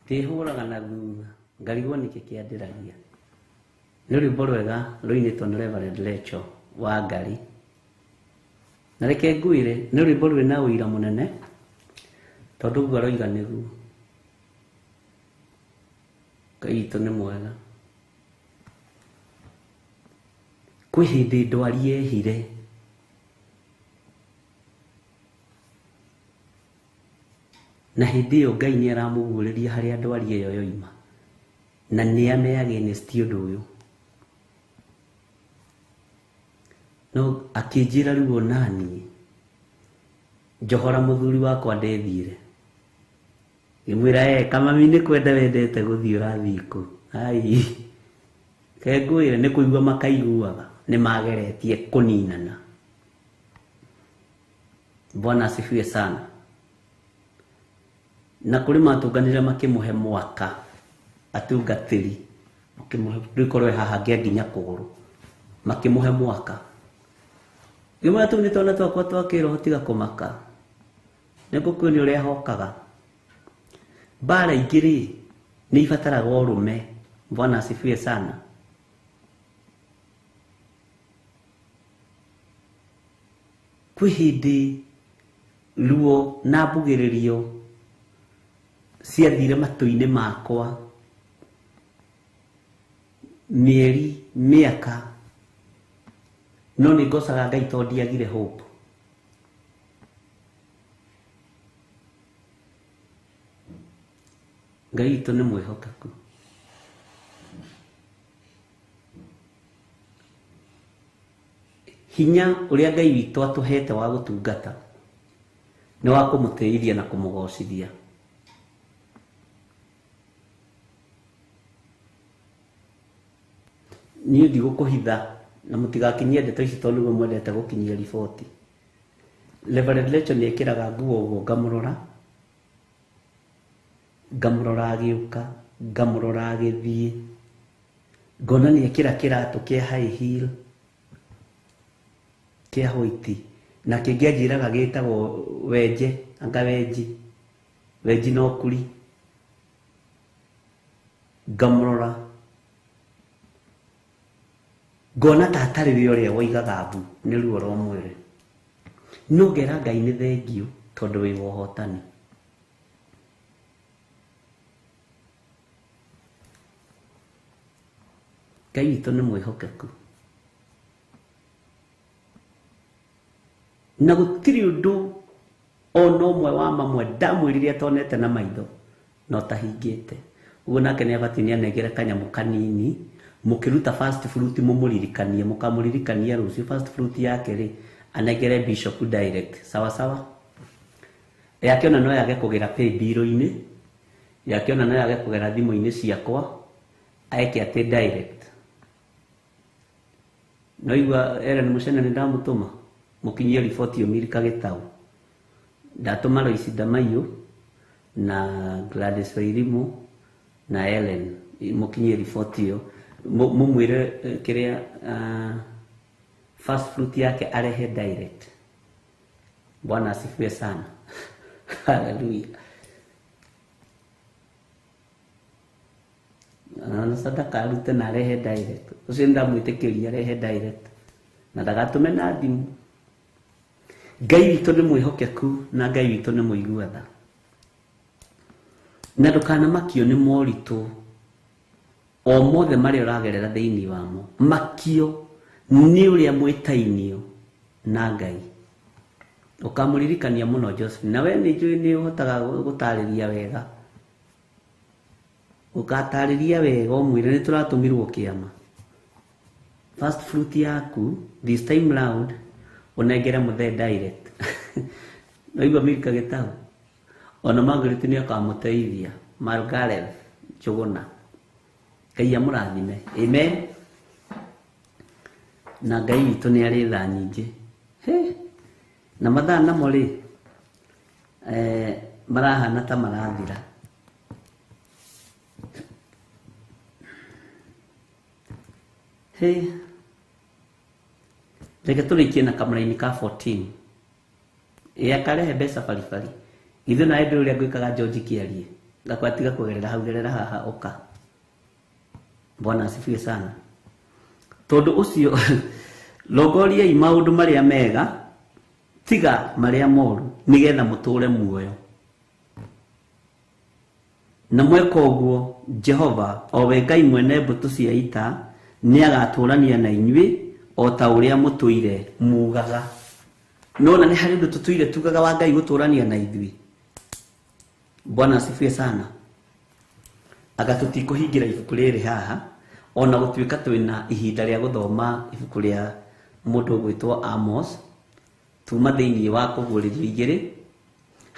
Ndĩhũraga na thutha ngarigwo nĩkĩ kĩandĩragia. Nĩ rwĩmbo rwega rũinĩtwo nĩ Reverend Lecho wa Ngari. Na reke ngwĩre nĩ rwĩmbo rwĩna ũira mũnene tondũ ũguo aroiga nĩguo. Ngai witũ nĩ mwega. Kwĩ hĩndĩ ndwari yehire na hĩndĩ ĩyo Ngai nĩ aramũguũrĩria harĩa ndwari ĩyo yoima na nĩ ame against ũndũ ũyũ. No akĩnjĩra rĩu onaniĩ njohora mũthuri wakwa ndethire. Ngĩmwĩra kamami nĩ kwenda wendete gũthiĩ ũrathiĩ kũ? Ai, kengwĩre nĩ kũigua makaiguaga nĩ mageretie kũninana. Bwana asifiwe sana. Na kũrĩ matũnganire makĩmũhe mwaka atungatĩri makĩmũhe rĩkorwo haha ngĩa nginya kũgũrũ makĩmũhe mwaka. Ngĩmwĩra tũu nĩ twana twakwa twa kĩroho tiga kũmaka nĩngũkuonia ũrĩa hokaga. Mbara ingĩ rĩ nĩ ibataraga ũrũme. Bwana asifiwe sana. Kwĩ hĩndĩ ruo na mbugĩrĩrio ciathire matũ-inĩ makwa mĩeri mĩaka, no nĩ ngocaga Ngai tondũ ndiagire hope. Ngai witũ nĩ mwĩhokeku. Hinya ũrĩa Ngai witũ atũhete wa gũtungata nĩ wa kũmũtĩithia na kũmũgocithia. Niĩ ndigũkũhitha na mũtigakinyie ndeto ici tondũ nĩguo mwendete gũkinyia riboti. Reverend Lecho nĩ ekĩraga nguo ũguo ngamũrora, ngamũrora agĩũka, ngamũrora agĩthiĩ, ngona nĩ ekĩra kĩratũ kĩa high heel kĩa white na kĩngĩ anjĩraga gĩtagwo wenje, anga wenji, wenji no kuri. Ngamũrora ngona ta atarĩ we ũrĩa woigaga mbu nĩ ruo rwa mwĩrĩ, no ngera Ngai nĩ thengiũ tondũ wĩ wa ũhotani. Ngai witũ nĩ mwĩhokeku na gũtirĩ ũndũ ona ũmwe wa mamwe ndamwĩrire atonete na maitho na ũtahingĩte. Ũguo nake nĩ abatiĩ nĩ anengere kanyamũ kanini mũkĩruta first fruit mũmũririkanie, mũkamũririkania rũciũ first fruit yake rĩ anengere bishop direct sawa sawa. Yake ona no yage kũgera pay bill-inĩ, yake ona no yage kũgera thimũ-inĩ ciakwa, aeke atĩ direct. No igua Ellen Mũcene nĩ ndamũtũma mũkinyie riboti Milka Gĩtaũ. Ndatũma Lois Ndamaiyũ na Gladys Wairimu na Ellen mũkinyie riboti ĩyo mũmwĩre kĩrĩa first fruit yake arehe direct. Bwana asifiwe sana. Haleluya. Na sadaka arute na arehe direct. Ũcio ndamwĩtĩkĩria arehe direct na ndagatũme na thimũ. Ngai witũ nĩ mwĩhokeku na Ngai witũ nĩ mũigua tha. Na ndũkanamakio nĩ moritũ o mothe marĩa ũragerera thĩinĩ wamo. Makio nĩ ũrĩa mwĩtainio na Ngai. Ũkamũririkania mũno Josephine. Na we nĩ njũĩ nĩ ũhotaga gũtarĩria wega. Ũgatarĩria wega ũmwĩre nĩ tũratũmirwo kĩama. First fruit yaku this time round ũnengere mũthee direct. Naigua Milka Gĩtaũ ona Margaret nĩ akamũteithia. Margaret Njũgũna, Ngai amũrathime. Amen. Na Ngai witũ nĩ arĩ tha nyingĩ. He. Na mathaa namo rĩ marahana ta marathira. He. Reke tũrĩkie na kamũraini ka 14. Ĩ akarehe mbeca baribari. Ithuĩ nawe ndũĩ ũrĩa ngwĩkaga George Kĩarie. Ngakwa tiga kũgerera hau, gerera haha ũka. Bwana asifiwe sana. Tondũ ũcio rongoriai maũndũ marĩa mega tiga marĩa moru nĩgetha mũtũre muoyo. Na mweka ũguo Jehova o we Ngai mwene mbũtũ cia ita nĩagatũrania na inyuĩ o ta ũrĩa mũtũire mugaga. Nona nĩ harĩ ũndũ tũtũire tugaga wa Ngai gũtũrania na ithuĩ. Bwana asifiwe sana. Anga tũtikũhingĩra ibuku rĩrĩ haha ona gũtuĩka twĩna ihinda rĩa gũthoma ibuku rĩa mũndũ ũgwĩtwo Amos tuma thĩinĩ wa kũguũrĩrio igĩrĩ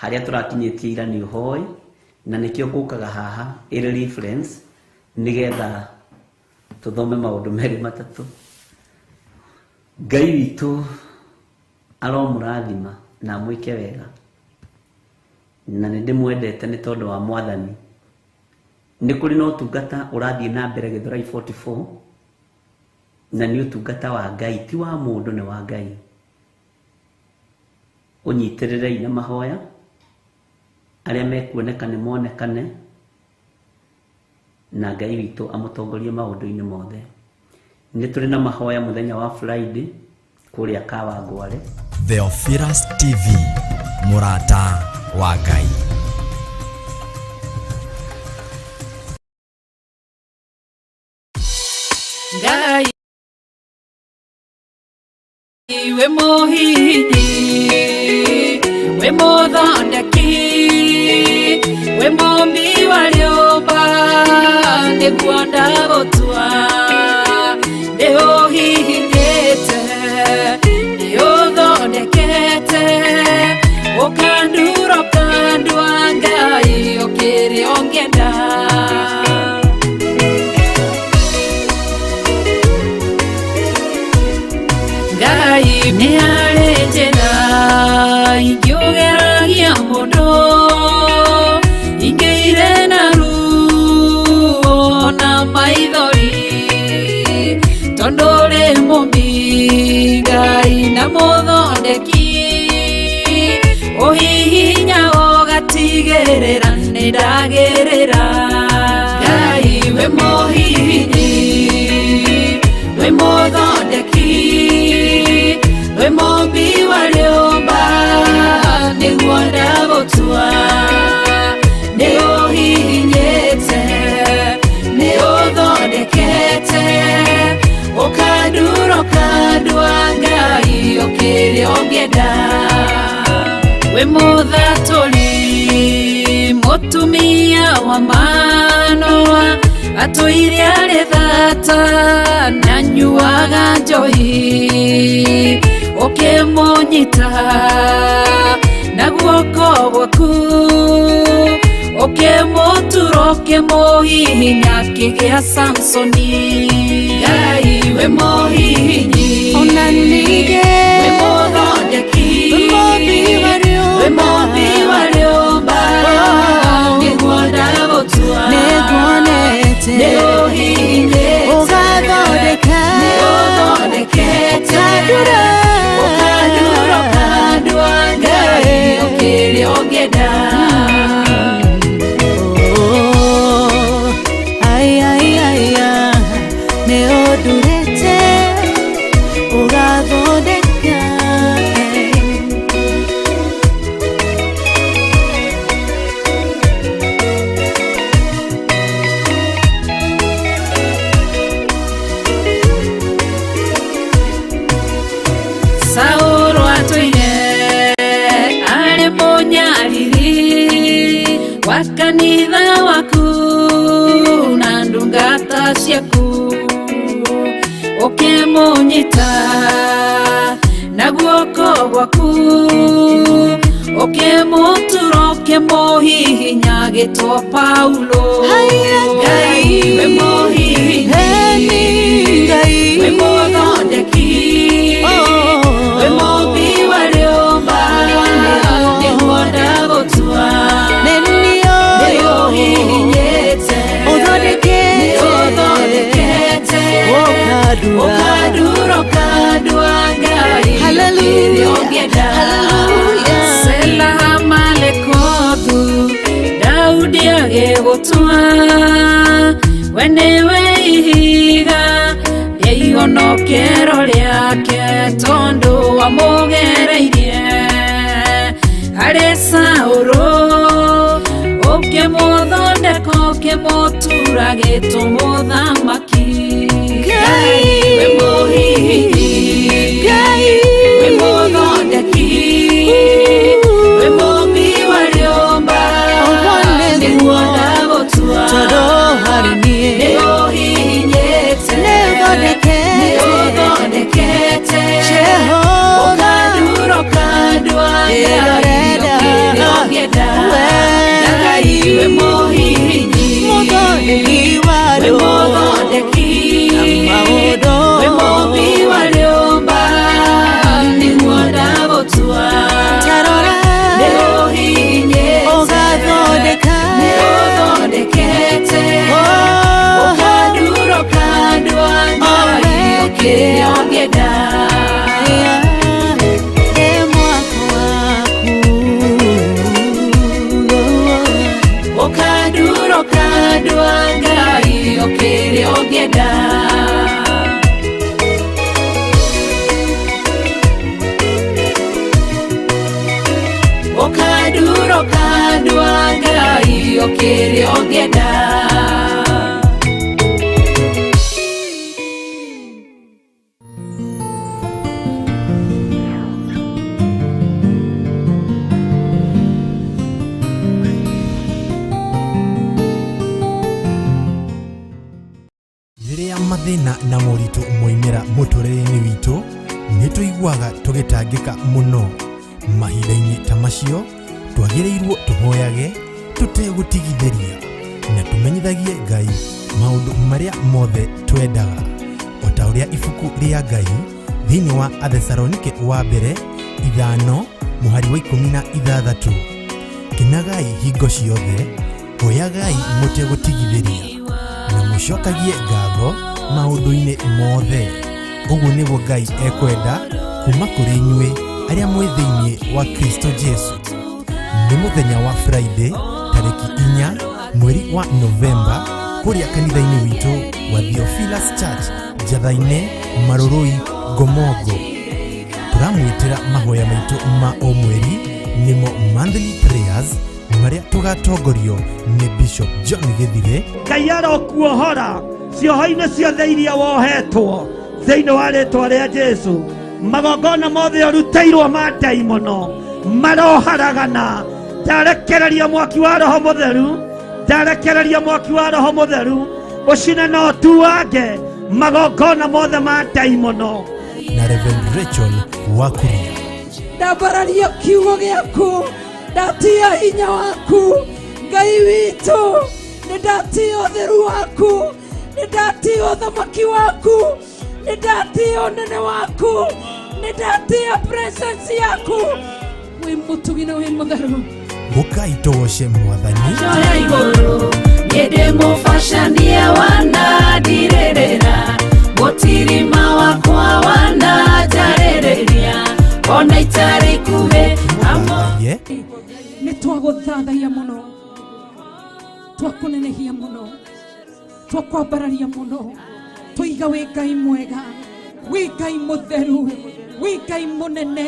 harĩa tũrakinyĩtie ira nĩ ũhoi na nĩkĩo ngũkaga haha ĩrĩ reference nĩgetha tũthome maũndũ merĩ matatũ. Ngai witũ aromũrathima na amwĩke wega na nĩ ndĩmwendete nĩ tondũ wa Mwathani. Nĩ kũrĩ na ũtungata ũrathiĩ na mbere Gĩthũrai 44 na nĩ ũtungata wa Ngai, ti wa mũndũ, nĩ wa Ngai. Ũnyitĩrĩrei na mahoya, arĩa mekuoneka nĩ monekane, na Ngai witũ amũtongorie maũndũ-inĩ mothe. Nĩ tũrĩ na mahoya mũthenya wa Friday kũrĩa Kawangware. Theophilus TV, mũrata wa Ngai. Ngai we mũhihinyi, we mũthondeki, we mũmbi wa rĩũmba, nĩguo ndagũtua. Nĩũhihinyĩte, nĩũthondekete, ũkandura ũkandua, Ngai ũkĩrĩ ũngĩenda. Ngai nĩ harĩ njĩra ingĩũgeragia mũndũ, ingĩire na ruo na maithori, tondũ ũrĩ mũmbi Ngai na mũthondeki, ũhihinya ũgatigĩrĩra nĩndagĩrĩra. Ngai we mũhihinyi, we mũthondeki, we mũmbi wa rĩũmba, nĩguo ndagũtua. Nĩũhihinyĩte, nĩũthondekete, ũkandura ũkandua, Ngai ũkĩrĩ ũngĩenda. We mũthatũri, mũtumia wa Manoa, atũire arĩ thata na anyuaga njohi, ũkĩmũnyita na guoko gwaku, ũkĩmũtura ũkĩmũhihinya akĩgĩa Samsoni. Ngai we mũhihinyi, Ona ningĩ we mũthondeki, we mũmbi wa rĩũmba, we mũmbi wa rĩũmba, nĩguo ndagũtua. Nĩnguonete, Nĩũhihinyĩte, ũgathondeka, nĩũthondekete, ũkandura, ũkandura ũkandua, Ngai ũkĩrĩ ũngĩenda. Oh, ai, ai, ai, ah, nĩũndurĩte, ũgathondeka. Saũlũ atũire arĩ mũnyariri wa kanitha waku na ndungata ciaku, ũkĩmũnyita na guoko gwaku, ũkĩmũtura ũkĩmũhihinya agĩtwo Paulo. Ngai we mũhihinyi, Eni Ngai, we mũthondeki, we mũmbi wa rĩũmba, nĩguo ndagũtua. Nĩũhihinyĩte, Ũthondekete, nĩũthondekete, ũkandura, ũkandura ũkandua, Ngai Hallelujah, ũkĩrĩ ũngĩenda. hallelujah. Sela Malekothu, Daudi agĩ Ikero rĩake tondũ wamũgereirie harĩ Saũlũ ũkĩmũthondeka ũkĩmũtura gĩtũmũthamaki. Ngai wĩ mũhihinyi, Ngai wĩ mũthondeki, wĩ mũmbi wa rĩũmba, nĩguo ndagũtua Tondũ harĩ niĩ nĩũhihinyĩte, Nĩũthondekete. nĩũthondekete Jehova. ũkandura ũkandua Ngai ũkĩrĩa ũngĩenda. Ngai wĩ mũhihinyi, Mũthondeki wa wĩ rĩũmba. mũthondeki, Maũndũ. wĩ mũmbi wa rĩũmba, nĩguo ndagũtua Tarora. nĩũhihinyĩte, Ũgathondeka. nĩũthondekete ũkandura ũkandua Ngai ũkĩrĩa ũngĩenda. Ĩ mwako waku. Ũkandura ũkandua Ngai ũkĩrĩa ũngĩenda. Ũkandura ũkandua Ngai ũkĩrĩa ũngĩenda. Rĩrĩa mathĩna na moritũ moimĩra mũtũrĩre-inĩ witũ, nĩ tũiguaga tũgĩtangĩka mũno. Mahinda-inĩ ta macio, twagĩrĩirwo tũhoyage tũtegũtigithĩria na tũmenyithagie Ngai maũndũ marĩa mothe twendaga, o ta ũrĩa ibuku rĩa Ngai thĩinĩ wa Athesalonike wa mbere 5 mũhari wa 16, kenagai hingo ciothe, hoyagai mũtegũtigithĩria na mũcokagie ngatho maũndũ-inĩ mothe. Ũguo nĩguo Ngai ekwenda kuma kũrĩ inyuĩ arĩa mwĩ thĩinĩ wa Kristo Jesu. Nĩ mũthenya wa Friday tarĩki 4 mweri wa Novemba kũrĩa kanitha-inĩ witũ wa Theophilus Church, Njatha-inĩ, Marũrũi, Ngomongo. Tũramwĩtĩra mahoya maitũ ma o mweri, nĩmo monthly prayers, marĩa tũgatongorio nĩ Bishop John Gĩthire. Ngai arokuohora cioho-inĩ ciothe iria wohetwo thĩinĩ wa rĩtwa rĩa Jesu. Magongona mothe ũrutĩirwo ma ndaimono maroharagana. Ndarekereria mwaki wa Roho Mũtheru, ndarekereria mwaki wa Roho Mũtheru ũcine na ũtuange magongona mothe ma ndaimono. Na Reverend Rachel Wakuria. Ndambararia kiugo gĩaku, ndatia hinya waku Ngai witũ, nĩ ndatia ũtheru waku, nĩ ndatia ũthamaki waku, nĩ ndatia ũnene waku, nĩ ndatia presence yaku. Wĩ mũtugi na wĩ mũtheru. Ũkai tũgoce Mwathani. Njoya igũrũ niĩ ndĩ mũbacania wanandirĩrĩra, mũtirima wakwa wananjarĩrĩria, ona itarĩ ikuhĩ amo. Ye. Nĩ twagũthathaia mũno, twakũnenehia mũno, twakwambararia mũno, tũiga wĩ Ngai mwega, wĩ Ngai mũtheru, wĩ Ngai mũnene.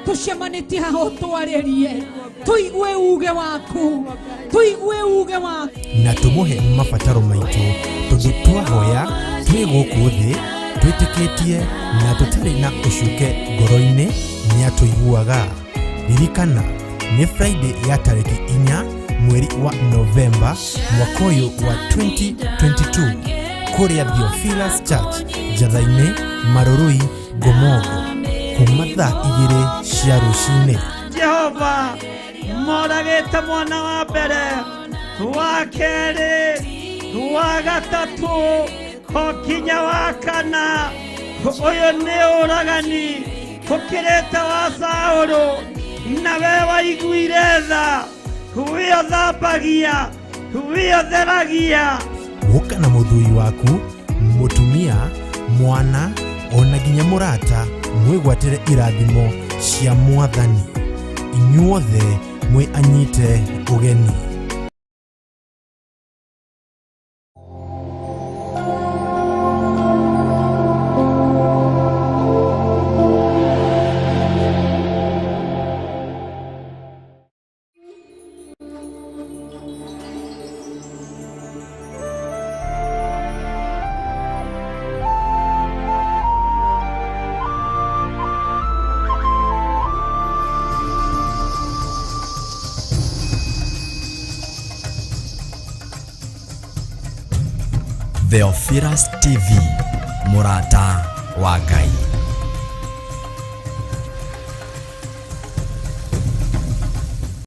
Tũcemanĩtie haha ũtwarĩrie, tũigue uge waku, tũigue uge waku. Na tũmũhe mabataro maitũ, tondũ twahoya twĩ gũkũ thĩ twĩtĩkĩtie na tũtarĩ na ũcuke ngoro-inĩ, nĩatũiguaga. Ririkana nĩ Friday ya tarĩki 4 mweri wa Novemba mwaka ũyũ wa 2022 kũrĩa Theophilus Church, Njatha-inĩ, Marũrũi, Ngomongo, kuma thaa 2 cia rũcinĩ. Jehova moragĩte mwana wa mbere, wa kerĩ, wa gatatũ, o nginya wa kana. Ũyũ nĩ ũragani ũkĩrĩte wa Saũlũ, na we waiguire tha, we ũthambagia, we ũtheragia. Gũka na mũthuri waku, mũtumia, mwana ona nginya mũrata, mwĩgwatĩre irathimo cia Mwathani. Inyuothe mwĩ anyite ũgeni. Theophilus TV, mũrata wa Ngai.